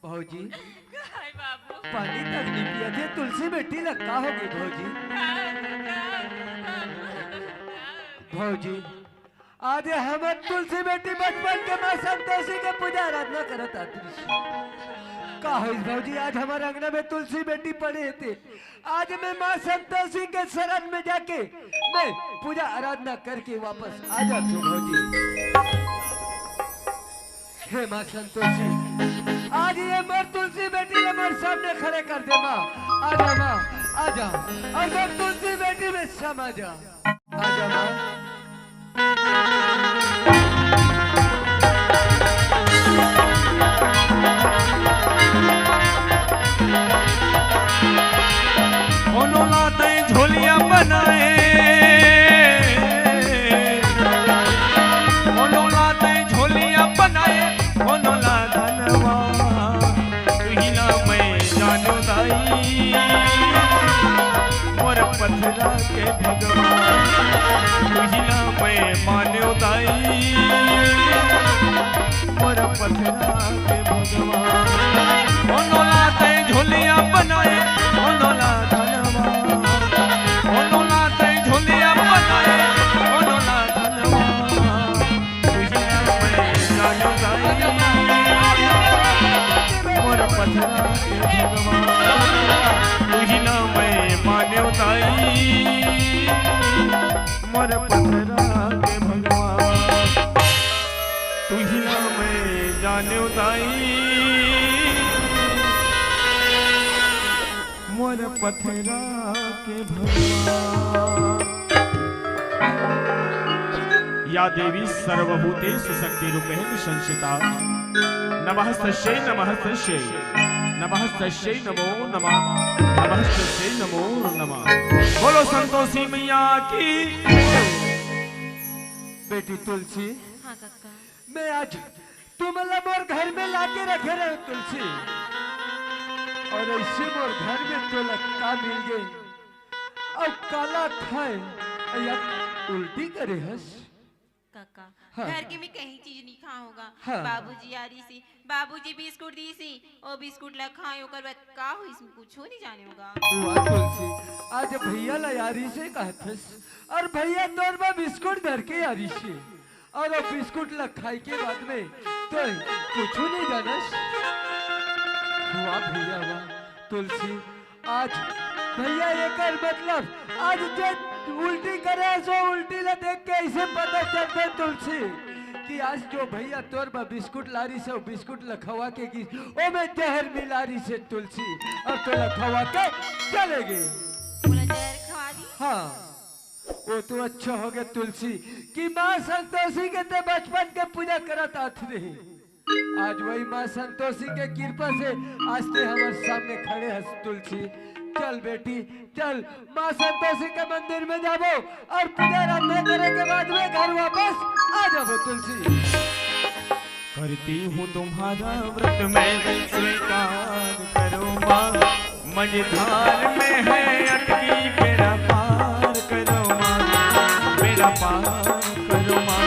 भौजी, काय बाबू? पानी तक नहीं पियाथे, तुलसी बेटी ला का होगे भौजी? काय, काय, बाबू? भौजी, आज हमर तुलसी बेटी बचपन के माँ संतोषी के पूजा आराधना करत आत रिहिस। का होइस भौजी, आज हमर अंगना में तुलसी बेटी पड़े हे ते, आज मैं माँ संतोषी के शरण में जाके मैं पूजा आराधना करके वापस आ जात हूँ भौजी। हे माँ संतोषी, आज ये मोर तुलसी बेटी ला मोर सामने खड़े कर दे माँ। आजा माँ, आजा, और मोर तुलसी बेटी में समा जा। आजा माँ। कोनो ला तैं झोलिया बनाए, कोनो ला तैं झोलिया बनाए, कोनो ला धनवा। तुही ला मैं जानो दाई, मोर पथरा के भगवान। तुही ला मैं मानो दाई, मोर पथरा के भगवान। कोनो ला तैं झोलिया बनाए, कोनो ला धनवा। कोनो ला तैं झोलिया बनाए, कोनो ला धनवा। तुही ला मैं जानो दाई, मोर पथरा के भगवान। तुही ला मैं मानो दाई, मोर पथरा के भगवान। तुही ला मैं जानो दाई, मोर पथरा के भगवान। या देवी सर्वभूतेषु शक्तिरूपेण संस्थिता। नमः तस्यै, नमः तस्यै, नमः तस्यै नमो नमः, नमः तस्यै नमो नमः। बोलो संतोषी मैया की। बेटी तुलसी, हाँ कक्का। मैं आज तुमला मोर घर में लाके रखे रहेंव तुलसी, और अइसे मोर घर में तोला का मिल गे, अउ काला खाए, या उल्टी करे हस। कक्का, हाँ। घर के मैं कहीं चीज नहीं खाए हों गा। हाँ। बाबूजी आरिस हे, बाबूजी बिस्कुट दीस हे, ओ बिस्कुट ला खाए, ओकर बाद का होइस, कुछू नहीं जाने हों गा। वाह तुलसी, आज भैया ला आरिस हे कहत हस, और भैया तोर बर बिस्कुट धर के आरिस हे। अउ बिस्कुट ला खाए के बाद में तोय कुछू नहीं जानस। वाह भैया वाह। तुलसी, आज भैया एकर मतलब आज जे उल्टी करे हे, सो उल्टी ला देख के अइसे पता चलथे तुलसी कि आज जो भैया तोर बर बिस्कुट लारिस हे, बिस्कुट ला खवा के गिस, ओमे जहर मिलारिस हे तुलसी, अउ तोला खवा के चले गे। मोला जहर खवा दी? हाँ। वो तो अच्छा हो गया तुलसी कि माँ संतोषी के तैं बचपन के पूजा करत आत रहे। आज वही माँ संतोषी के कृपा से आज तैं हमर सामने खड़े हस तुलसी। चल बेटी, चल माँ संतोषी के मंदिर में जाबो अउ पूजा आराधना करे के बाद में घर वापस आ जाबो तुलसी। करती हूँ तुम्हारा व्रत मैं स्वीकार करो माँ, मझधार में है अटकी, बेड़ा पार करो माँ, बेड़ा पार करो माँ।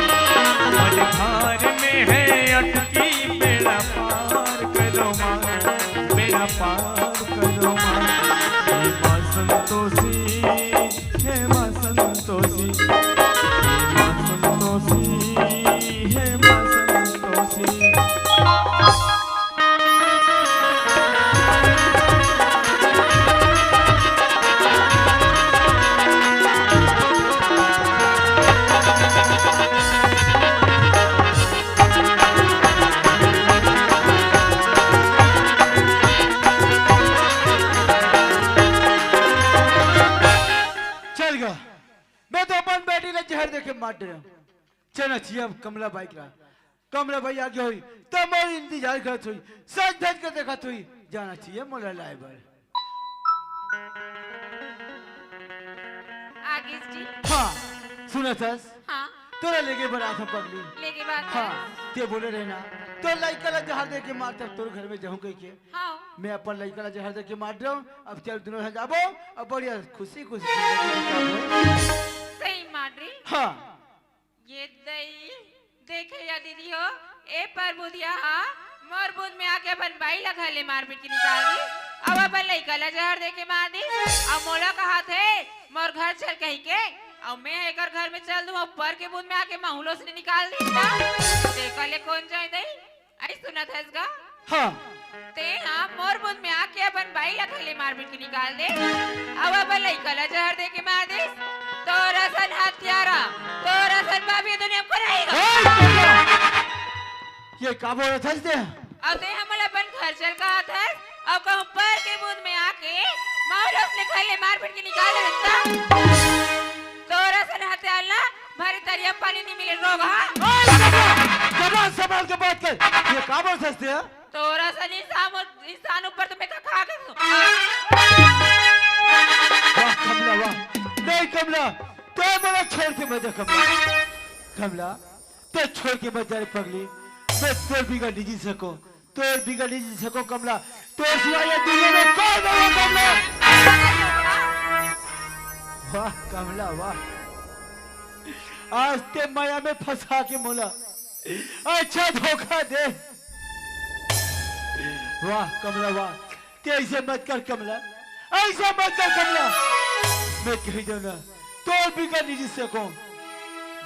मझधार में है अटकी, बेड़ा पार करो माँ, बेड़ा पार करो माँ। हे माँ संतोषी, हे माँ संतोषी, हे माँ संतोषी, हे माँ संतोषी। चल गा, मैं तो अपन बेटी ला जहर दे के मार डरेंव। चलना चाहिए अब कमला बाई करा। कमला बाई आगे होही, त मोर इंतजार करत होही, सज धज के देखत होही, जाना चाहिए मोला लाए बर। आगे जी। हाँ, सुनत हस? हाँ। तोला लेगे बर आत हँव पगली। लेगे बर आत हँव। हाँ, तैं बोले रहे ना, तोर लइका ला जहर दे के मार, तब तोर घर में जाहूँ कहिके। हाँ। मैं अपन लइका ला जहर दे के मार डरेंव, अब चल दूनों झन जाबो, अब बढ़िया खुशी खुशी जिंदगी बिताबो। सही मार रही। हाँ। ये दई, देखे या दीदी हो, ए परमुदिया हा मोर बूथ में आके अपन बाई ला घर ले मार पीट के निकाल दिस, अउ अपन लइका ला जहर दे के मार दिस, अउ मोला कहत हे मोर घर चल कहिके। अउ मैं एकर घर में चल दूं, ऊपर के बूंद में आके महू ल ओसने निकाल दे, तेकर ले कोन जाय दई? अई सुनत हस गा? हाँ। ते हा मोर बूंद में आके अपन बाई ला घले मार पीट के निकाल दे, अउ अपन लइका ला जहर दे के मार देस। तोर असन हत्यारा, तोर असन पापी दुनिया में कोई नहीं गा। ए, कमला! ये का बोलत हस ते? अउ ते हमन अपन घर चल कहत हस, अउ कहूं ऊपर के बूंद में आके महू ल ओसने घले मार पीट के निकाल दे त? तोर असन हत्यारा ला भरी तरिया पानी नहीं मिले रोग, हाँ? ए, कमला! जबान संभाल के बात कर। ये का बोलत हस ते? तोर असन इंसान, इंसान ऊपर तो मैं का खा के वाह कमला, वाह। नहीं कमला, ते मोला छोड़ के मत जा कमला। कमला, ते छोड़ के मत जा रे पगली। मैं तोर बिगर नहीं जी सकों, तोर बिगर नहीं जी सकों कमला। तोर सिवा ये दुनिया में कोई नहीं है कमला। वाह कमला, वाह। आज ते मया में फंसा के मोला अच्छा धोखा दे। वाह कमला, वाह। ते अइसे मत कर कमला, अइसे मत कर कमला। मैं कहि देंव ना, तोर बिगर नहीं जी सकों।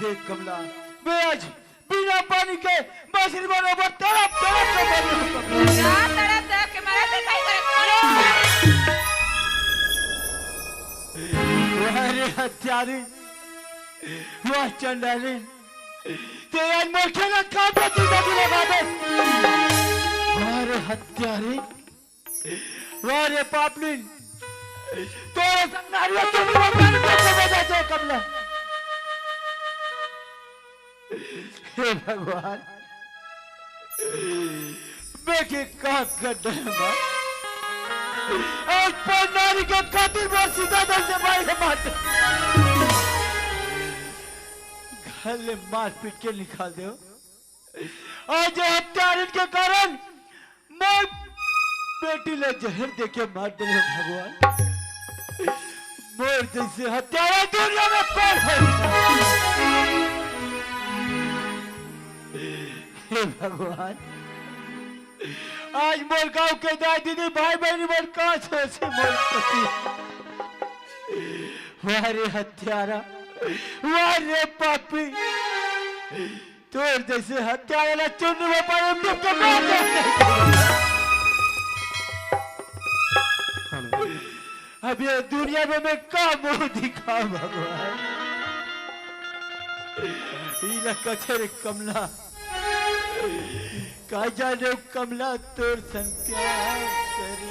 देख कमला, मैं आज बिना पानी के मछरी बरोबर तड़प तड़प के मर रहा हूं कमला। जा तड़प तड़प के मरा, ते काई करे? वाह रे हत्यारी, वाह चंडाली, ते आज मोर खेला का पे तू जादू लगा दे। वाह रे हत्यारी, वाह रे पापनी, तोरे संग नारियल तू नहीं बता, नहीं बता, बता, बता, कमला। हे भगवान, मैं के का गड्ढा में आज पर नारी के खातिर मोर सीधा दल से मारे मार दे। घर ले मार पीट के निकाल दे। आज हत्यारन के कारण मोर बेटी ला जहर देके मार दे भगवान। मोर जइसे हत्यारा दुनिया में कोन है? हे भगवान, आज मोर गांव के दाई दीदी, भाई बहिनी मन का सोचे मोर प्रति। वाह रे हत्यारा, वाह रे पापी, तोर जइसे हत्यारा ला चुन्नी में पानी डूब के मार दे। अब ये दुनिया में मैं का मुंह दिखाऊं भगवान? इला कथे रे कमला, का जाने कमला तोर संग प्यार करे।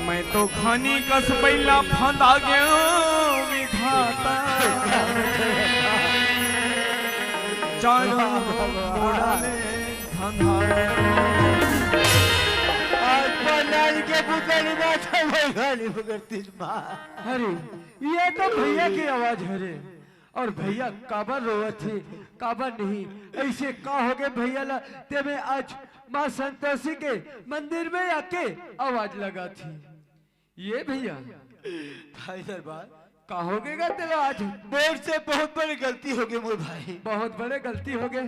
मैं तो खनी कस बइला फंदा गेंव विधाता, चारों मुड़ा ले धंधा। आज पनारी के पुतली माथा में गाली बगरतीस माँ। अरे, ये तो भैया के आवाज हरे। अउ भैया काबर रोवत हे, काबर नहीं, अइसे का होगे भैया ला, तेमे आज माँ संतोषी के मंदिर में आके आवाज लगात हे। ये भैया। भाई दरबार। का होगे गा तेला आज? मोर से बहुत बड़े गलती होगे मोर भाई। बहुत बड़े गलती होगे।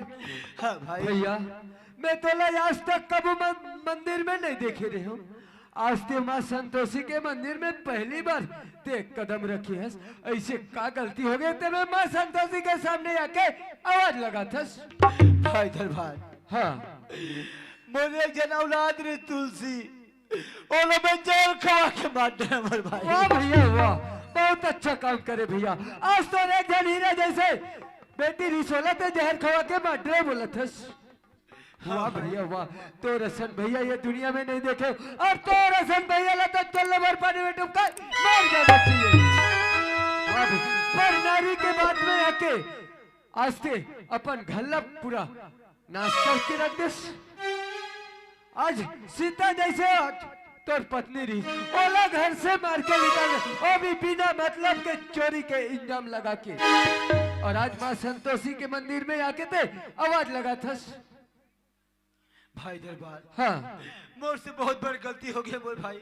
हाँ भाई। भैया, मैं तोला आज तक कभू मन-, मंदिर में नहीं देखे रहेंव। आज ते माँ संतोषी के मंदिर में पहली बार ते कदम रखे हस, अइसे का गलती होगे ते माँ संतोषी के सामने आके आवाज लगात हस? भाई दरबार। हाँ। मोर एक झन औलाद रे तुलसी, ओला मैं जहर खवा के मार डरेंव मोर भाई। वाह भैया वाह, बहुत अच्छा काम करे भैया। आज तोर एक झन हीरा जइसे बेटी रिसोला ते जहर खवा के मार डरेंव बोलत हस। वाह भैया वाह, तोर असन भैया ये दुनिया में नहीं देखे, और तोर असन भैया ला तो चलने भर पानी में डुबका मर जाना चाहिए। वाह भैया, पर नारी के बात में आके आज ते अपन घर ला पूरा नाश करके रख देस। आज सीता जैसे आज तोर पत्नी रही, ओला घर से मार के निकाल दे, वो भी बिना मतलब के चोरी के इल्जाम लगा के। और आज माँ संतोषी के मंदिर में आके ते आवाज लगाथस। भाई दरबार, हाँ। मोर से बहुत बड़ गलती हो गई मोर भाई,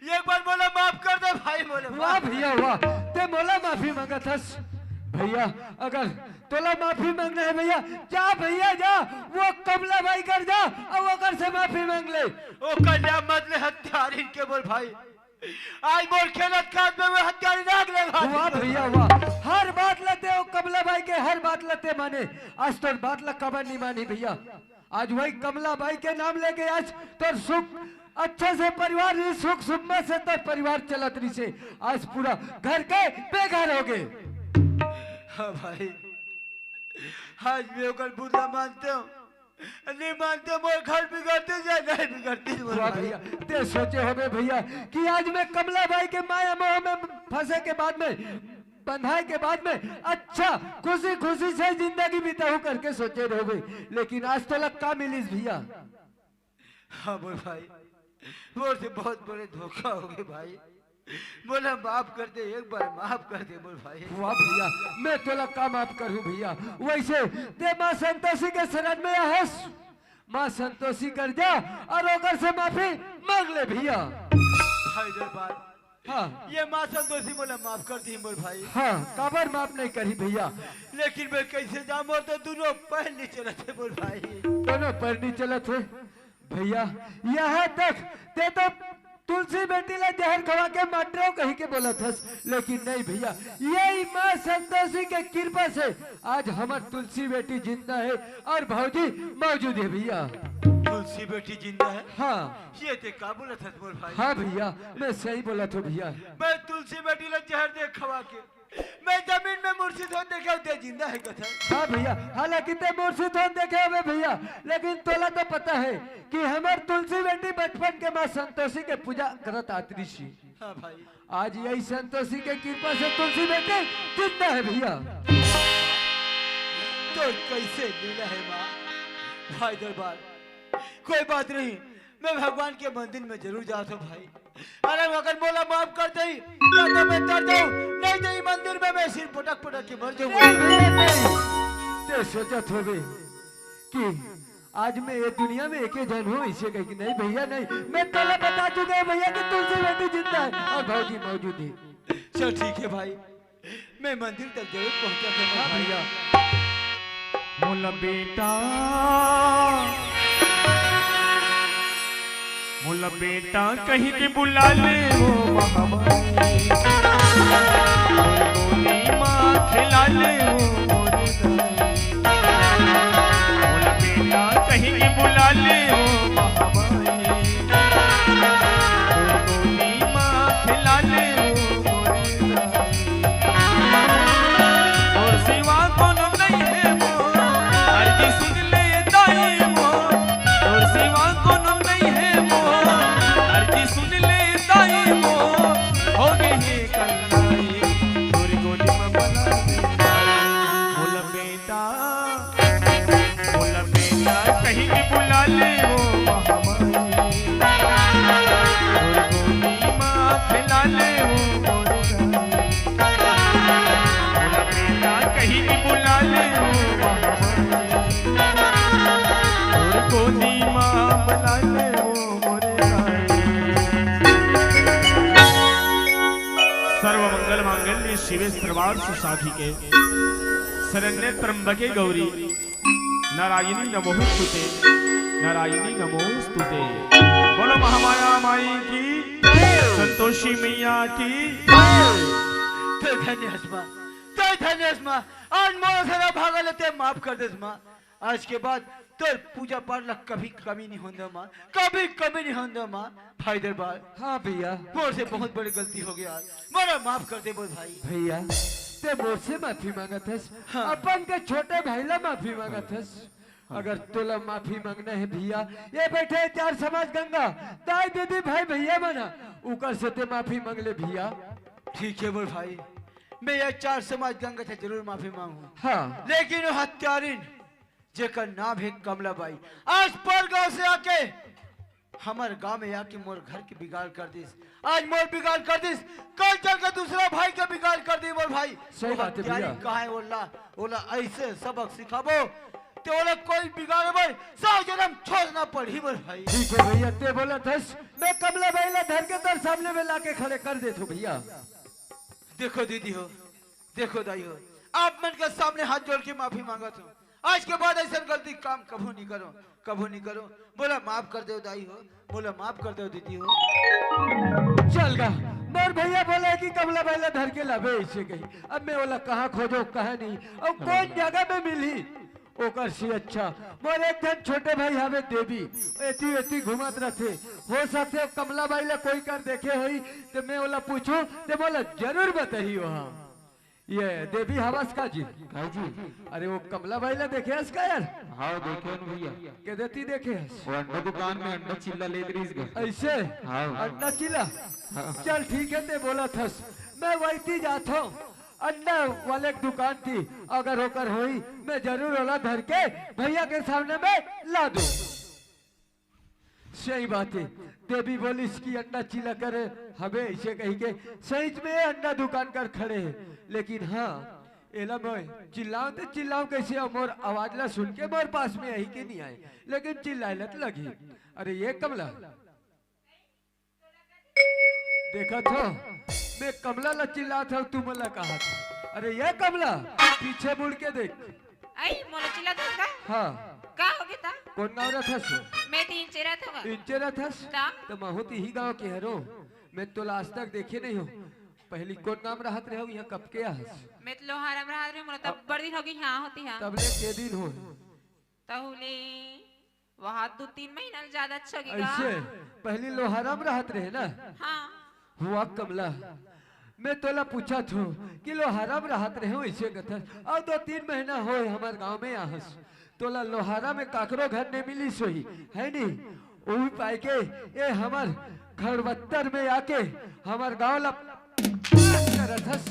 एक बार मोला माफ कर दे भाई, मोला वाह माफ कर। भैया वाह, ते मोला माफी मांगत हस। भैया, अगर तोला माफी मांगना है भैया, जा भैया जा, वो कमला बाई कर जा और ओकर से माफी मांग ले। ओकर नाम मत ले हत्यारिन के मोर भाई, आज मोर खेलत खात में वो हत्यारिन आग लगा वाह दिया। भैया वाह, हर बात ला ते वो कमला बाई के हर बात ला ते माने, आज तोर बात ला कबर नहीं मानी भैया। आज वही कमला बाई के नाम लेके आज तोर सुख अच्छा से परिवार रही, सुख सुखमा से तोर परिवार चलत रही से, आज पूरा घर के बेघर हो गए। हाँ भाई, आज मैं ओकर बुरा मानते हूँ, नहीं मानते, मोर घर बिगड़ते या नहीं बिगड़ते, मोर वाह भाई। भैया, ते सोचे होबे भैया कि आज मैं कमला बाई के माया मोह में फंसे के बाद में, बंधाए के बाद में अच्छा खुशी खुशी से जिंदगी बिताऊं करके सोचे रहोगे, लेकिन आज तोला का मिलिस भैया? हाँ मोर भाई, मोर से बहुत बड़े धोखा हो गए भाई, मोला माफ कर दे, एक बार माफ कर दे मोर भाई। वाह भैया, मैं तोला का माफ करूं भैया? वैसे ते माँ संतोषी के शरण में आहस, माँ संतोषी कर जा और ओकर से माफी मांग ले भैया। भाई दरबार, हाँ। ये माँ संतोषी मोला माफ कर दी मोर भाई। हाँ, काबर माफ नहीं करी भैया? लेकिन मैं कैसे जा, मोर तो दोनों पैर नहीं चलत है मोर भाई। दोनों पैर नहीं चलत है भैया। यहाँ तक ते तो तुलसी बेटी ला जहर खवा के मार डारव कही के बोलत हस, लेकिन नहीं भैया, यही माँ संतोषी के कृपा से आज हमर तुलसी बेटी जिंदा है और भौजी मौजूद है भैया। तुलसी बेटी जिंदा है? हाँ। ये ते का बोलत हस मोर भाई? हाँ भैया, मैं सही बोलत हूँ भैया। मैं तुलसी बेटी ला जहर दे खवा के मैं जमीन में मूर्छित होन देखे हूँ, ते जिंदा है कथा। हाँ भैया, हालांकि ते मूर्छित होन देखे हवे भैया, लेकिन तोला तो पता है कि हमर तुलसी बेटी बचपन के माँ संतोषी के पूजा करत आत रही। हाँ भाई। आज यही संतोषी के कृपा से तुलसी बेटी जिंदा है भैया। तो कैसे लीला है माँ? भाई दरबार, कोई बात नहीं, मैं भगवान के मंदिर में जरूर जाता हूँ भाई। अरे अगर मोला माफ कर दे, या तो मैं तर जाऊँ, नहीं तो ये मंदिर में मैं सिर पटक पटक के मर जाऊँगा। नहीं भैया, नहीं। ते सोचत होबे कि आज मैं ये दुनिया में एके झन हूँ, इसे कहे कि नहीं भैया नहीं, मैं तोला बता चुके हैं भैया कि तुलसी बेटी जिंदा है और भौजी मौजूद है। चल ठीक है भाई, मैं मंदिर तक जरूर पहुंचा था हाँ भैया। मोला बेटा, मोला बेटा कही के बुला ले वो महामाई, मोर गोदी माँ खेला ले वो मोर दाई। मोला बेटा कही के बुला ले वो महामाई, मोर गोदी माँ खेला ले वो मोर दाई। तोर सिवा कोनो नहीं है मोर, अर्जी सुन ले दाई मोर। तोर सिवा कोनो नहीं है मोर, अर्जी सुन ले दाई मोर। हो गई है कल नाई, तोर गोदी में बना दे। मोला बेटा, मोला बेटा कही के बुला ले वो महामाई, मोर गोदी माँ खेला ले वो मोर दाई। मोला बेटा कही के बुला ले वो महामाई, मोर गोदी माँ बुला ले वो मोर दाई। सर्व मंगल मांगल्ये शिवे सर्वार्थ साधिके, शरण्ये त्र्यंबके गौरी नारायणी नमोस्तुते, नारायणी नमोस्तुते। बोलो महामाया माई की, संतोषी मैया की। तय धन्य हस माँ, तय धन्य हस माँ। आज मोर सारा भागा लेते माफ कर देस माँ। आज के बाद तोर पूजा पाठ ला कभी कमी नहीं होन दे माँ, कभी कमी नहीं होन दे माँ। भाई दरबार। हाँ भैया। मोर से बहुत बड़ी गलती हो गई आज, मोला माफ कर दे मोर भाई। भैया, ते मोर से माफी मांगत हस, हाँ। अपन के छोटे भाई ला माफी मांगत हस। अगर तोला माफी मांगना हे भैया, ये बैठे हे चार समाज गंगा, दाई दीदी भाई भैया मन ह, उकर से ते माफी मांग ले भैया। ठीक हे मोर भाई, मैं ये चार समाज गंगा से जरूर माफी मांगहूं। हाँ। लेकिन वो हत्यारिन, जेकर नाम हे कमला बाई, आज परगांव से आके हमर गांव में आके मोर घर के बिगाड़ कर दिस, आज मोर बिगाड़ कर दिस, कल चल के दूसरा भाई के बिगाड़ कर दी मोर भाई। सही वो बात हे हत्यारी भैया। कहाँ हे ओला, ओला ऐसे सबक सिखाबो, ते ओला कोई बिगाड़े बर सौ जन्म छोड़ना पड़ही मोर भाई। ठीक हे भैया, ते बोलत हस, मैं कमला बाई ला धर के तोर सामने में लाके खड़े कर देथों भैया। देखो दीदी हो, देखो दाई हो, आप मन के सामने हाथ जोड़ के माफी मांगत हों। आज के बाद ऐसन गलती काम कभू नहीं करों, कभू नहीं करों। मोला माफ कर देव दाई हो, मोला माफ कर देव दीदी हो। चल गा, मोर भैया बोले कि कमला बाई ला धर के लाबे ऐसे कही। अब मैं ओला कहाँ खोजों, कहाँ नहीं, अउ कौन जगह में मिलही? ओकर से अच्छा मोर एक झन छोटे भाई हवे देवी, एती एती घूमत रथे। हो सकथे कमला बाई ला कोई कर देखे होही, ते मैं ओला पूछों, ते मोला जरूर बताही ओहा। ये देवी हवस का जी? हाँ जी। अरे वो कमला बाई ला देखे हस का यार? हाँ, देखे हन भैया। के देती देखे हस? वो अंडा दुकान में अंडा चिल्ला लेत रहिस गा। ऐसे? हाँ। अंडा चिल्ला? हाँ। चल ठीक हे, ते बोलत हस, मैं वही ती जाथों अंडा वाले के दुकान ती, अगर ओकर होही, मैं जरूर ओला धर के भैया के सामने में ला दूं। सही बात हे, देवी बोलिस कि अंडा चिल्ला कर हवे, ऐसे कही के सही में अंडा दुकान कर खड़े हे। लेकिन हाँ, एला मैं चिल्लाऊं ते चिल्लाऊं कैसे? अउ मोर आवाज ला सुन के मोर पास में आही के नहीं आए, लेकिन चिल्लाए ला त लगही। अरे ये कमला, देखत हो, मैं कमला ला चिल्लात हूँ, तू मोला कहत हो। अरे ये कमला, पीछे मुड़ के देख। आई, मोला चिल्लात हस का? हाँ। का होगे ता? कोन नाम रखत हस? मैं तो इंचे रहत हूँ। इंचे रहत हस? ता? त महूँ तो इही गाँव के हरों। मैं तोला आज तक देखे नहीं हों। पहली कोन नाम रहत रहे हो, यहाँ कब के आहस? मैं तो लोहारा में रहत रहे, मोला तब अब बड़ दिन होगे यहाँ होती हाँ। तब ले के दिन हो? तहूँ ले वहाँ दू तीन महीना ले ज्यादा अच्छा होगे गा। ऐसे? पहली लोहारा में रहत रहे ना? हाँ। हुआ कमला, मैं तोला पूछत हूँ कि लोहारा में रहत रहे हो, ऐसे कथस, अउ दो तीन महीना होय हमर गाँव में आहस, तोला लोहारा में काकरो घर नहीं मिलिस होही, है नी? ओही पाए के ये हमर खड़वत्तर में आके हमर गाँव ला करत हस।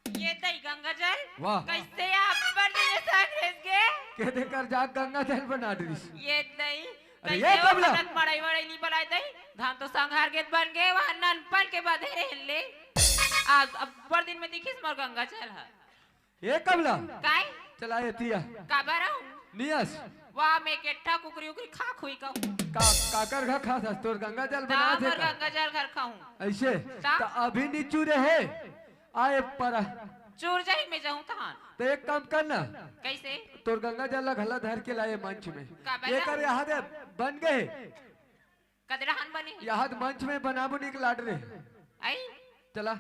ये दई गंगा जल। वाह। कैसे आप बड़ दिन संग रह गे? के दे कर जा गंगा जल बना डरिस। ये दई। अरे कैसे ये हो कमला? कनक मड़ई वड़ई नहीं बलाए दई? धान तो संघार के बन गए, वहाँ ननपन के बधे रह ले। आज अब बड़ दिन में दिखिस मोर गंगा जल है। ए कमला। काय? चला एती आ। काबर आऊं? नियस। वाह, मैं केट्ठा कुकरी उकरी खा खुई का। का, काकर घर खात हस? तोर गंगा जल ना, बनात हे मोर का? गंगा जल घर खाऊं। ऐसे? ता? त अभी नी चूरे हे। आए पर। चूर जाही, मैं जाऊं तहान। त एक काम कर ना। कैसे? तोर गंगा जल ला घला धर के लाए मंच में। काबर ये ना? कर यहाँ दे, बन गए। कदरहन बने। यहाँ मंच में बनाबो निक लाड रे। आई? चला।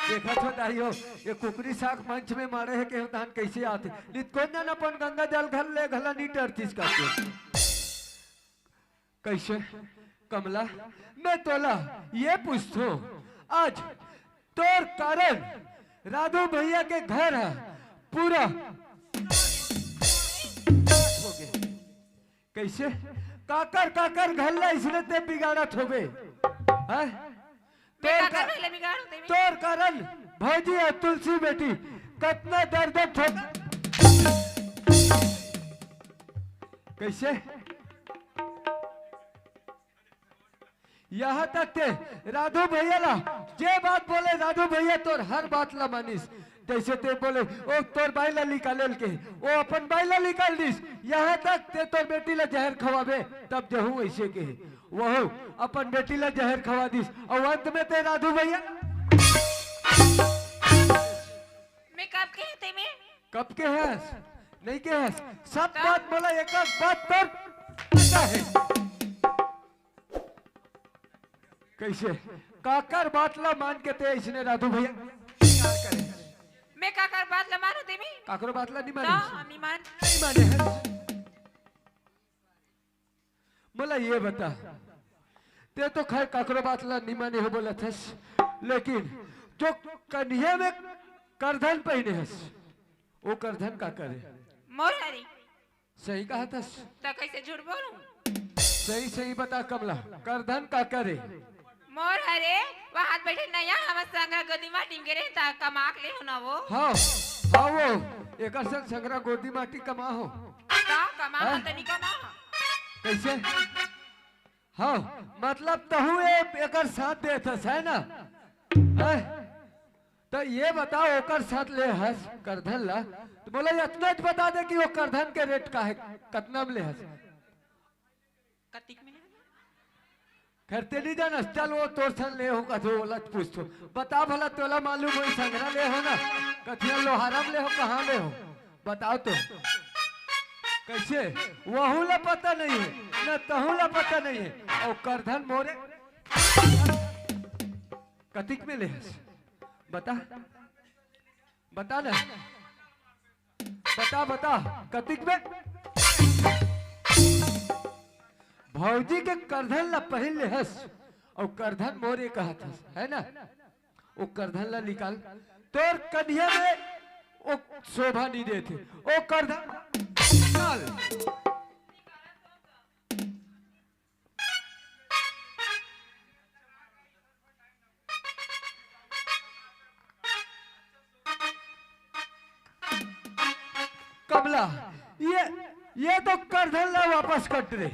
देखत हो दाई हो, ये कुकरी साग मंच में मारे हे, के धान कैसे आथे? नित कोन जन अपन गंगा जल घर ले घला नी डरतिस का के। कैसे? कमला, मैं तोला ये पूछथों, आज तोर कारण राधू भैया के घर ह पूरा हो गया। कैसे? काकर, काकर घर ला इसने ते बिगाड़त होबे? हैं? मैं तोर काकर का, घर ले बिगाड़ू तेमे? तोर कारण भौजी अउ तुलसी बेटी कतना दर्द ठोक। कैसे? यहाँ तक ते राधू भैया ला जे बात बोले, राधू भैया तोर हर बात ला मानिस। जैसे ते बोले, ओ तोर बाई ला निकाले ल के, ओ अपन बाई ला निकाल दिस। यहाँ तक ते तोर बेटी ला जहर खवाबे, तब जहूँ ऐसे के। वहू अपन बेटी ला जहर खवा दिस। अउ अंत में ते राधू भैया। मैं कब के हे तेमे? कब के हस? नहीं के हस? सब का? बात बोला, एक एक बात तोर पता है। कैसे? काकर बात ला मान के ते इसने राधू भैया प्यार करे। मैं काकर बात ला मानू तेमे? काकरो बात ला नहीं माने। नहीं मान। नहीं माने है। मोला ये बता, ते तो खैर काकरो बात ला नहीं माने हो बोलत हस, लेकिन जो कनिहा में करधन पहिने हस, वो करधन का करे? मोर हरे। सही कहा थस। त कैसे झूठ बोलूं? सही सही बता कमला, करधन का करे? मोर हरे, वहां बैठे नया हमर संगरा गोदी माटी में गिरे त कमा के ले हो ना वो। हाँ, हाँ वो, एकर संग संगरा गोदी माटी कमा हो। का कमा हाँ? हो तनी कमा। कैसे? हाँ, मतलब तहू ए, एकर साथ देत हस, है ना? हैं? तो ये बताओ, ओकर साथ ले हस करधन ला, तो बोला, इतना ज बता दे कि वो करधन के रेट का है, कतना में ले हस? कतिक में ले हस? खैर, ते नहीं जानस, चल वो तोर सन ले हो, कथो ओला पूछतो। बता भला, तोला मालूम होई, संगरा ले हो ना, कथिया लोहारम ले हो, कहाँ ले हो? बताओ तो। कैसे? वहू ला पता नहीं है, न तहू ला पता नहीं है। और करधन मोरे कतिक में ले हस? बता, बता ना, बता, बता, कतिक में? भौजी के करधन ला पहिन ले हस, और करधन मोरे कहत हस, है ना? वो करधन ला निकाल, तोर कनिहा में वो शोभा नहीं देथे, वो करधन निकाल। कमला, ये, ये तो करधन ला वापस कट रे,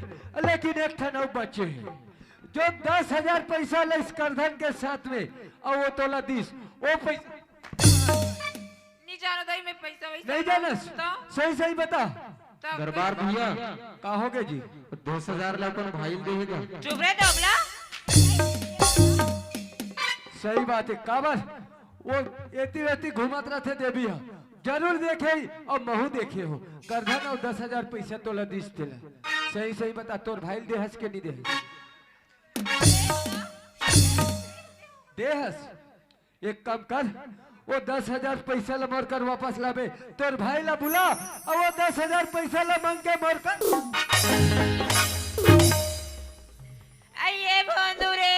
लेकिन एक ठन अउ बचे हे, जो दस हजार पैसा ला इस करधन के साथ में, और वो तोला दिस, वो पैसा नहीं जानो दाई, मैं पैसा वैसा नहीं जानस। तो? सही सही बता। तो दरबार भैया, का हो गए जी? दस हजार ला अपन भाई दे देगा। चुप रे दोगला। सही बात है, काबर वो एती वेती घूमत रहथे देवी ह, जरूर देखे ही, और महू देखे हो। करधन और दस हजार पैसा तोला दिस तेला। सही सही बता, तोर भाई दे हस के नहीं दे हस? दे हस। एक काम कर, वो दस हजार पैसा ला मोर कर वापस लाबे, तोर भाई ला बुला, और वो दस हजार पैसा ला मांग के मोर कर। अये भोंदू रे।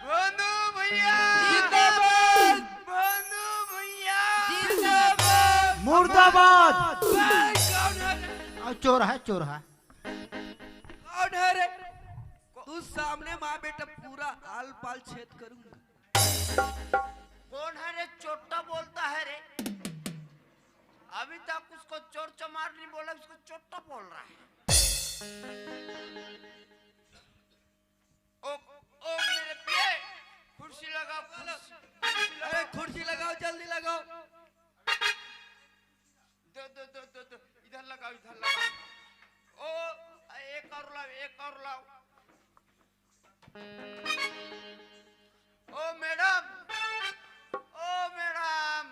भोंदू भैया। जिंदाबाद। भोंदू भैया। जिंदाबाद। मुर्दाबाद। भाई, कौन है? आ, चोर है, चोर है। कौन है रे? तू सामने माँ बेटा पूरा आल पाल छेद करूंगा। कौन है रे? चोट्टा बोलता है रे। अभी तक उसको चोर चमार नहीं बोला, उसको चोट्टा बोल रहा है। ओ, ओ मेरे पिए, कुर्सी लगाओ, कुर्सी, कुर्सी लगाओ। अरे कुर्सी लगाओ, जल्दी लगाओ। दो, दो, दो, दो, दो, इधर लगाओ, इधर लगाओ। ओ, एक और लाओ, एक और लाओ। ओ मैडम, ओ मैडम,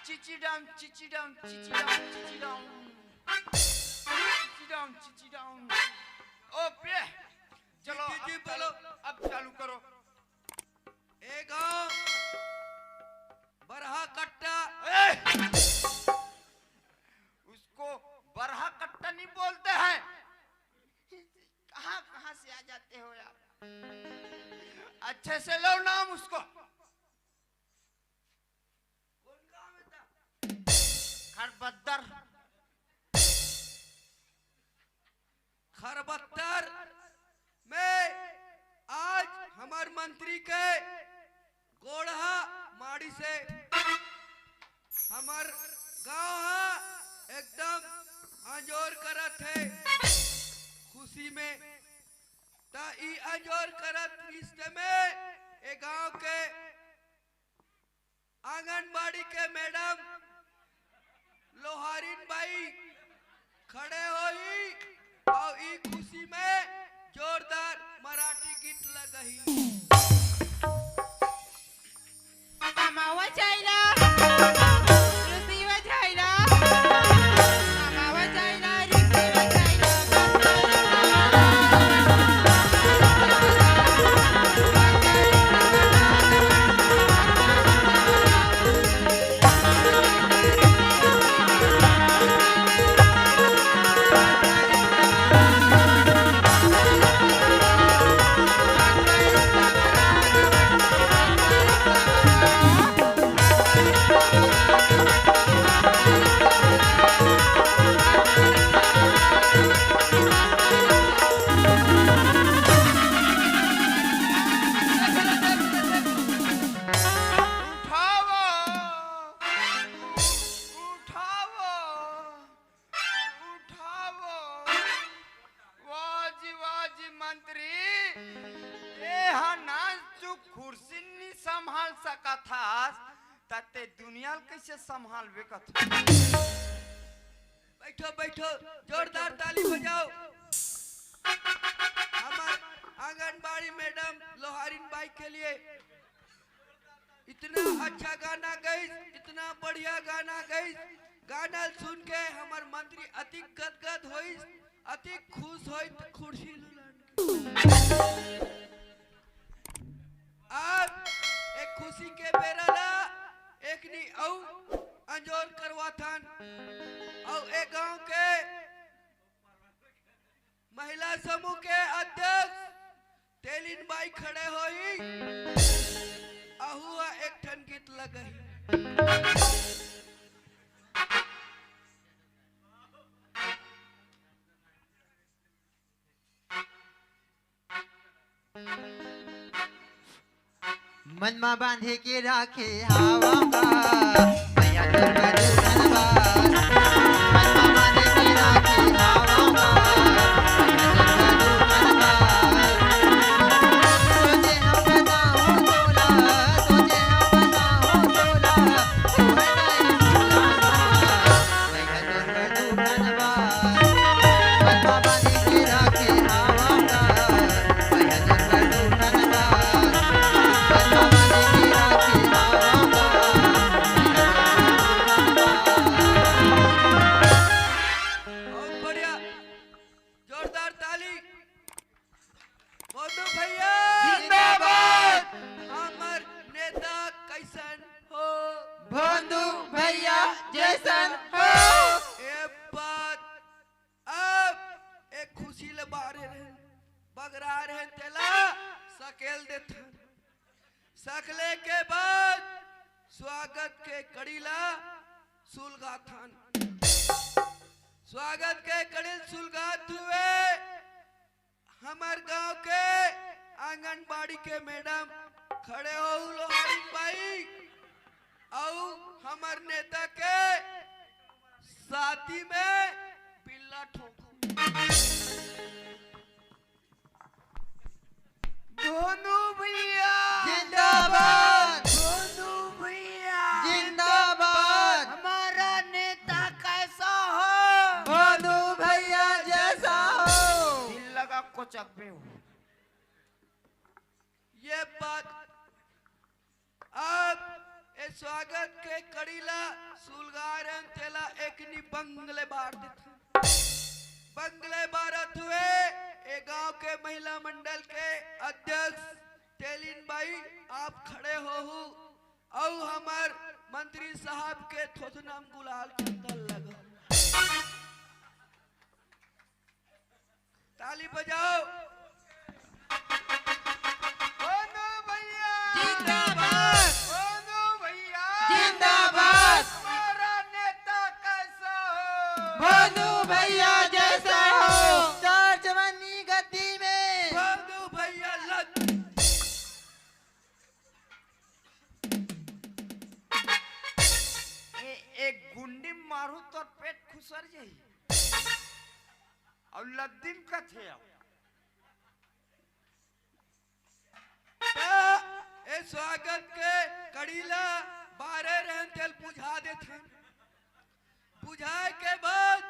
चिचिडम, चिचिडम, चिचिडम, चिचिडम, चिचिडम, चिचिडम। ओ पे, चलो, जी, जी, अब बोलो। चालू, अब चालू करो। ए गाँव बरहा कट्टा। ए! उसको बरहा कट्टा नहीं बोलते हैं। कहाँ, कहाँ से आ जाते हो यार? अच्छे से लो नाम उसको। कौन गाँव में था? खरबद्दर। खरबद्दर में आज हमर मंत्री के गोड़हा माड़ी से हमर गांव हा एकदम अंजोर करत हे खुशी में। त ई अंजोर करत रिश्ते में ए गांव के आंगनबाड़ी के मैडम लोहारिन बाई खड़े होई अउ ई खुशी में जोरदार मराठी गीत लगही। कमावा जाइला, रुसिवा जाइला, कमावा जाइला, रुसिवा जाइला। मंत्री, ए हा नाचू कुर्सी नी संभाल सकत हस, त ते दुनिया ल कइसे संभालबे कथों? बैठो, बैठो, जोरदार ताली बजाओ। हमर आंगनबाड़ी मैडम लोहारिन बाई के लिए इतना अच्छा गाना गइस, इतना बढ़िया गाना गइस। गाना ल सुन के हमर मंत्री अतिक गदगद होइस, अतिक खुश होइस, त कुर्सी लुलान। आज ए खुशी के बेरा ला एकनी अउ अंजोर करवाथन, अउ ए गांव के महिला समूह के अध्यक्ष तेलिन बाई खड़े होही, अहू ह एक ठन गीत लगही। मन मा बांधे के राखे हावंगा, मैया दुर्गा दुर्गा बा। मन मा बांधे के राखे हावंगा, मैया दुर्गा दुर्गा बा। सोचे हम बताऊं तोला, सोचे हम बताऊं तोला, तू है नहीं भुलाना। बहुत बढ़िया, जोरदार ताली। मोनू भैया जिंदाबाद। हमर नेता कैसन हो? भोंदू भैया जैसन हो। ए बात, अब एक खुशी ले बारे रहन, बगरा रहन, तेला सकेल देथन। सकले के बाद स्वागत के कड़ी ला सुलगाथन। स्वागत के कड़ी सुलगात हुए हमर गांव के आंगनबाड़ी के मैडम खड़े हो लोहारी बाई, अउ हमर नेता के साथी में बिल्ला ठोंको। भोनू भैया जिंदाबाद। भोनू भैया जिंदाबाद। हमारा नेता कैसा हो? भोनू भैया जैसा हो। दिल लगा कोचक पे हो। ये बात अब ए स्वागत के कड़ी ला सुलगारन तेला एकनी बंगले बार देथे। बंगले बारत हुए ए गांव के महिला मंडल के अध्यक्ष तेलिन बाई, आप खड़े होहू अउ हमर मंत्री साहब के थोथना म गुलाल चंदन लगा। ताली बजाओ। भोनू भैया जिंदाबाद। भोनू भैया जिंदाबाद। हमारा नेता कैसा हो? भोनू भैया जैसा हो। चार चवन्नी गद्दी में। भोनू भैया लग। ए, एक गुंडी मारू तोर पेट खुसर जाही। अउ लद्दीम कथे अउ। त ए स्वागत के कड़ी ला बारे रहन तेल बुझा देथन। बुझाए के बाद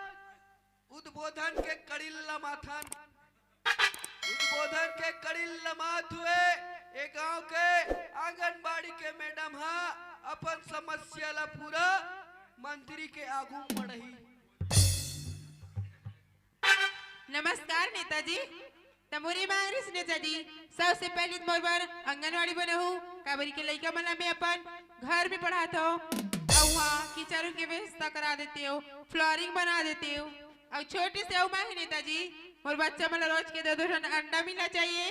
उद्बोधन के कड़ी लमाथन। उद्बोधन के कड़ी लमात हुए ए गांव के आंगनबाड़ी के मैडम हा अपन समस्या ला पूरा मंत्री के आगू मढ़ही। नमस्कार नेताजी। त मोर ए मांग रहिस नेताजी, सबसे पहले त मोर बर आंगनबाड़ी बनाहू, काबर के लइका मन ला मैं अपन घर में पढ़ात हव, अउ वहाँ कीचड़ के व्यवस्था करा देते हो, फ्लोरिंग बना देते हो। अउ छोटे से अउ मांग हे नेताजी, मोर बच्चा मन ला रोज के दो दो ठन अंडा मिलना चाहिए,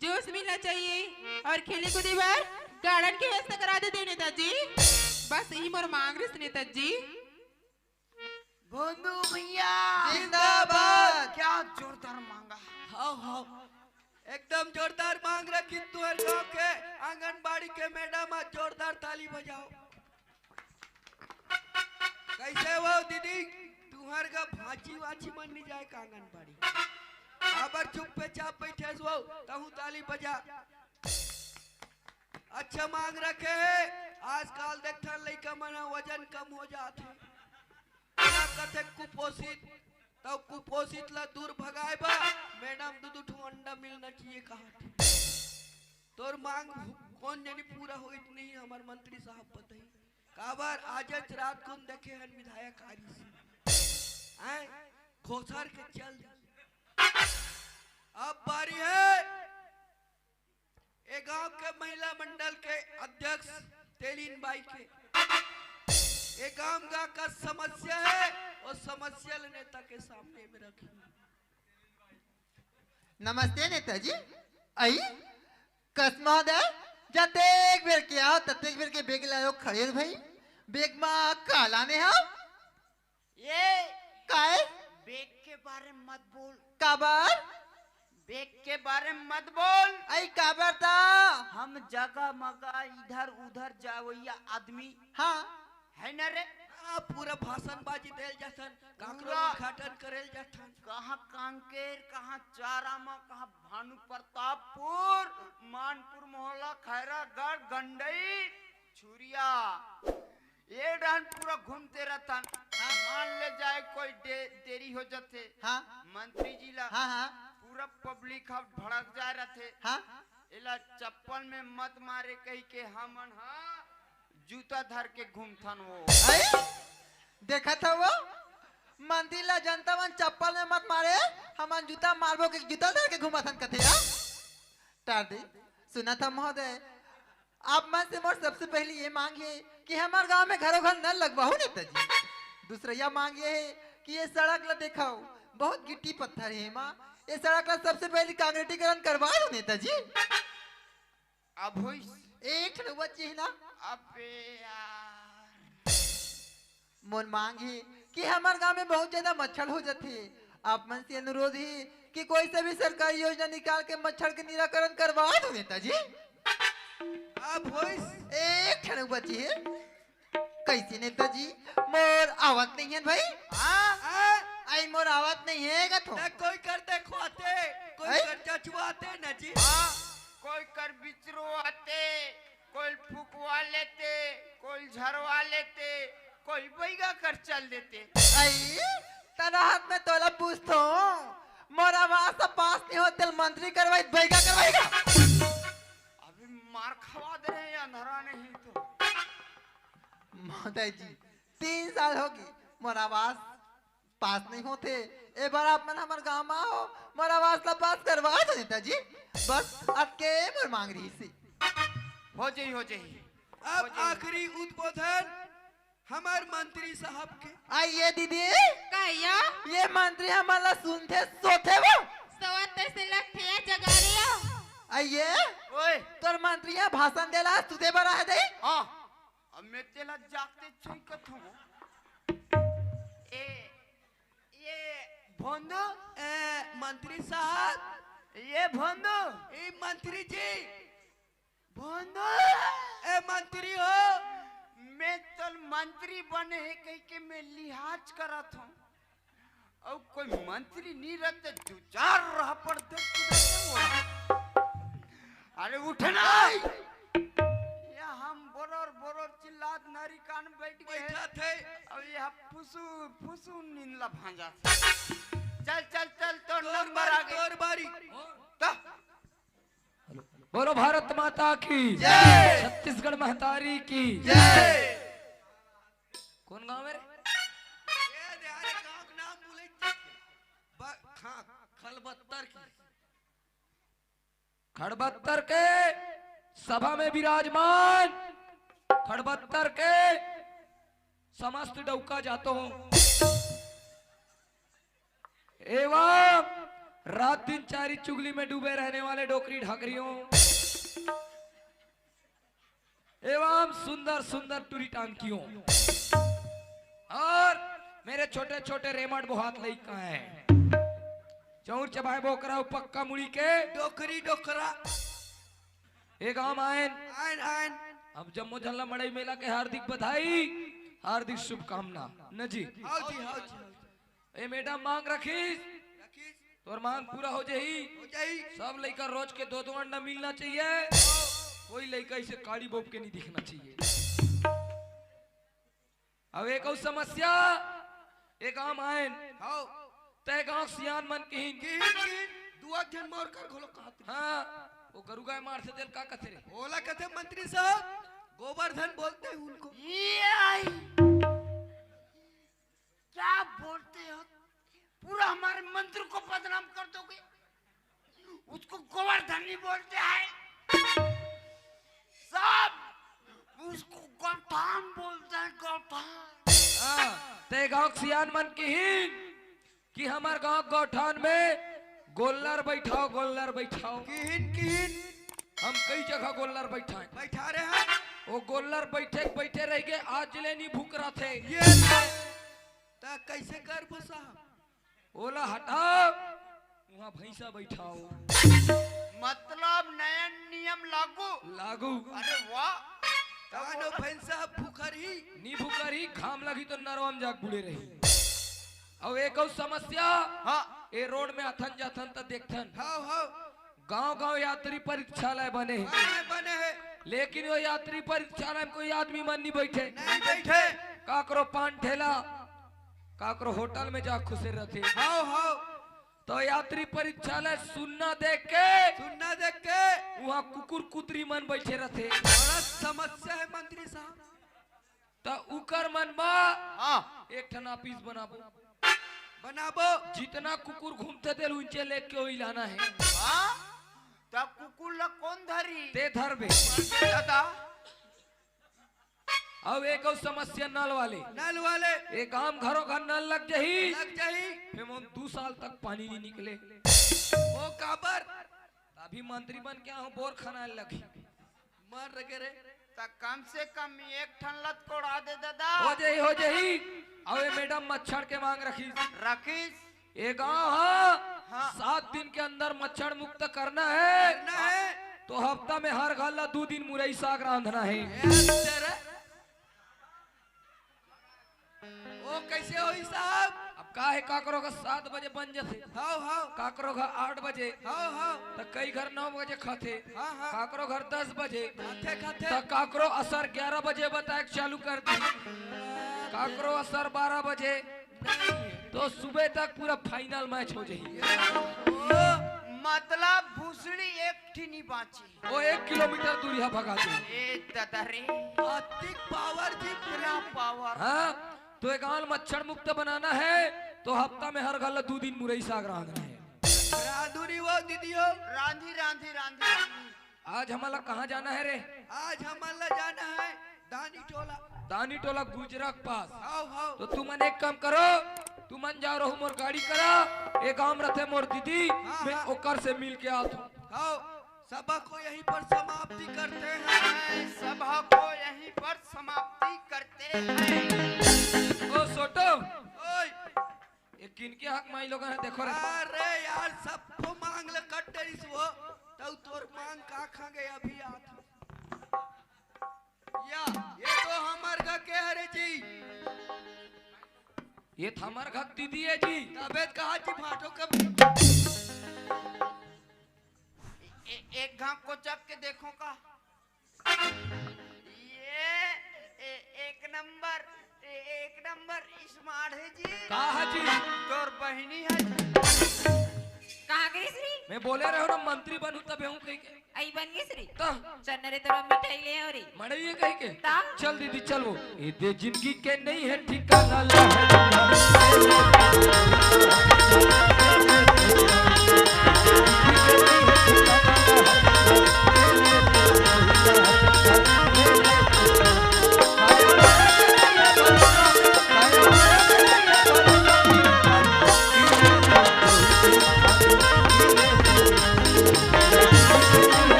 जूस मिलना चाहिए, और खेले कूदे बर गार्डन के व्यवस्था करा देते हो नेताजी। बस यही मोर मांग रहिस नेताजी। भोनू भैया जिंदाबाद। क्या जोरदार मांगा। हाँ, हाँ। एकदम जोरदार मांग रखिन तुहर गांव के आंगनबाड़ी के मैडम, आज जोरदार ताली बजाओ। कैसे हो दीदी, तुहर का भांची वाची मन नहीं जाए का आंगनबाड़ी? काबर चुप्पे चाप बैठे हस वो, तहूं ताली बजा। अच्छा मांग रखे हे। आजकल देखथन लइका मन ह वजन कम हो जात हे। ओला कथे कुपोषित, त कुपोषित ला दूर भगाए बर मैडम दू दू ठो अंडा मिलना चाहिए कहत हे। तोर मांग कोन जनी पूरा होइत नहीं, हमर मंत्री साहब बताही। काबर आजच रात कुन देखे हन विधायक आरी से। हैं? खोसर के चल दे। अब बारी हे ए गांव के महिला मंडल के अध्यक्ष तेलीन बाई के। ए गांव का, का समस्या हे, वो समस्या ल नेता के सामने में रखी। नमस्ते नेताजी। आई कस महोदय, जतेक बेर के आओ, ततेक बेर के बेग लायो खड़े हो भाई। बेग मा का लाने हो? ये काय? बेग के बारे में मत बोल। काबर? बेग के बारे में मत बोल। आई काबर ता? हम जगह मगा इधर उधर जावैया आदमी हाँ। है ना रे? हाँ, पूरा भाषणबाजी देल जाथन, काकरो पूरा उद्घाटन करेल जाथन। कहाँ कांकेर, कहाँ चारामा, कहाँ भानु प्रतापपुर, मानपुर मोहल्ला, खैरागढ़, गंडई, छुरिया, ये डहन पूरा घूमते रहथन। हाँ। मान ले जाए कोई दे, देरी हो जाथे। हाँ। मंत्री जी ला हाँ, हाँ। पूरा पब्लिक ह भड़क जाए रहथे। हाँ। एला चप्पल में मत मारे कही के हमन हा जूता धर के घूमथन वो। अरे, देखत हव वो? मंत्री ला जनता मन चप्पल में मत मारे, हमन जूता मारबो के जूता धर के घूमथन कथे या? टार दे, सुनत हव महोदय, आप मन से मोर सबसे पहली ये मांग हे कि हमर गांव में घरों घर नल लगवाहू नेताजी। दूसरइया मांग ये हे कि ये सड़क ला देखाओ, बहुत गिट्टी पत्थर हे एमा, ये सड़क ला सबसे पहली कांक्रीटीकरण करवा दो नेताजी। अब होइस? एक ठन बची हे ना। अबे यार। मोर मांग हे कि हमर गांव में बहुत ज्यादा मच्छर हो जाथे। आप मन से अनुरोध हे कि कोई से भी सरकारी योजना निकाल के मच्छर के निराकरण करवा दो नेताजी। अब होइस? एक ठन बची हे। कैसे नेताजी? मोर आवत नहीं हे भाई। हाँ? हाँ? आई मोर आवत नहीं हे गा तो। ना कोई कर देखवाते, कोई आई? कर जचवाते ना जी। हाँ, कोई कर बिचरवाते, कोई फुकवा लेते, कोई झरवा लेते, कोई बैगा कर चल देते। आई, तोर हाथ में तोला पूछथों, मोर आवास पास नहीं होते, मंत्री करवाई, बैगा करवाई का? अभी मार खवा दे रहे हैं, अंधरा नहीं तो। महोदय जी, तीन साल होगे, मोर आवास पास नहीं होते। ए बार आप मन हमर गांव में आओ, मोर आवास ला पास करवा दो नेताजी। बस, अतके मोर मांग रहिसे। हो जाही, हो जाही। अब हो जाही। आखिरी उद्बोधन हमर मंत्री साहब के। आइए दीदी। का या? ये मंत्री हमन ला सुनथे, सोथे वो। सोवत तइसे लगथे या जगा रहे हो। आइए। ओए। तोर मंत्री ह भाषण देला, सुते बर आहे दे। हाँ। अब मैं तेला जागते छुई कथूं। ए, ये भोंदू। ए, मंत्री साहब। ये भोंदू। ए, मंत्री जी। भोंदू। ए, मंत्री हो। मैं तो मंत्री बने हे कही के मैं लिहाज करत हूँ। अउ कोई मंत्री नहीं रहते, दू चार रह पड़ते, कुदरते वो। अरे उठना। या हम बोरोर बोरोर चिल्लात नारी कान बैठ गए। बैठा थे। अब ये फुसू फुसू नींद ला भांजा। चल, चल, चल, तोर तोर नंबर बारी, आ गए। तोर बारी। तो बोलो भारत माता की जय। छत्तीसगढ़ महतारी की जय। कौन गांव है रे? ए दे, अरे गांव के नाम बोले। ब-, हाँ, खलबत्तर की। खड़बत्तर के सभा में विराजमान खड़बत्तर के समस्त डौका जातो हो एवं रात दिन चारी चुगली में डूबे रहने वाले डोकरी ढाकरियों एवं सुंदर सुंदर टूरी टांकियों और मेरे छोटे छोटे रेमट बोहात लइका हैं, चौर चबाए बोकरा, पक्का मुड़ी के डोकरी डोकरा। ए गांव आयन। Ion, ion. अब जम्मो झन ला मड़ई मेला के हार्दिक बधाई, हार्दिक शुभकामना। न जी। हाव जी, हाव जी, हाव जी। ए मैडम मांग रखिस। रखिस। तोर मांग पूरा हो जाही। हो जाही। सब लइका रोज के दो दो अंडा मिलना चाहिए। कोई लइका इसे काड़ी बोप के नहीं दिखना चाहिए। अब एक अउ समस्या, एक आम आयन। हाव। तय गांव सियान मन किहिन। किहिन, किहिन, दुआ झन मोर कर घलो कहत रही। हाँ, वो गरु गाय मार से तेल का कथे रे? ओला कथे मंत्री साहब, गोबर धन बोलते हैं उनको। ये आई। क्या बोलते हो? पूरा हमारे मंत्री को बदनाम कर दोगे। उसको गोबर धन नहीं बोलते हैं साहब, उसको गौठान बोलते हैं, गौठान। हाँ, ते गांव के सियान मन किहिन कि हमार गांव गौठान में गोल्लर बैठाओ, गोल्लर बैठाओ। किहिन, किहिन। हम कई जगह गोल्लर बैठाए। बैठा रहे हैं। वो गोल्लर बैठे के बैठे रह गए, आज ले नहीं भूख रहा थे। ये ले। त कैसे करबो साहब? ओला हटाओ, वहाँ भैंसा बैठाओ। मतलब नया नियम लागू। लागू। अरे वाह। कानो भैंसा भूखरही? नी भूखरही, घाम लगी तो नरवा में जाके बुड़े रही। अउ एक अउ समस्या, हाँ। ए रोड में अथन जाथन त देखथन। हाव, हाव। गांव-गांव यात्री परीक्षालय बने हे। बने हे, बने हे। लेकिन वो यात्री परीक्षालय में कोई आदमी मन नहीं बैठे। नहीं बैठे। काकरो पान ठेला, काकरो होटल में जा खुसरे रथे। हाव, हाव। तो यात्री परीक्षालय सुन्ना देख के, सुन्ना देख के। वहाँ कुकुर कुतरी मन बैठे रथे। बड़ा समस्या हे मंत्री साहब। त उकर मन मा हाँ। एक ठन ऑफिस बनाबो। बनाबो। जितना कुकुर घूमथे तेल उनचे लेके वही लाना हे। हाँ? त कुकुर ला कौन धरी? ते धरबे। दादा। अउ एक अउ समस्या नल वाले। नल वाले। एक आम घरो घर नल लग जाही। लग जाही। फिर हम दू साल तक पानी नहीं निकले। वो काबर? अभी मंत्री बन के आहूं, बोर खनाए लगही। मर रे रे। त कम से कम एक ठन लत कोड़ा दे दादा। हो जाही, हो जाही। अउ ए मैडम मच्छर के मांग रखिस। रखिस। ए गांव हा, हाँ। सात दिन के अंदर मच्छर मुक्त करना हे। करना हे। तो हफ्ता में हर घर ला दू दिन मुरई साग रांधना हे। ए तेरे। ओ, कैसे होही साहब? अब का हे, काकरो घर सात बजे बन जथे। हाव, हाव। काकरो घर आठ बजे। हाव, हाव। त कई घर नौ बजे खाथे। हाँ, हाँ। काकरो घर दस बजे। खाथे, खाथे। त काकरो असर ग्यारह बजे बताए के चालू कर दी। काकरो असर बारह बजे। तो सुबह तक पूरा फाइनल मैच हो जाही। ओ, मतलब भूसड़ी एक ठी नहीं बांची। वो एक किलोमीटर दूरी हा भगा दे। ए दादा रे। अतिक पावर जी, इतना पावर। हाँ, तो ए गांव ल मच्छर मुक्त बनाना हे, तो हफ्ता में हर घर ला दू दिन मुरई साग रांधना हे। रांधुरी वो दीदी हो। रांधी, रांधी, रांधी, रांधी। आज हमन ला कहाँ जाना हे रे? आज हमन ला जाना हे दानी टोला। दानी टोला गुजरा के पास। हाव, हाव। तो तुमन एक काम करो, तुमन जाओ रहू मोर गाड़ी करा, ए गांव में रथे मोर दीदी, हाँ, मैं हाँ। ओकर से मिल के आत हूँ। हाव। सभा को यहीं पर समाप्ति करते हैं। सभा को यहीं पर समाप्ति करते हैं। ओ सोटो। ओए। ये किनके हक माई लोग हैं, देखो रे। अरे यार, सबको मांग ले कट डरिस वो। तउ तोर मांग का खा गए अभी आत। या, ये तो हमर घर के हरे जी। ये तो हमर घर दीदी हे जी। तबे त कहा जी फाटो कब। ए-, एक घांव कोचक के देखो का। ये ए-, एक नंबर, ए-, एक नंबर स्मार्ट हे जी। का हे जी? तोर बहिनी हे। कहाँ गइस रे? मैं बोले रहेंव ना मंत्री बनहूँ तब हूँ कही के। आई बन गइस रे। त? चल न रे तोर मिठाई ले आव रे। मड़ई हे कही के। त? चल दीदी चल वो। ए दे जिंदगी के नहीं है ठिकाना ला।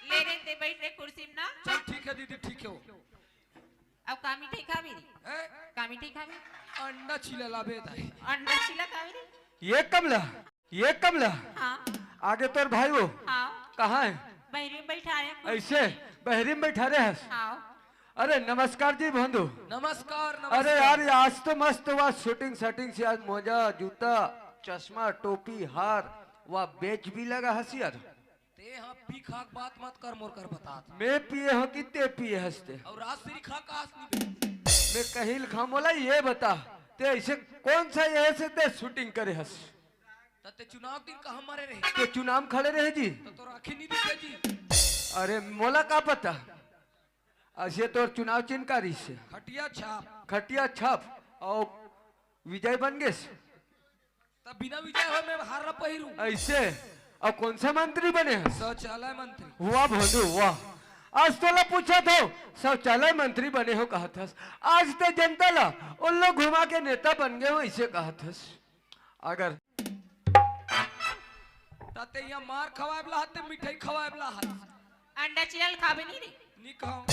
ले रे, ते बैठ रे कुर्सी में ना। चल ठीक है दीदी, ठीक है वो। अब का मिठाई खाबे रे? हैं? का मिठाई खाबे? अंडा चीला लाबे दाई। अंडा चीला खाबे रे? ये कमला, ये कमला। हाँ। आगे तोर भाई वो। हाँ। कहाँ है? बहरी में बैठा रहे हैं, कुर्सी ऐसे में। बहरी में बैठा रहे हस? हाँ। अरे नमस्कार जी भोंदू। नमस्कार, अरे नमस्कार। यार, आज तो मस्त हुआ शूटिंग सेटिंग से, आज मोजा, जूता, चश्मा, टोपी, हार, वाह, बेच भी लगा हस यार। ते हाँ पी खा के बात मत कर, मोर कर बतात। मैं पिए हो कि ते पिए हस ते? और राजश्री खा का आस नहीं बे। मैं कहीं लिखा, मोला ये बता, ते ऐसे कौन सा ये से ते शूटिंग करे हस? त ते चुनाव दिन कहाँ मरे रहे? ते चुनाव में खड़े रहे जी। त तो राखी नहीं दिखे जी। अरे मोला का पता, ऐसे तोर चुनाव चिन्ह का रही से। खटिया छाप। खटिया छाप और विजय बन गेस। तब बिना विजय हो मैं हार न पहिरू। ऐसे? और कौन सा मंत्री बने हस? शौचालय मंत्री। वाह भोंदू, वाह। आज तोला पूछा था, शौचालय मंत्री बने हो कहा थस। आज ते जनता ला उल्लू घुमा के नेता बन गए हो, ऐसे कहा थस। अगर ताते यहाँ मार खवाए वाला हते, मिठाई खवाए वाला हते। अंडा चिरल खाबे नहीं रे। नहीं खाओ।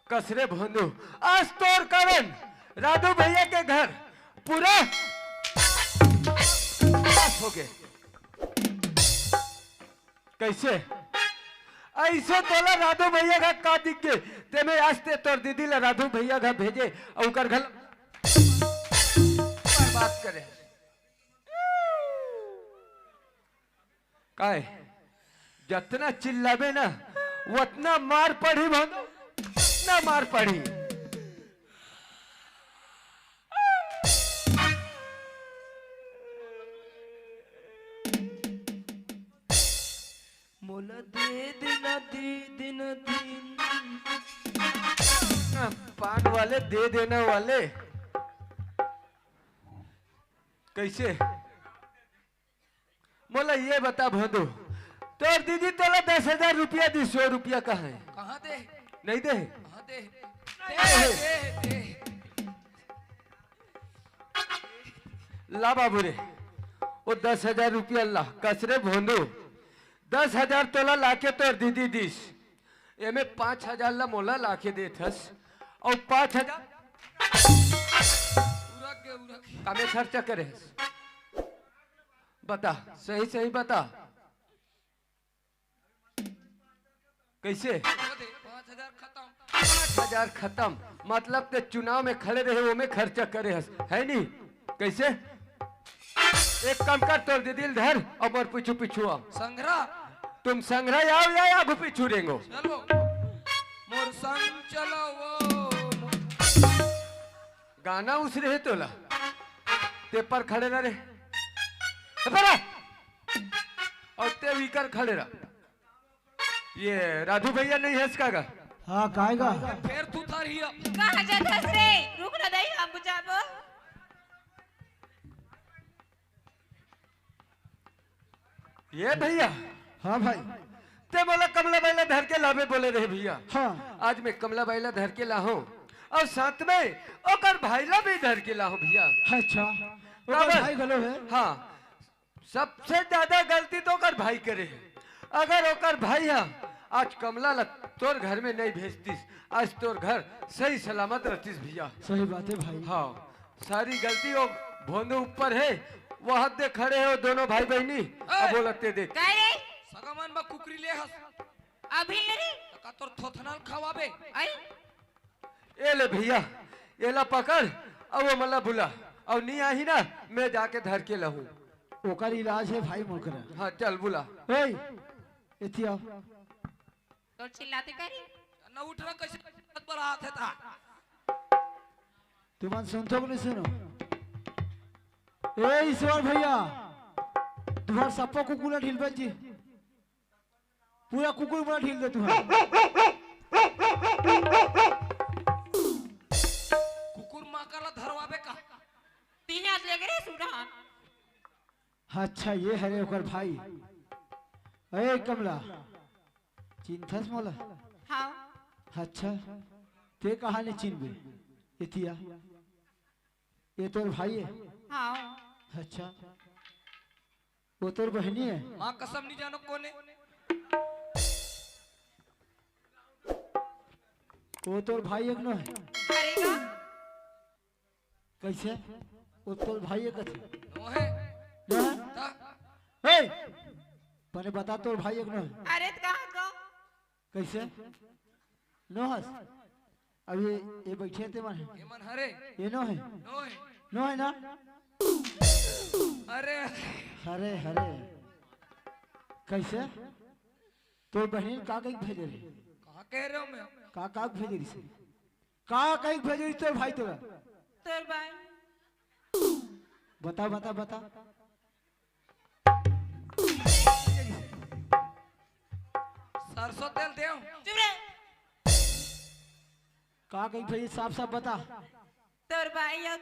कसरे भोंदू, आज तोर कारण राधू भैया के घर पूरा नाश हो गए। कैसे? ऐसे तोला राधू भैया का का दिख गए? ते में आज ते तोर दीदी ला राधू भैया घर भेजे और उकर घर बर्बाद करे। काय? जतना चिल्लाबे ना, उतना मार पड़ी भोंदू, उतना मार पड़ी। मोला दे देना, दे देना, दे। पान वाले, दे देना वाले। कैसे? मोला ये बता भोंदू, तोर दीदी तोला दस हजार रुपया दी, सौ रुपया का है? कहाँ दे? नहीं दे? कहाँ दे? दे, दे, दे। ला बाबू रे, वो दस हजार रुपया ला, कसरे भोंदू, दस हजार तोला लाके तोर दीदी दीस, एमे पाँच हजार ला मोला लाके देथस, और पाँच हजार उरक गे, उरक गे। कामे खर्चा करे हस? बता, सही सही बता। कैसे? पाँच हजार खत्म। पाँच हजार खत्म, मतलब ते चुनाव में खड़े रहे, वो में खर्चा करे हस, है नी? कैसे? एक काम कर, तोर दीदी ल धर और मोर पीछू पीछू आओ। संघरा। तुम संघरा आओ या आगू पीछू रेंगो। चलो। मोर संग चलो वो। गाना उस रहे तोला। ते पर खड़े रह रे। ए पर आ। और ते वीकर खड़े रह। ये राधू भैया नहीं है इसका गा? हाँ, काय गा? फेर तू थार हिया। कहाँ जात हस रे? रुक ना दई, हम बुझाबो। ये भैया। हाँ भाई। ते मोला कमला बाई ला धर के लाबे बोले रहे भैया। हाँ। आज मैं कमला बाई ला धर के लाहूँ और साथ में ओकर भाई ला भी धर के लाहूँ भैया। अच्छा। ओकर काबर? भाई घलो है। हाँ। सबसे ज्यादा गलती तो ओकर भाई करे है। अगर ओकर भाई हा आज कमला ला तोर घर में नहीं भेजतीस, आज तोर घर सही सलामत रहतीस भैया। सही बात है भाई। हाँ, सारी गलती वो भोंदू ऊपर है। वो हद दे खड़े हो दोनों भाई बहनी। अब बोलते देख। काय रे? सगा मन बा कुकरी ले हस। अभी ले रे। का तोर थोथनाल खवाबे? आई। ए ले भैया, एला पकड़, अउ वो मला बुला, अउ नी आही ना, मैं जाके धर के लाहूँ। ओकर इलाज है भाई मोकरा। हाँ, चल बुला। ए, एती आओ। तोर चिल्लाते करी। ना उठ रहा, कैसे बड़ा हाथ है था। तुमन सुनथो कि नहीं सुनो? ए ईश्वर भैया, तुम्हार सप्पो कुकुर ढील बन जी। पूरा कुकुर पूरा ढील दे तुम्हारा। कुकुर माँ का ला धरवाबे का? तीन हाथ लेके रे सुरहान। अच्छा, ये हरे ओकर भाई। ए कमला, चिन्हथस मोला? हाँ। अच्छा, ते कहाँ ले चिन्हबे? एती आ। ये तोर भाई है? हाँ। अच्छा, वो तोर बहनी है? माँ कसम नहीं जानो कौन है। वो तोर भाई एक नो है। अरे वाह। कैसे? वो तोर भाई है कथे? नो है। ना? ता? ए! बने बता, तोर भाई एक नो हे। अरे त कहाँ तो? कैसे? नो हस? अब ये, ये बैठे ते मन हे। ये मन हरे। ये नो हे? नो हे। नो हे ना? अरे। हरे, हरे। कैसे? तोर बहिनी का कहिके भेजे रहे? कहाँ कह रहे हो मैं? का, का भेजे रही से? का कहिके भेजे रही तोर भाई तोरा? तोर भाई। बता, बता, बता। सरसों तेल देव। चुप रहे। का कहिके भेजे, साफ साफ बता। तोर भाई अब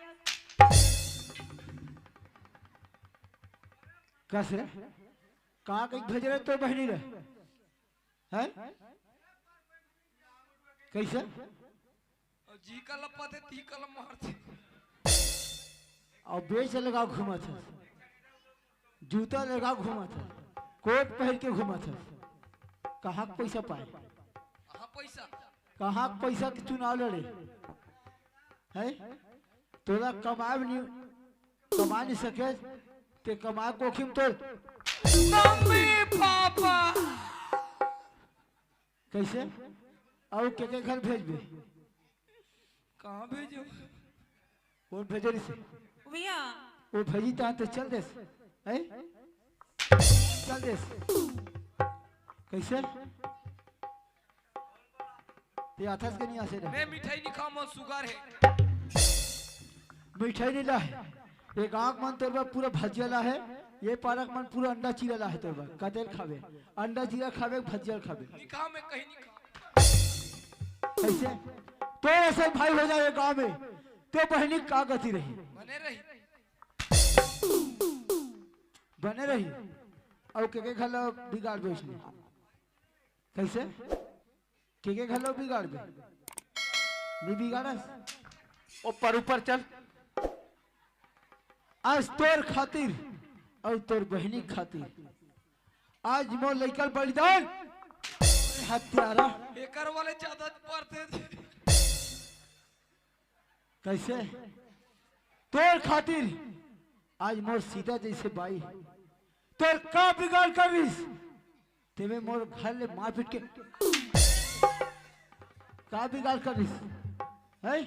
कस रे? का कहिके भेजे रहे तोर बहिनी रे? हैं? कैसे? अउ जी कलम पाथे, ती कलम मारथे। अउ बेच लगा घूमत हस, जूता लगा घूमत हस, कोट पहिर के घूमत हस। कहाँ के पैसा पाए? कहाँ पैसा? कहाँ के पैसा के चुनाव लड़े? हैं? तोला कमाए भी नहीं, कमा नहीं सके, ते कमाए कोखी में तोर मम्मी पापा। कैसे? अउ के के घर भेजबे? कहाँ भेजो? कौन भेजे रिसे? भैया। वो भेजी ता तो चल देस, हैं? चल देस। कैसे? ते आथस के नहीं आसे रे? मैं मिठाई नहीं खाऊं, मोर सुगर है। मिठाई नहीं ला है। ये गांव के मन तोर बर पूरा भजिया ला है, ये पारा के मन पूरा अंडा चीरा ला है तोर बर। कतेल खावे, अंडा चीरा खावे, भजिया खावे। नहीं खाऊं, मैं कहीं नहीं खाऊं। कैसे? तो ऐसे भाई हो जाए गांव में, तो बहनी का गति रही? बने रही। बने रही। अउ के के घर ला बिगाड़ दो इसने। कैसे? के के घर ला बिगाड़ दे? नहीं बिगाड़स? ऊपर, ऊपर चल। आज तोर खातिर अउ तोर बहनी खातिर आज मोर लइका ल बलिदान। हत्यारा। एकर वाले ज्यादा पड़ते थे। कैसे? तोर खातिर आज मोर सीता जैसे बाई। तोर का बिगाड़ कर रहीस? तेमे मोर घर ले मारपीट के का बिगाड़ कर रहीस? हैं?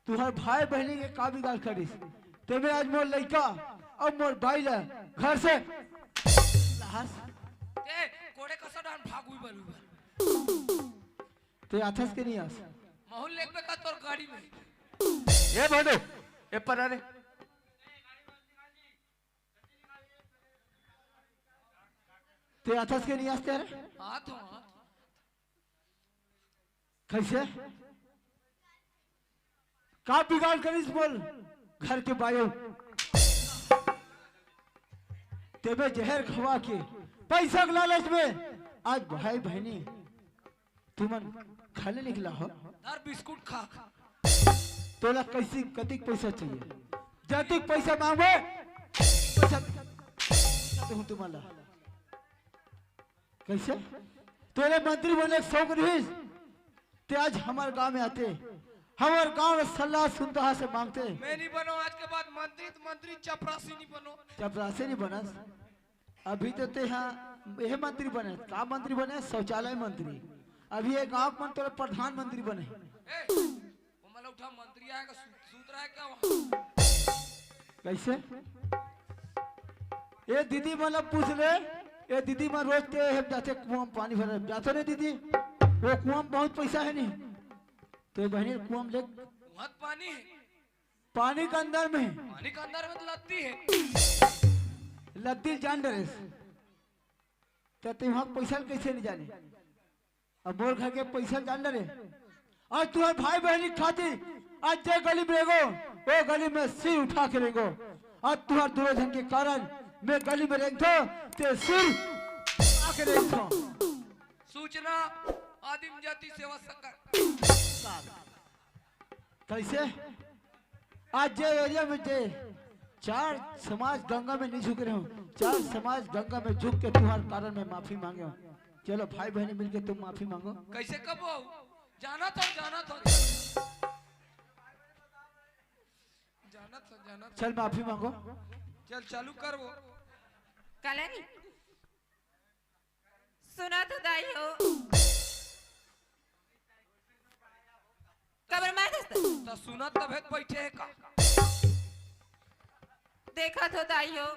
तुहर भाई बहनी के का बिगाड़ कर रहीस? तेमे आज मोर लइका अउ मोर बाई ला घर से लाहस। ए, कोड़े कसा डान भागुई बलू। ते आथस के नहीं आस? माहौल लेक में का तोर गाड़ी में। ए भादो, ए पर आ रे। ते आथस के नहीं आस ते रे? हाँ तो हाँ। कैसे? का बिगाड़ करिस बोल घर के बायो? तेबे जहर खवा के पैसा के लालच में आज भाई बहनी तुमन खाने निकला हो। धर बिस्कुट खा। तोला कैसी कतिक पैसा चाहिए? जतिक पैसा मांगबे, पैसा देहूं तुम्हारा। कैसे? तोरे मंत्री बने के शौक रहीस, ते आज हमर गांव में आते, हमर गांव में सलाह सुनता से मांगते। मैं नहीं बनो आज के बाद मंत्री, तो मंत्री चपरासी नहीं बनो। चपरासी नहीं बनस। अभी तो ते हा यह मंत्री बने, का मंत्री बने? शौचालय मंत्री। अभी ये गांव के मन तोला प्रधानमंत्री बने। ए, वो मतलब उठा मंत्री आएगा, सू-, सूत रहा है क्या वहाँ? कैसे? ए दीदी मन ला पूछ ले, ए दीदी मन रोज के हे जाथे कुआं में पानी भरे, जाथे रे दीदी, वो कुआं में बहुत पैसा है नहीं, तो बहनी कुआं में ले। वहाँ तो पानी है। पानी के अंदर में। पानी के अंदर में तो लत्ती है। लत्ती जान डरेस। तो तुम वहाँ पैसा कैसे नहीं जाने? अब मोर घर के पैसा जान डरे। आज तुम्हारे भाई बहनी खातिर आज जे गली में रेंगो, वो गली में सिर उठा के रेंगो। आज तुम्हारे दोनों जन के कारण मैं गली में रेंगथो, ते सिर उठा के रेंगथो। सूचना आदिम जाति सेवा संगठन। कैसे? आज जे एरिया में जे चार समाज गंगा में नहीं झुक रहे हो, चार समाज गंगा में झुक के तुम्हारे कारण मैं माफी मांगे हूँ। चलो भाई बहनी मिलके तुम माफी मांगो। कैसे कबो? जाना था, जाना था। जाना था, जाना था। चल माफी मांगो। चल चालू कर वो। कलरी। सुना तो दाई हो। काबर मारथस? त सुनत तभे त बइठे हे का? देखत हो दाई हो।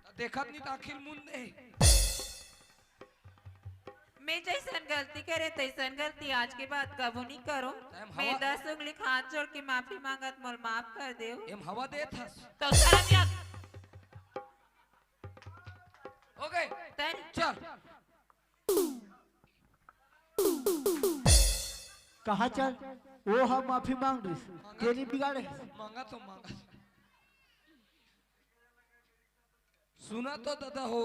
त देखत नहीं त आखिर मुंद नहीं। मैं जैसन गलती करे तैसन गलती आज के बाद कबू नहीं करो। त एम मैं हवा दस उंगली हाथ जोड़ के माफी मांगत, मोल माफ कर देव। एम हवा देत हस। तो शर्म या हो गए। तैं चल। कहाँ चल? वो हम माफी मांग रही। तेरी बिगाड़े। मांगा तो मांगा। सुना तो दादा हो,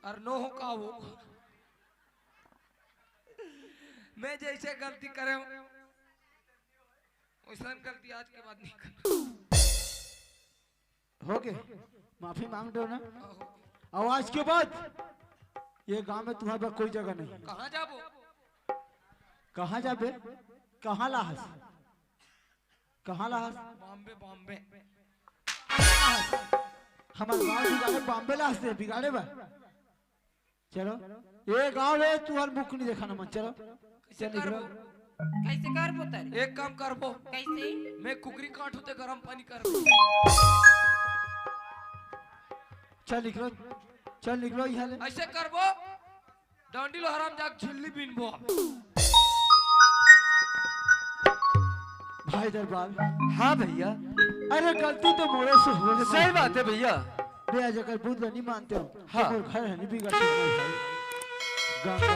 और नो हो का वो। मैं जैसे गलती करे हूँ, वैसन गलती आज के बाद नहीं करूँ। हो गए, माफी मांग दो ना। अब आज के बाद ये गांव में तुम्हारे पास कोई जगह नहीं। कहाँ जाबो? कहाँ जाबे? कहाँ लाहस? कहाँ लाहस? बॉम्बे, बॉम्बे। हमारे गांव बिगाड़े, बॉम्बे लाहस दे बिगाड़े बा। चलो, ये गांव है, तू हर मुख नहीं देखा ना मन। चलो, कैसे चल निकलो। करबो? कैसे करबो तर? एक काम करबो। कैसे? मैं कुकरी काटू ते गरम पानी करबो। चल निकलो, चल निकलो यहाँ ले। ऐसे करबो, डंडी लो हराम जाक झिल्ली बीनबो। भाई दरबार। हाँ भैया। अरे गलती तो मोरे से हो गई। सही बात है भैया। मैं आज अगर बुद्ध नहीं मानते हो, हाँ। तो घर है नहीं बिगड़ सकता भाई। गंगा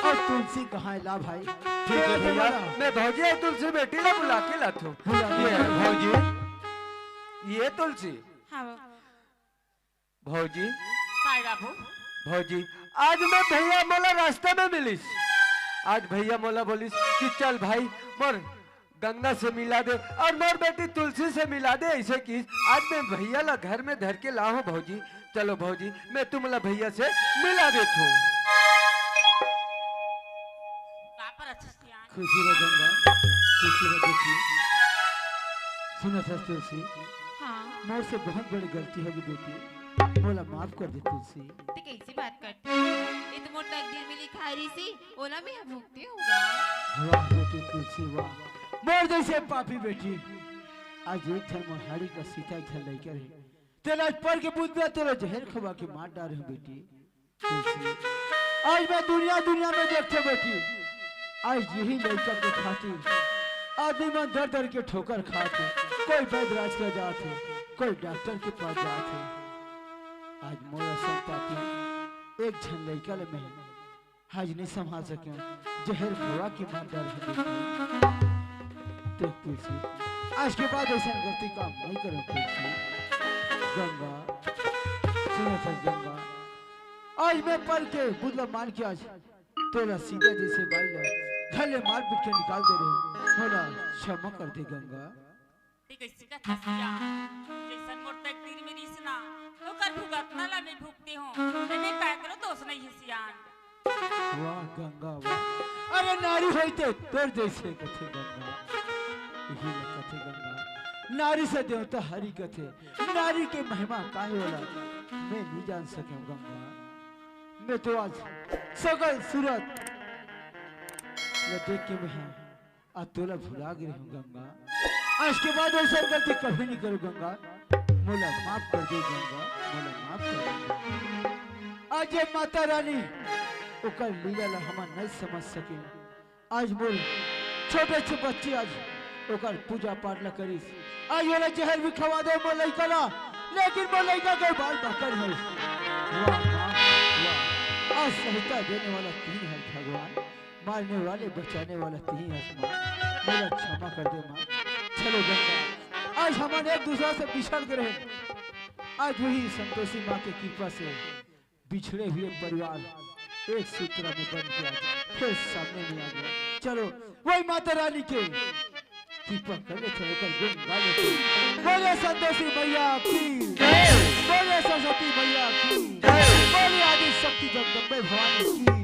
और तुलसी कहाँ है ला भाई? ठीक है भैया, मैं भौजी और तुलसी बेटी ला बुला के लाथो। बुला के ये लाथो। भौजी, ये तुलसी। हाँ बाबू। भौजी। काय बाबू? भौजी, आज मैं भैया मोला रास्ता में मिलिस। आज भैया मोला बोलिस कि चल भाई, मोर गंगा से मिला दे और मोर बेटी तुलसी से मिला दे। ऐसे कि आज मैं भैया ला घर में धर के ला हूँ भौजी। चलो भौजी, मैं तुमला भैया से मिला देत हूँ। का पर अच्छा सियान? खुशी रह गंगा, खुशी रह बेटी। सुनो सस तुलसी, हाँ। मोर से बहुत बड़ी गलती होगी बेटी, मोला माफ कर दे तुलसी। ते कैसी बात करते हो? ये तो मोर तकदीर में लिखा रही सी, ओला मैं भुगते होगा। वाह बेटी तुलसी वाह, मोर जैसे पापी बेटी। आज एक ठन मोहाड़ी का सीता एक ठन लइका रहे, तेला आज पर के बुद्ध में तेला जहर खवा के मार डारे हूँ बेटी। आज मैं दुनिया दुनिया में देखते बेटी, आज यही लइका के खातिर आदमी मन दर दर के ठोकर खात हे। कोई वैद्यराज के जात हे, कोई डॉक्टर के पास जात हे। आज मोर असन पापी एक झन लइका ले मैं आज नहीं संभाल सके, जहर खवा के मार डारे हूँ बेटी। देख तुलसी, आज के बाद ऐसा गलती काम नहीं करो तुलसी। गंगा, सुनो सर गंगा, आज मैं पल के बुदला मान के आज तोला सीता जैसे बाई ला घर ले मार पीट के निकाल दे रहे हूँ। मोला क्षमा कर दे गंगा। ते कइसे कथस सियान? जइसन मोर तकदीर में रिहिस ना, ओकर भुगतना ला मैं भुगते हूँ। एमे काकरो दोष नहीं है सियान। वाह गंगा वाह, अरे नारी होइते तोर जैसे कथे गंगा, यही ले कथे गंगा, नारी से देवता हरि कथे, नारी के महिमा काहे वाला मैं नहीं जान सके गंगा। मैं तो आज सगल सूरत ल देख के मैं आ तोला भुला गे हूँ गंगा। आज के बाद ऐसा गलती कभी नहीं करूँ गंगा। मोला माफ कर दे गंगा, मोला माफ कर दे। आज ये माता रानी ओकर लीला ला हमन नहीं समझ सके। आज मोर छोटे से बच्ची आज ओकर पूजा पाठ ला करिस। आज ओला जहर भी खवा दे मोर लइका ला, लेकिन मोर लइका के बाल बकर है। वाह माँ, वाह। आज सहायता देने वाला तीन है भगवान। मारने वाले बचाने वाला तिही हस माँ, मोला क्षमा कर दे माँ। चलो गंगा, आज हमन एक दूसरा से बिछड़ गए रहे, आज वही संतोषी माँ के कृपा से बिछड़े हुए परिवार एक सूत्र में बन के आज फिर सामने में आ गया। चलो वही माता रानी के कृपा कर ले, चलो कर गुण गा ले। बोले संतोषी मैया की, बोले सरस्वती मैया की, बोले आदि शक्ति जगदम्बे भवानी की।